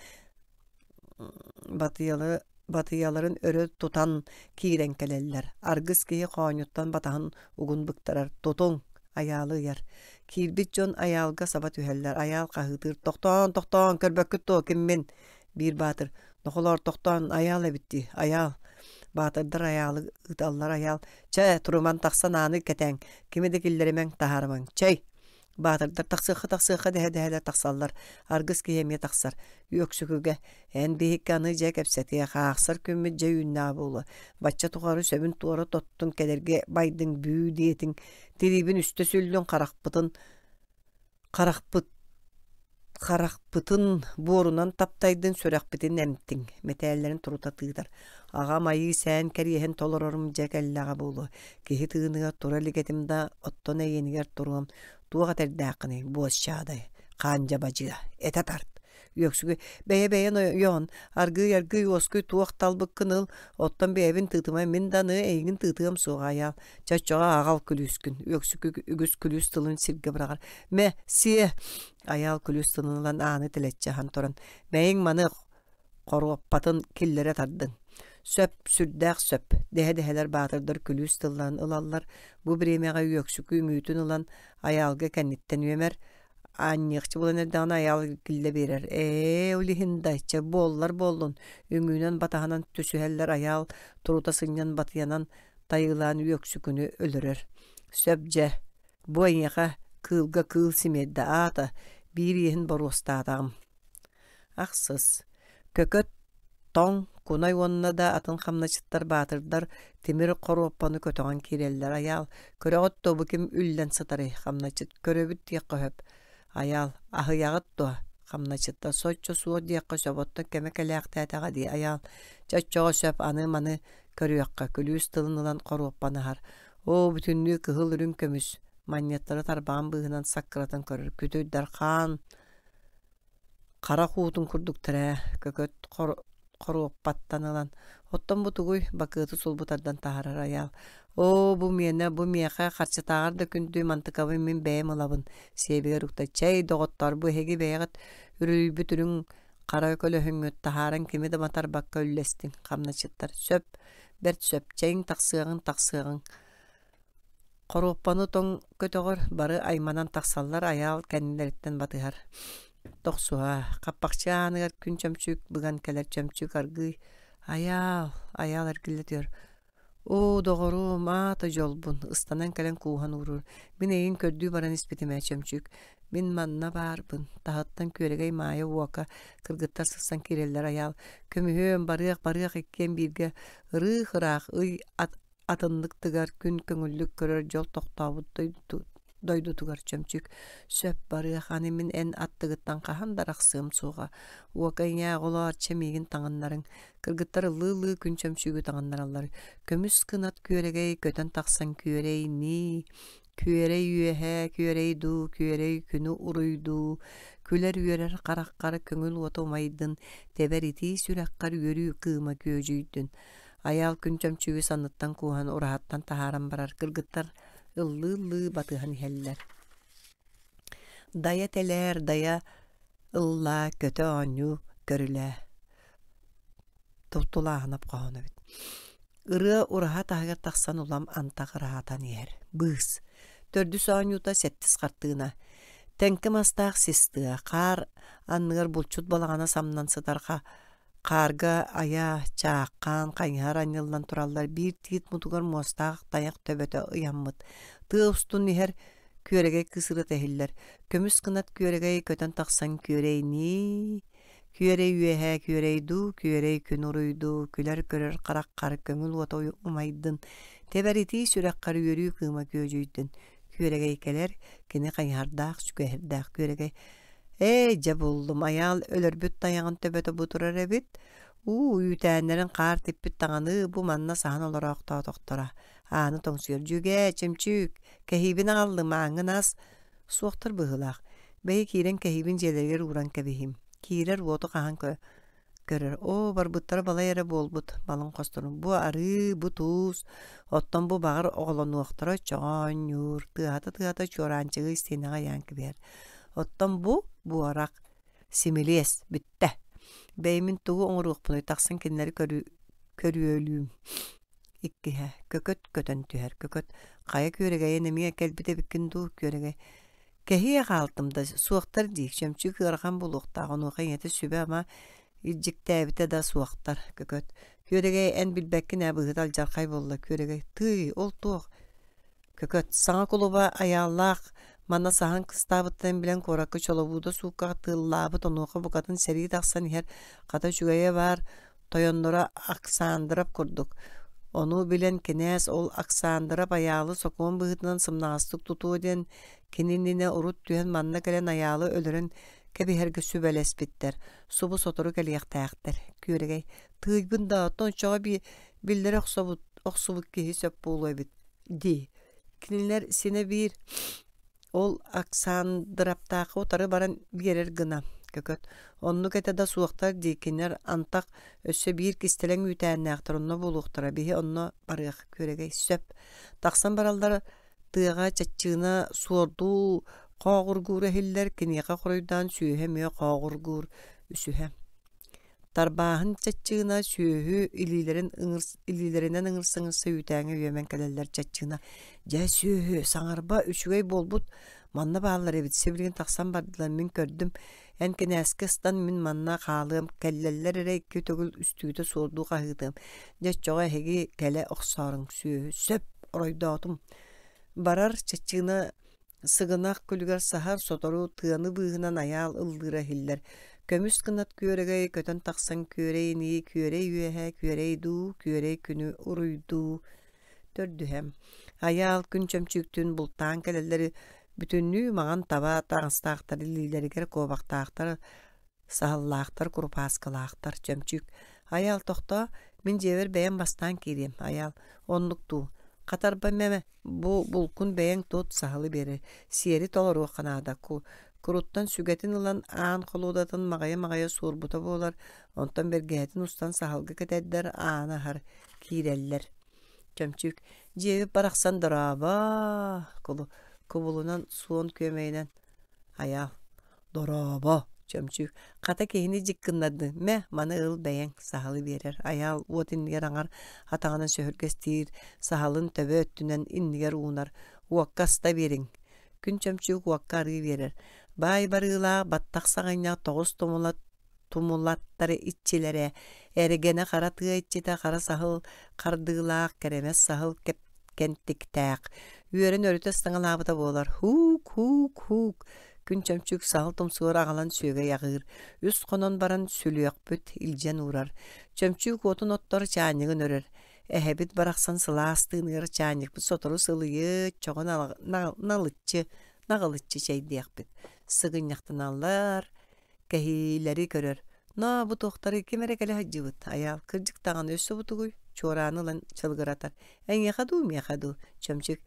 батыйалары батыйаларын өрө тутан киирэн кэлэллэр. Аргыс киһи хоонньуттан батаһын угун быктарар: «Тутуҥ!» Айаалы ыйар. Киирбит дьон Айаалга саба түһэллэр. Айаал хаһыытыыр: «Тохтоон, тохтоон, көрбөккүт дуо, киммин?» Биир баатыр: «Нохолоор, тохтоон, Айаал эбит дии, Айаал!» Баатырдар Айаалы ыыталлар. Айаал: «Чэ, туруман тахсан ааны кэтээҥ, кими да киллэримэҥ, таһаарымаҥ, чэй!» Баатырдар тахсыахха-тахсыахха дэһэ-дэһэлэр тахсаллар. Аргыс киһи эмиэ тахсар. Үөксүкүгэ эн биһикки аны дьэ кэпсэтиэх, аахсар күммүт дьэ үүннэҕэ буолуо. Бачча тухары сөбүн туора тоттуҥ, кэлэргэ байдыҥ бүү диэтиҥ. Тириибин үстэ сүллүҥ, харахпытын харахпыт Харахпытын буорунан таптайдын, сүрэхпитин эмтиҥ, мэтээллэрин турута тыытар. Аҕам айыы сээн кэриэһин толорорум дьэ кэллэҕэ буолуо. Киһи тыыныгар тура илик этим да, оттон эйиэнигэр туруом. Туох этэрдээххиний, буосчаадай, хаан дьабадьыа, этэ тарт. Үөксүгү бэйэ-бэйэн ойоон, аргыый-аргыый уоскуй туох талбыккын ыл, оттон бэйэбин тыытыма, мин да аны эйигин тыытыам суоҕа айаал. Чоччоҕо аҕал күлүүскүн, үөксүкү үгүс күлүүс тылын сиргэ быраҕар. Мэ, сиэ! Айаал күлүүс тылын ылан ааны тэлэччи аһан туран, бэйиҥ маны хоруоппатын киллэрэ тардыҥ. Сөп, сүрдээх сөп, дэһэ-дэһэлэр баатырдар күлүүс тылларын ылаллар. Бу бириэмэҕэ үөксүкү үҥүүтүн ылан Айаалга кэнниттэн үөмэр, Аанньыахча буолан эрдэҕинэ Айаал киллэ биэрэр: «Ээ, ол иһин да, чэ буоллар буоллун» үҥүүнэн батаһынан түсүһэллэр Айаал турута сынньан батыйанан тайыылаан үөксүкүнү өлөрөр. «Сөп дьэ, бу эйиэхэ кыылга кыыл симиэрдэ аата, биир иэһин боруостаатаҕым» Ахсыс Көкөт, тоҥ, кунай уонна да атын хамначчыттар баатырдар тимир хоруоппаны көтөҕөн киирэллэр. Айаал, көрөҕүт дуо бу ким үллэн сытарый? Хамначчыт, көрөбүт диэххэ сөп. Айаал, аһыйаҕыт дуо? Хамначчыттар, соччо суох диэххэ сөп, оттон кэмэ кэлээхтээтэҕэ дии. Айаал, чэ оччоҕо сөп, аны маны көрүөххэ, күлүүс тылын ылан хоруоппаны аһар. Оо, бүтүннүү кыһыл үрүҥ көмүс, манньыаттары тарбаҕын быыһынан саккыратан көрөр, күтүрдэр хаан Харах уутун курдуктар ээ, көкөт хоруоппаттан ылан, «Оттон бу тугуй?» бакыаты сулбу тардан таһаарар Айаал. «Оо, бу миэнэ, бу миэхэ харчытааҕар да күндү мантыкабын мин бэйэм ылабын» сиэбигэр укта. «Чэй, доҕоттоор, бу эһиги бэйэҕит үрүлүйбүт үрүҥ хара көлөһүҥҥүт таһааран кими да матарбакка үллэстиҥ» хамначчыттар. «Сөп, бэрт сөп, чэйиҥ тахсыаҕыҥ, тахсыаҕыҥ» Хоруоппаны тоҥ көтөҕөр, бары айманан тахсаллар, Айаал кэннилэриттэн батыһар. Тохсуһа, хаппахчы ааныгар күн чөмчүүк быган кэлэр чөмчүүк аргыый «Айаал, Айаал эргиллэ түһэр, оо, доҕоруом, аата дьолбун!» ыстанан кэлэн кууһан ууруур. «Мин эйигин көрдүү баран испитим ээ, Чөмчүүк. Мин манна баарбын». Таһыттан Күөрэгэй Маайа уока кыргыттар сырсан киирэллэр Айаал «Көмүһүөм, барыах, барыах иккиэн бииргэ ырыых-ыраах ый ат атыннык тыгар, күн көҥүллүк көрөр дьол тохтообут дойдутугар чөмчүк сөп барыах аны мин эн аттыгыттан хаһан да арахсыам суоҕа уока ийээ оҕолоор чэ миигин таҥыннарыҥ кыргыттар ыллыы-ыллыы күн чөмчүүгү таҥыннараллар көмүс кынат күөрэгэй көтөн тахсан күөрэй нии күөрэй үөһэ күөрэй дуу күөрэй күнү уруйдуу күлэр-үөрэр хараххар көҥүл уота умайдын тэбэр итии сүрэххэр үөрүү кыыма күөдьүйдүн Айаал күн чөмчүүгү санныттан кууһан ураһаттан таһааран барар кыргыттар ыллыы-ыллыы батыһан иһэллэр. Дайа тэлээр, дайа ыллаа, көтө оонньуу көрүлээ. Тулааһынап хоһооно эбит. Ырыа ураһа таһыгар тахсан улам антах ыраатан иһэр. Быыс. Төрдүс оонньуута сэттис хартыына. Тэҥкэ мастаах сис тыа, хаар анныгар булчут балаҕана самнан сытар Хаарга айа, чааххаан, хайыһар анньыллан тураллар биир тиит мутугар муостаах тайах төбөтө ыйаммыт. Тыа устун иһэр күөрэгэй кыыс ырыата иһиллэр. Көмүс кынат күөрэгэй көтөн тахсан күөрэйнии, күөрэй үөһэ күөрэй дуу, күөрэй күн уруйдуу, күлэр-көрөр хараххар көҥүл уота умайдын, тэбэр итии сүрэххэр үөрүү кыыма күөдьүйдүн. Күөрэгэй кэлэр, кини хайыһардаах, сүгэһэрдээх күөрэгэй Ээ, дьэ буллум, Айаал өлөрбүт тайаҕын төбөтө бу турар эбит. Уу, үүтээннэрин хаар типпит даҕаны бу манна саһан олороохтоотохторо. Ааны тоҥсуйар, Дьүгээ, Чөмчүүк, кэһиибин аҕаллым, ааҥҥын ас. Суохтар быһыылаах. Бэйи киирэн кэһиибин дьиэлэригэр ууран кэбиһиим. Киирэр уоту хаһан көрөр. Оо, барбыттара балай эрэ буолбут малын хосторун. Бу арыы, бу туус, оттон бу баҕар оҕолонуохтара чоонньуур, тыаһата-тыаһата чуораанчыгы истиэнэҕэ ыйаан кэбиһэр. Оттон бу буорах, симилиэс, бүттэ. Бэйэмин тугу оҥоруохпунуй тахсан кинилэри көрүөлүүм. Иккиһэ, көкөт көтөн түһэр. Көкөт хайа күөрэгэйин эмиэ кэлбит эбиккин дуу, күөрэгэй. Кэһиэ хаалтым да суохтар дии, чөмчүүк ыарахан буолуохтаах, онуоха ийэтэ сүбэ-ама илдьиктээбитэ да суохтар. Көкөт күөрэгэй эн билбэккин ээ быһыыта алдьархай буолла. Күөрэгэй тыый, ол туох? Көкөт саҥа кулуба айааллаах манна саһан кыстаабыттарын билэн куоракка чолобууда сууккаҕа тыыллаабыт, онуоха букатын сэрии тахсан иһэр, хата үчүгэйэ баар, тойонноро Оксандров курдук. Ону билэн кинээс ол Оксандров Айаалы сокуон быһыытынан сымнаҕастык тутуо диэн кини иннинэ урут түһэн манна кэлэн Айаалы өлөрөн кэбиһэргэ сүбэлэспиттэр. Субу сотору кэлиэхтээхтэр. Күөрэгэй тыыйбын да оттон оччоҕо биллэрэ охсубут, охсубут киһи сөп буолуо эбит дии. Кинилэр синэ биир Ол Оксандраптаахха утары баран биэрэр гына көкөт. Оннук этэ да суохтар дии, кинилэр антах өссө биир кистэлэҥ үүтээннээхтэр онно буолуохтара, биһи онно барыах күөрэгэй сөп. Тахсан бараллар тыаҕа чаччыына суордуу хооҕургуура иһиллэр, киниэхэ хоруйдаан сүөһэ эмиэ хооҕургуур үсүһэ. Тарбааһын чаччыына сүөһү илиилэрин илиилэринэн ыҥырса-ыҥырса үүтээҥҥэ үөмэн кэлэллэр чаччыына дьэ сүөһү саҥарба үчүгэй буолбут манна бааллар эбит сибилигин тахсан бардылар мин көрдүм эн кинээскэ ыстан мин манна хаалыам кэллэллэр эрэ икки төгүл үстүүтэ суордуу хаһыытыам дьэ оччоҕо эһиги кэлэ охсооруҥ сүөһү сөп оройдоотум барар чаччыына Сыгынах күлүгэр саһар, сотору тыаны быыһынан айаал ыллыыра иһиллэр. Көмүс кынат күөрэгэй көтөн тахсан күөрэй инии, күөрэй үөһэ, күөрэй дуу, күөрэй күнү уруйдуу. Төрдүһэ. Айаал күн чөмчүүктүүн бултаан кэлэллэри бүтүннүү маҥан таба таҥастаахтар илиилэригэр куобахтаахтар, саһыллаахтар, курупааскалаахтар. Чөмчүүк. Айаал тохтоо, мин дьиэбэр бэйэм бастаан киириэм. Айаал. Оннук дуу. Хатарба мэмэ Бу булкун бэйэҥ тут саһылы биэрэр, сиэри толоруохха наада. Куруттан сүгэтин ылан аан холуодатын маҕайа-маҕайа суорбута буолар, онтон бэргэһэтин устан саһылга кэтэрдэр, ааны аһар, киирэллэр. Чөмчүүк дьиэбит барахсан дорообо кубулунан суон күөмэйинэн айаал Дорообо, Чөмчүүк, хата киһини дьик гыннардыҥ, мэ, маны ыл бэйэҥ, саһылы биэрэр. Айаал уот иннигэр аҥар атаҕынан сөһүргэстиир, саһылын төбө өттүнэн иннигэр уунар. Уокка аста биэриҥ. Күн Чөмчүүк уокка арыы биэрэр. Баай барыылаах, баттах саҕынньах тоҕус тумула тумулаттары иччилэрэ, эргэнэ хара тыа иччитэ хара саһыл хардыылаах, кэрэмэс саһыл кэнтиктээх, үөрэн өрүтэ ыстаҥалаабыта буолар һуук-һуук-һуук күн чөмчүүк саһыл тумсугар аҕалан сүөгэй аҕыыр, үс хонон баран сүлүөхпүт илдьэн уурар. Чөмчүүк уотун оттор чаанньыгын өрөр. Эһэбит барахсан сылаас тыыныгар чаанньыкпыт сотору сылыйыт, чоҕу налыччы, наҕылыччы чэйдиэхпит. Сыгынньахтаналлар, кэһиилэри көрөр. Ноо, бу туохтары ким эрэ кэлэ сылдьыбыт, айаал, кырдьык даҕаны өссө бутугуй, чуорааны ылан чалыгыратар. Эйиэхэ дуу, миэхэ дуу, чөмчүк.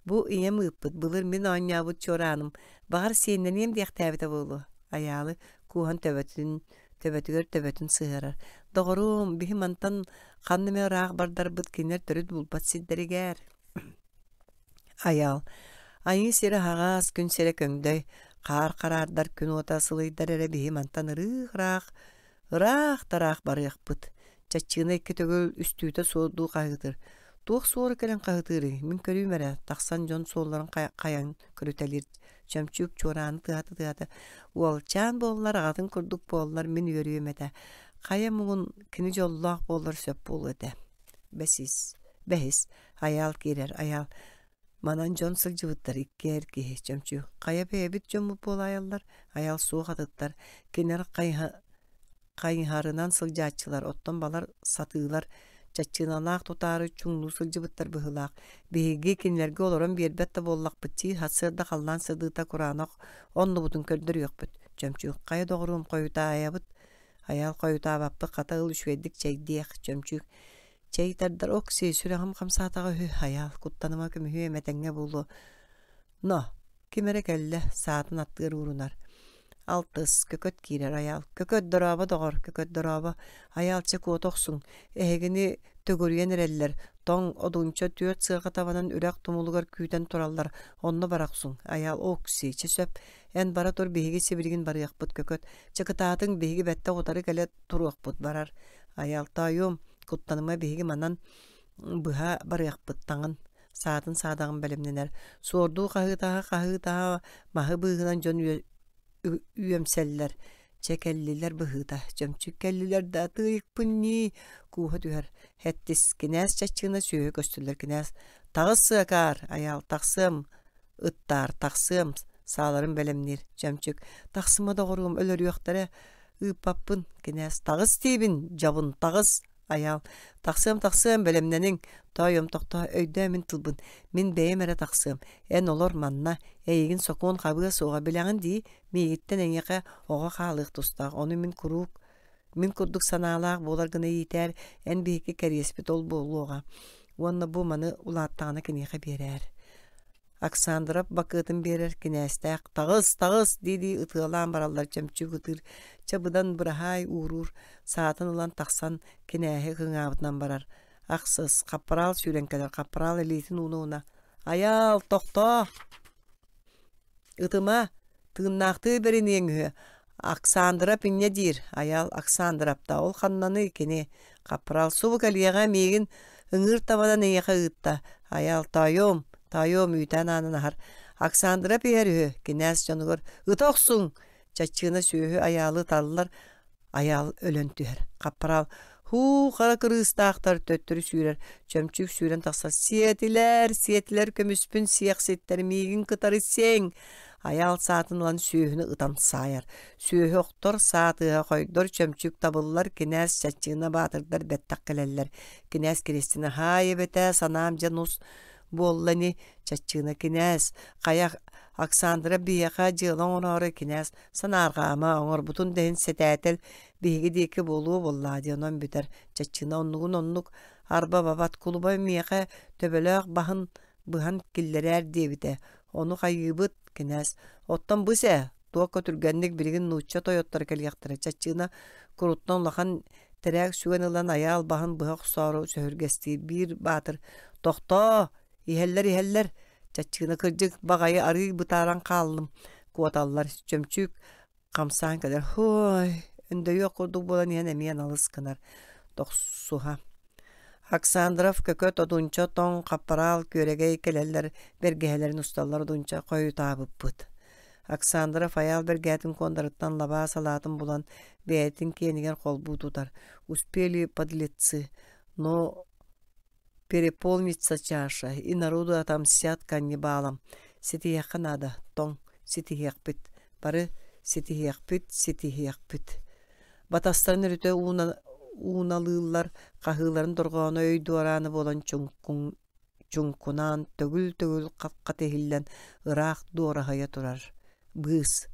Бу ийэм ыыппыт, былыр мин оонньообут чуорааным, баҕар сиэннэниэм диэхтээбитэ буолуо. Айаалы кууһан төбөтүн, төбөтүгэр төбөтүн сыһыарар. Доҕоруом, биһи мантан ханна эмэ ыраах бардарбыт кинилэр төрүт булбат сирдэригэр. Айаал Айыы сирэ аһаҕас, күн сирэ көҥдөй, хаар хараардар, күн уота сылыйдар эрэ биһи мантан ырыых-ыраах, ыраах-тараах барыахпыт. Чаччыына икки төгүл үстүүтэ суордуу хаһыытыр. Туох суора кэлэн хаһытыырый, мин көрүүм эрэ, тахсан дьон суолларын хайан көрүтэлиир. Чөмчүүк чуорааны тыаһата-тыаһата, уолчаан буоллар, аҕатын курдук буоллар, мин үөрүөм этэ. Хайа муҥун кини дьоллоох буоллар сөп буолуо этэ. Бэсис, бэһис, Айаал киирэр, Айаал Манан дьон сылдьыбыттар икки эр киһи, Чөмчүү хайа бэйэбит дьоммут буолаайаллар, Айаал суох атыттар, кинилэр хайыһарынан сылдьааччылар, оттон балар сатыылар, чаччыыналаах тутаары чуҥнуу сылдьыбыттар быһыылаах. Биһиги кинилэргэ олорон биэрбэт да буоллахпыт дии, сарсыарда халлаан сырдыыта кураанах оннубутун көрдөрүөхпүт. Чөмчүү хайа доҕоруом хойутаайабыт, Айаал хойутаабаппыт, хата ыл үчүгэйдик чэйдиэх, Чөмчүүк Чэй тардар ок-сиэ, сүрэҕим хамсаатаҕа үһү, айаал, куттаныма көмүһүөм, этэҥҥэ буолуо. Но! Ким эрэ кэллэ, саатын аттыгар уурунар. Алтыс, Көкөт киирэр Айаал. Көкөт дорообо доҕор, Көкөт дорообо. Айаал чэ куота охсуҥ. Эһигини төгүрүйэн эрэллэр. Тоҥ, Одунча түөрт сыарҕа табанан үрэх тумулугар күүтэн тураллар. Онно бара охсуҥ. Айаал окси, чэ сөп. Эн бара тур биһиги сибилигин барыахпыт Көкөт. Чэ кытаатыҥ биһиги бэттэх утары кэлэ туруохпут барар. Айаал тоойуом, куттаныма биһиги манан быһа барыахпыт таҥын саатын саадаҕын бэлэмнэнэр. Суордуу хаһыытаһа-хаһыытаһа маһы быыһынан дьон үөмсэллэр. Чэ кэллилэр быһыыта, чөмчүк кэллилэр да тыйыкпын ньии, кууһа түһэр. Хэттис, кинээс чаччыына сүөһү көстүллэр кинээс. Таҕыс сыакаар, айаал, тахсыам, ыттаар, тахсыам, сааларын бэлэмниир. Чөмчүк, тахсыма доҕоруом, өлөрүөхтэрэ, ыыппаппын, кинээс, таҕыс диибин, дьабын, таҕыс, Айаал, тахсыам, тахсыам, бэлэмнэниҥ, тоойуом тохтоо, өйдөө мин тылбын, мин бэйэм эрэ тахсыам, эн олор манна, эйигин сокуон хабыа суоҕа билэҕин дии, миигиттэн эйиэхэ оҕо хаалыах тустаах, ону мин куруук мин курдук санаалаах буолар гына иитээр, эн биһикки кэриэспит ол буолуоҕа уонна бу маны улааттаҕына киниэхэ биэрээр. Оксандров бакыатын биэрэр кинээстээх «Таҕыс, таҕыс!» дии-дии ытыалаан бараллар чөмчүүк ытыыр, чэ быдан быраһаай ууруур, саатын ылан тахсан кинээһи кыҥаабытынан барар. Ахсыс, хаппараал сүүрэн кэлэр, хаппараал илиитин ууна-ууна «Айаал, тохтоо! Ытыма, тыыннаахтыы бэриниэҥ үһү, Оксандров инньэ диир, Айаал Оксандровта ол ханнаный кини? Хаппыраал субу кэлиэҕэ миигин ыҥыыр табанан эйиэхэ ыытта. Айаал тоойуом, тоойуом үүтээн аанын аһар. Оксандров иһэр үһү, кинээс дьонугар ыта охсуҥ! Чаччыына сүөһү Айаалы ыталлар, Айаал өлөн түһэр. Хаппараал «Һуу, хара кырыыстаахтар!» төттөрү сүүрэр, чөмчүүк сүүрэн тахсар «Сиэтилэр, сиэтилэр көмүспүн сиэхситтэр, миигин кытары сиэҥ!» Айаал саатын ылан сүөһүнү ытан саайар. Сүөһү охтор, саа тыаһа хойдор, чөмчүүк табыллар, кинээс чаччыына баатырдар бэттэх кэлэллэр. Кинээс Киристина «Һаай эбэтээ, санаам дьэ нус буолла ини, чаччыына кинээс, хайа Оксандра биһиэхэ дьыала оҥороору кинээс Санаарҕаама, оҥорбутун да иһин сэтээтэл биһиги диэки буолуо буоллаа диэн онон бүтэр. Чаччына оннугун оннук арба бабат кулуба миэхэ төбөлөөх баһын быһан киллэрээр диэбитэ. Ону хайыыбыт, кинээс. Оттон быс ээ, туохха түргэнник билигин нуучча тойоттор кэлиэхтэрэ. Чаччыына куруттан улахан тэрээк сүгэн ылан айаал баһын быһа охсоору сөһүргэстиир биир баатыр «Тохтоо! Иһэллэр-иһэллэр!» Чаччыына кырдьык баҕайы арыый бытааран хааллым, куоталлар, чөмчүүк хамсаан кэлэр, «Һуой, өндөйүөх курдук буолан иһэн эмиэ налыс гынар, тохсуһа». Оксандров Көкөт Одунча тоҥ хаппараал күөрэгэй кэлэллэр бэргэһэлэрин усталлар Одунча хойутаабыппыт. Оксандров айаал бэргэһэтин куондарыттан лабаа салаатын булан бэйэтин киэнигэр холбуу тутар. Успели подлецы, но Переполнится чаша, и народу отомстят каннибалам. Ситиһиэххэ наада, тоҥ, ситиһиэхпит. Бары ситиһиэхпит, ситиһиэхпит. Батастарын өрүтэ ууналыыллар, хаһыыларын дорҕооно өй дуораана буолан чуҥкунаан төгүл-төгүл хат-хат иһиллэн ыраах дуораһыйа турар. Быыс.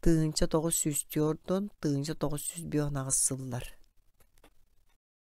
1904 1998 сыллар.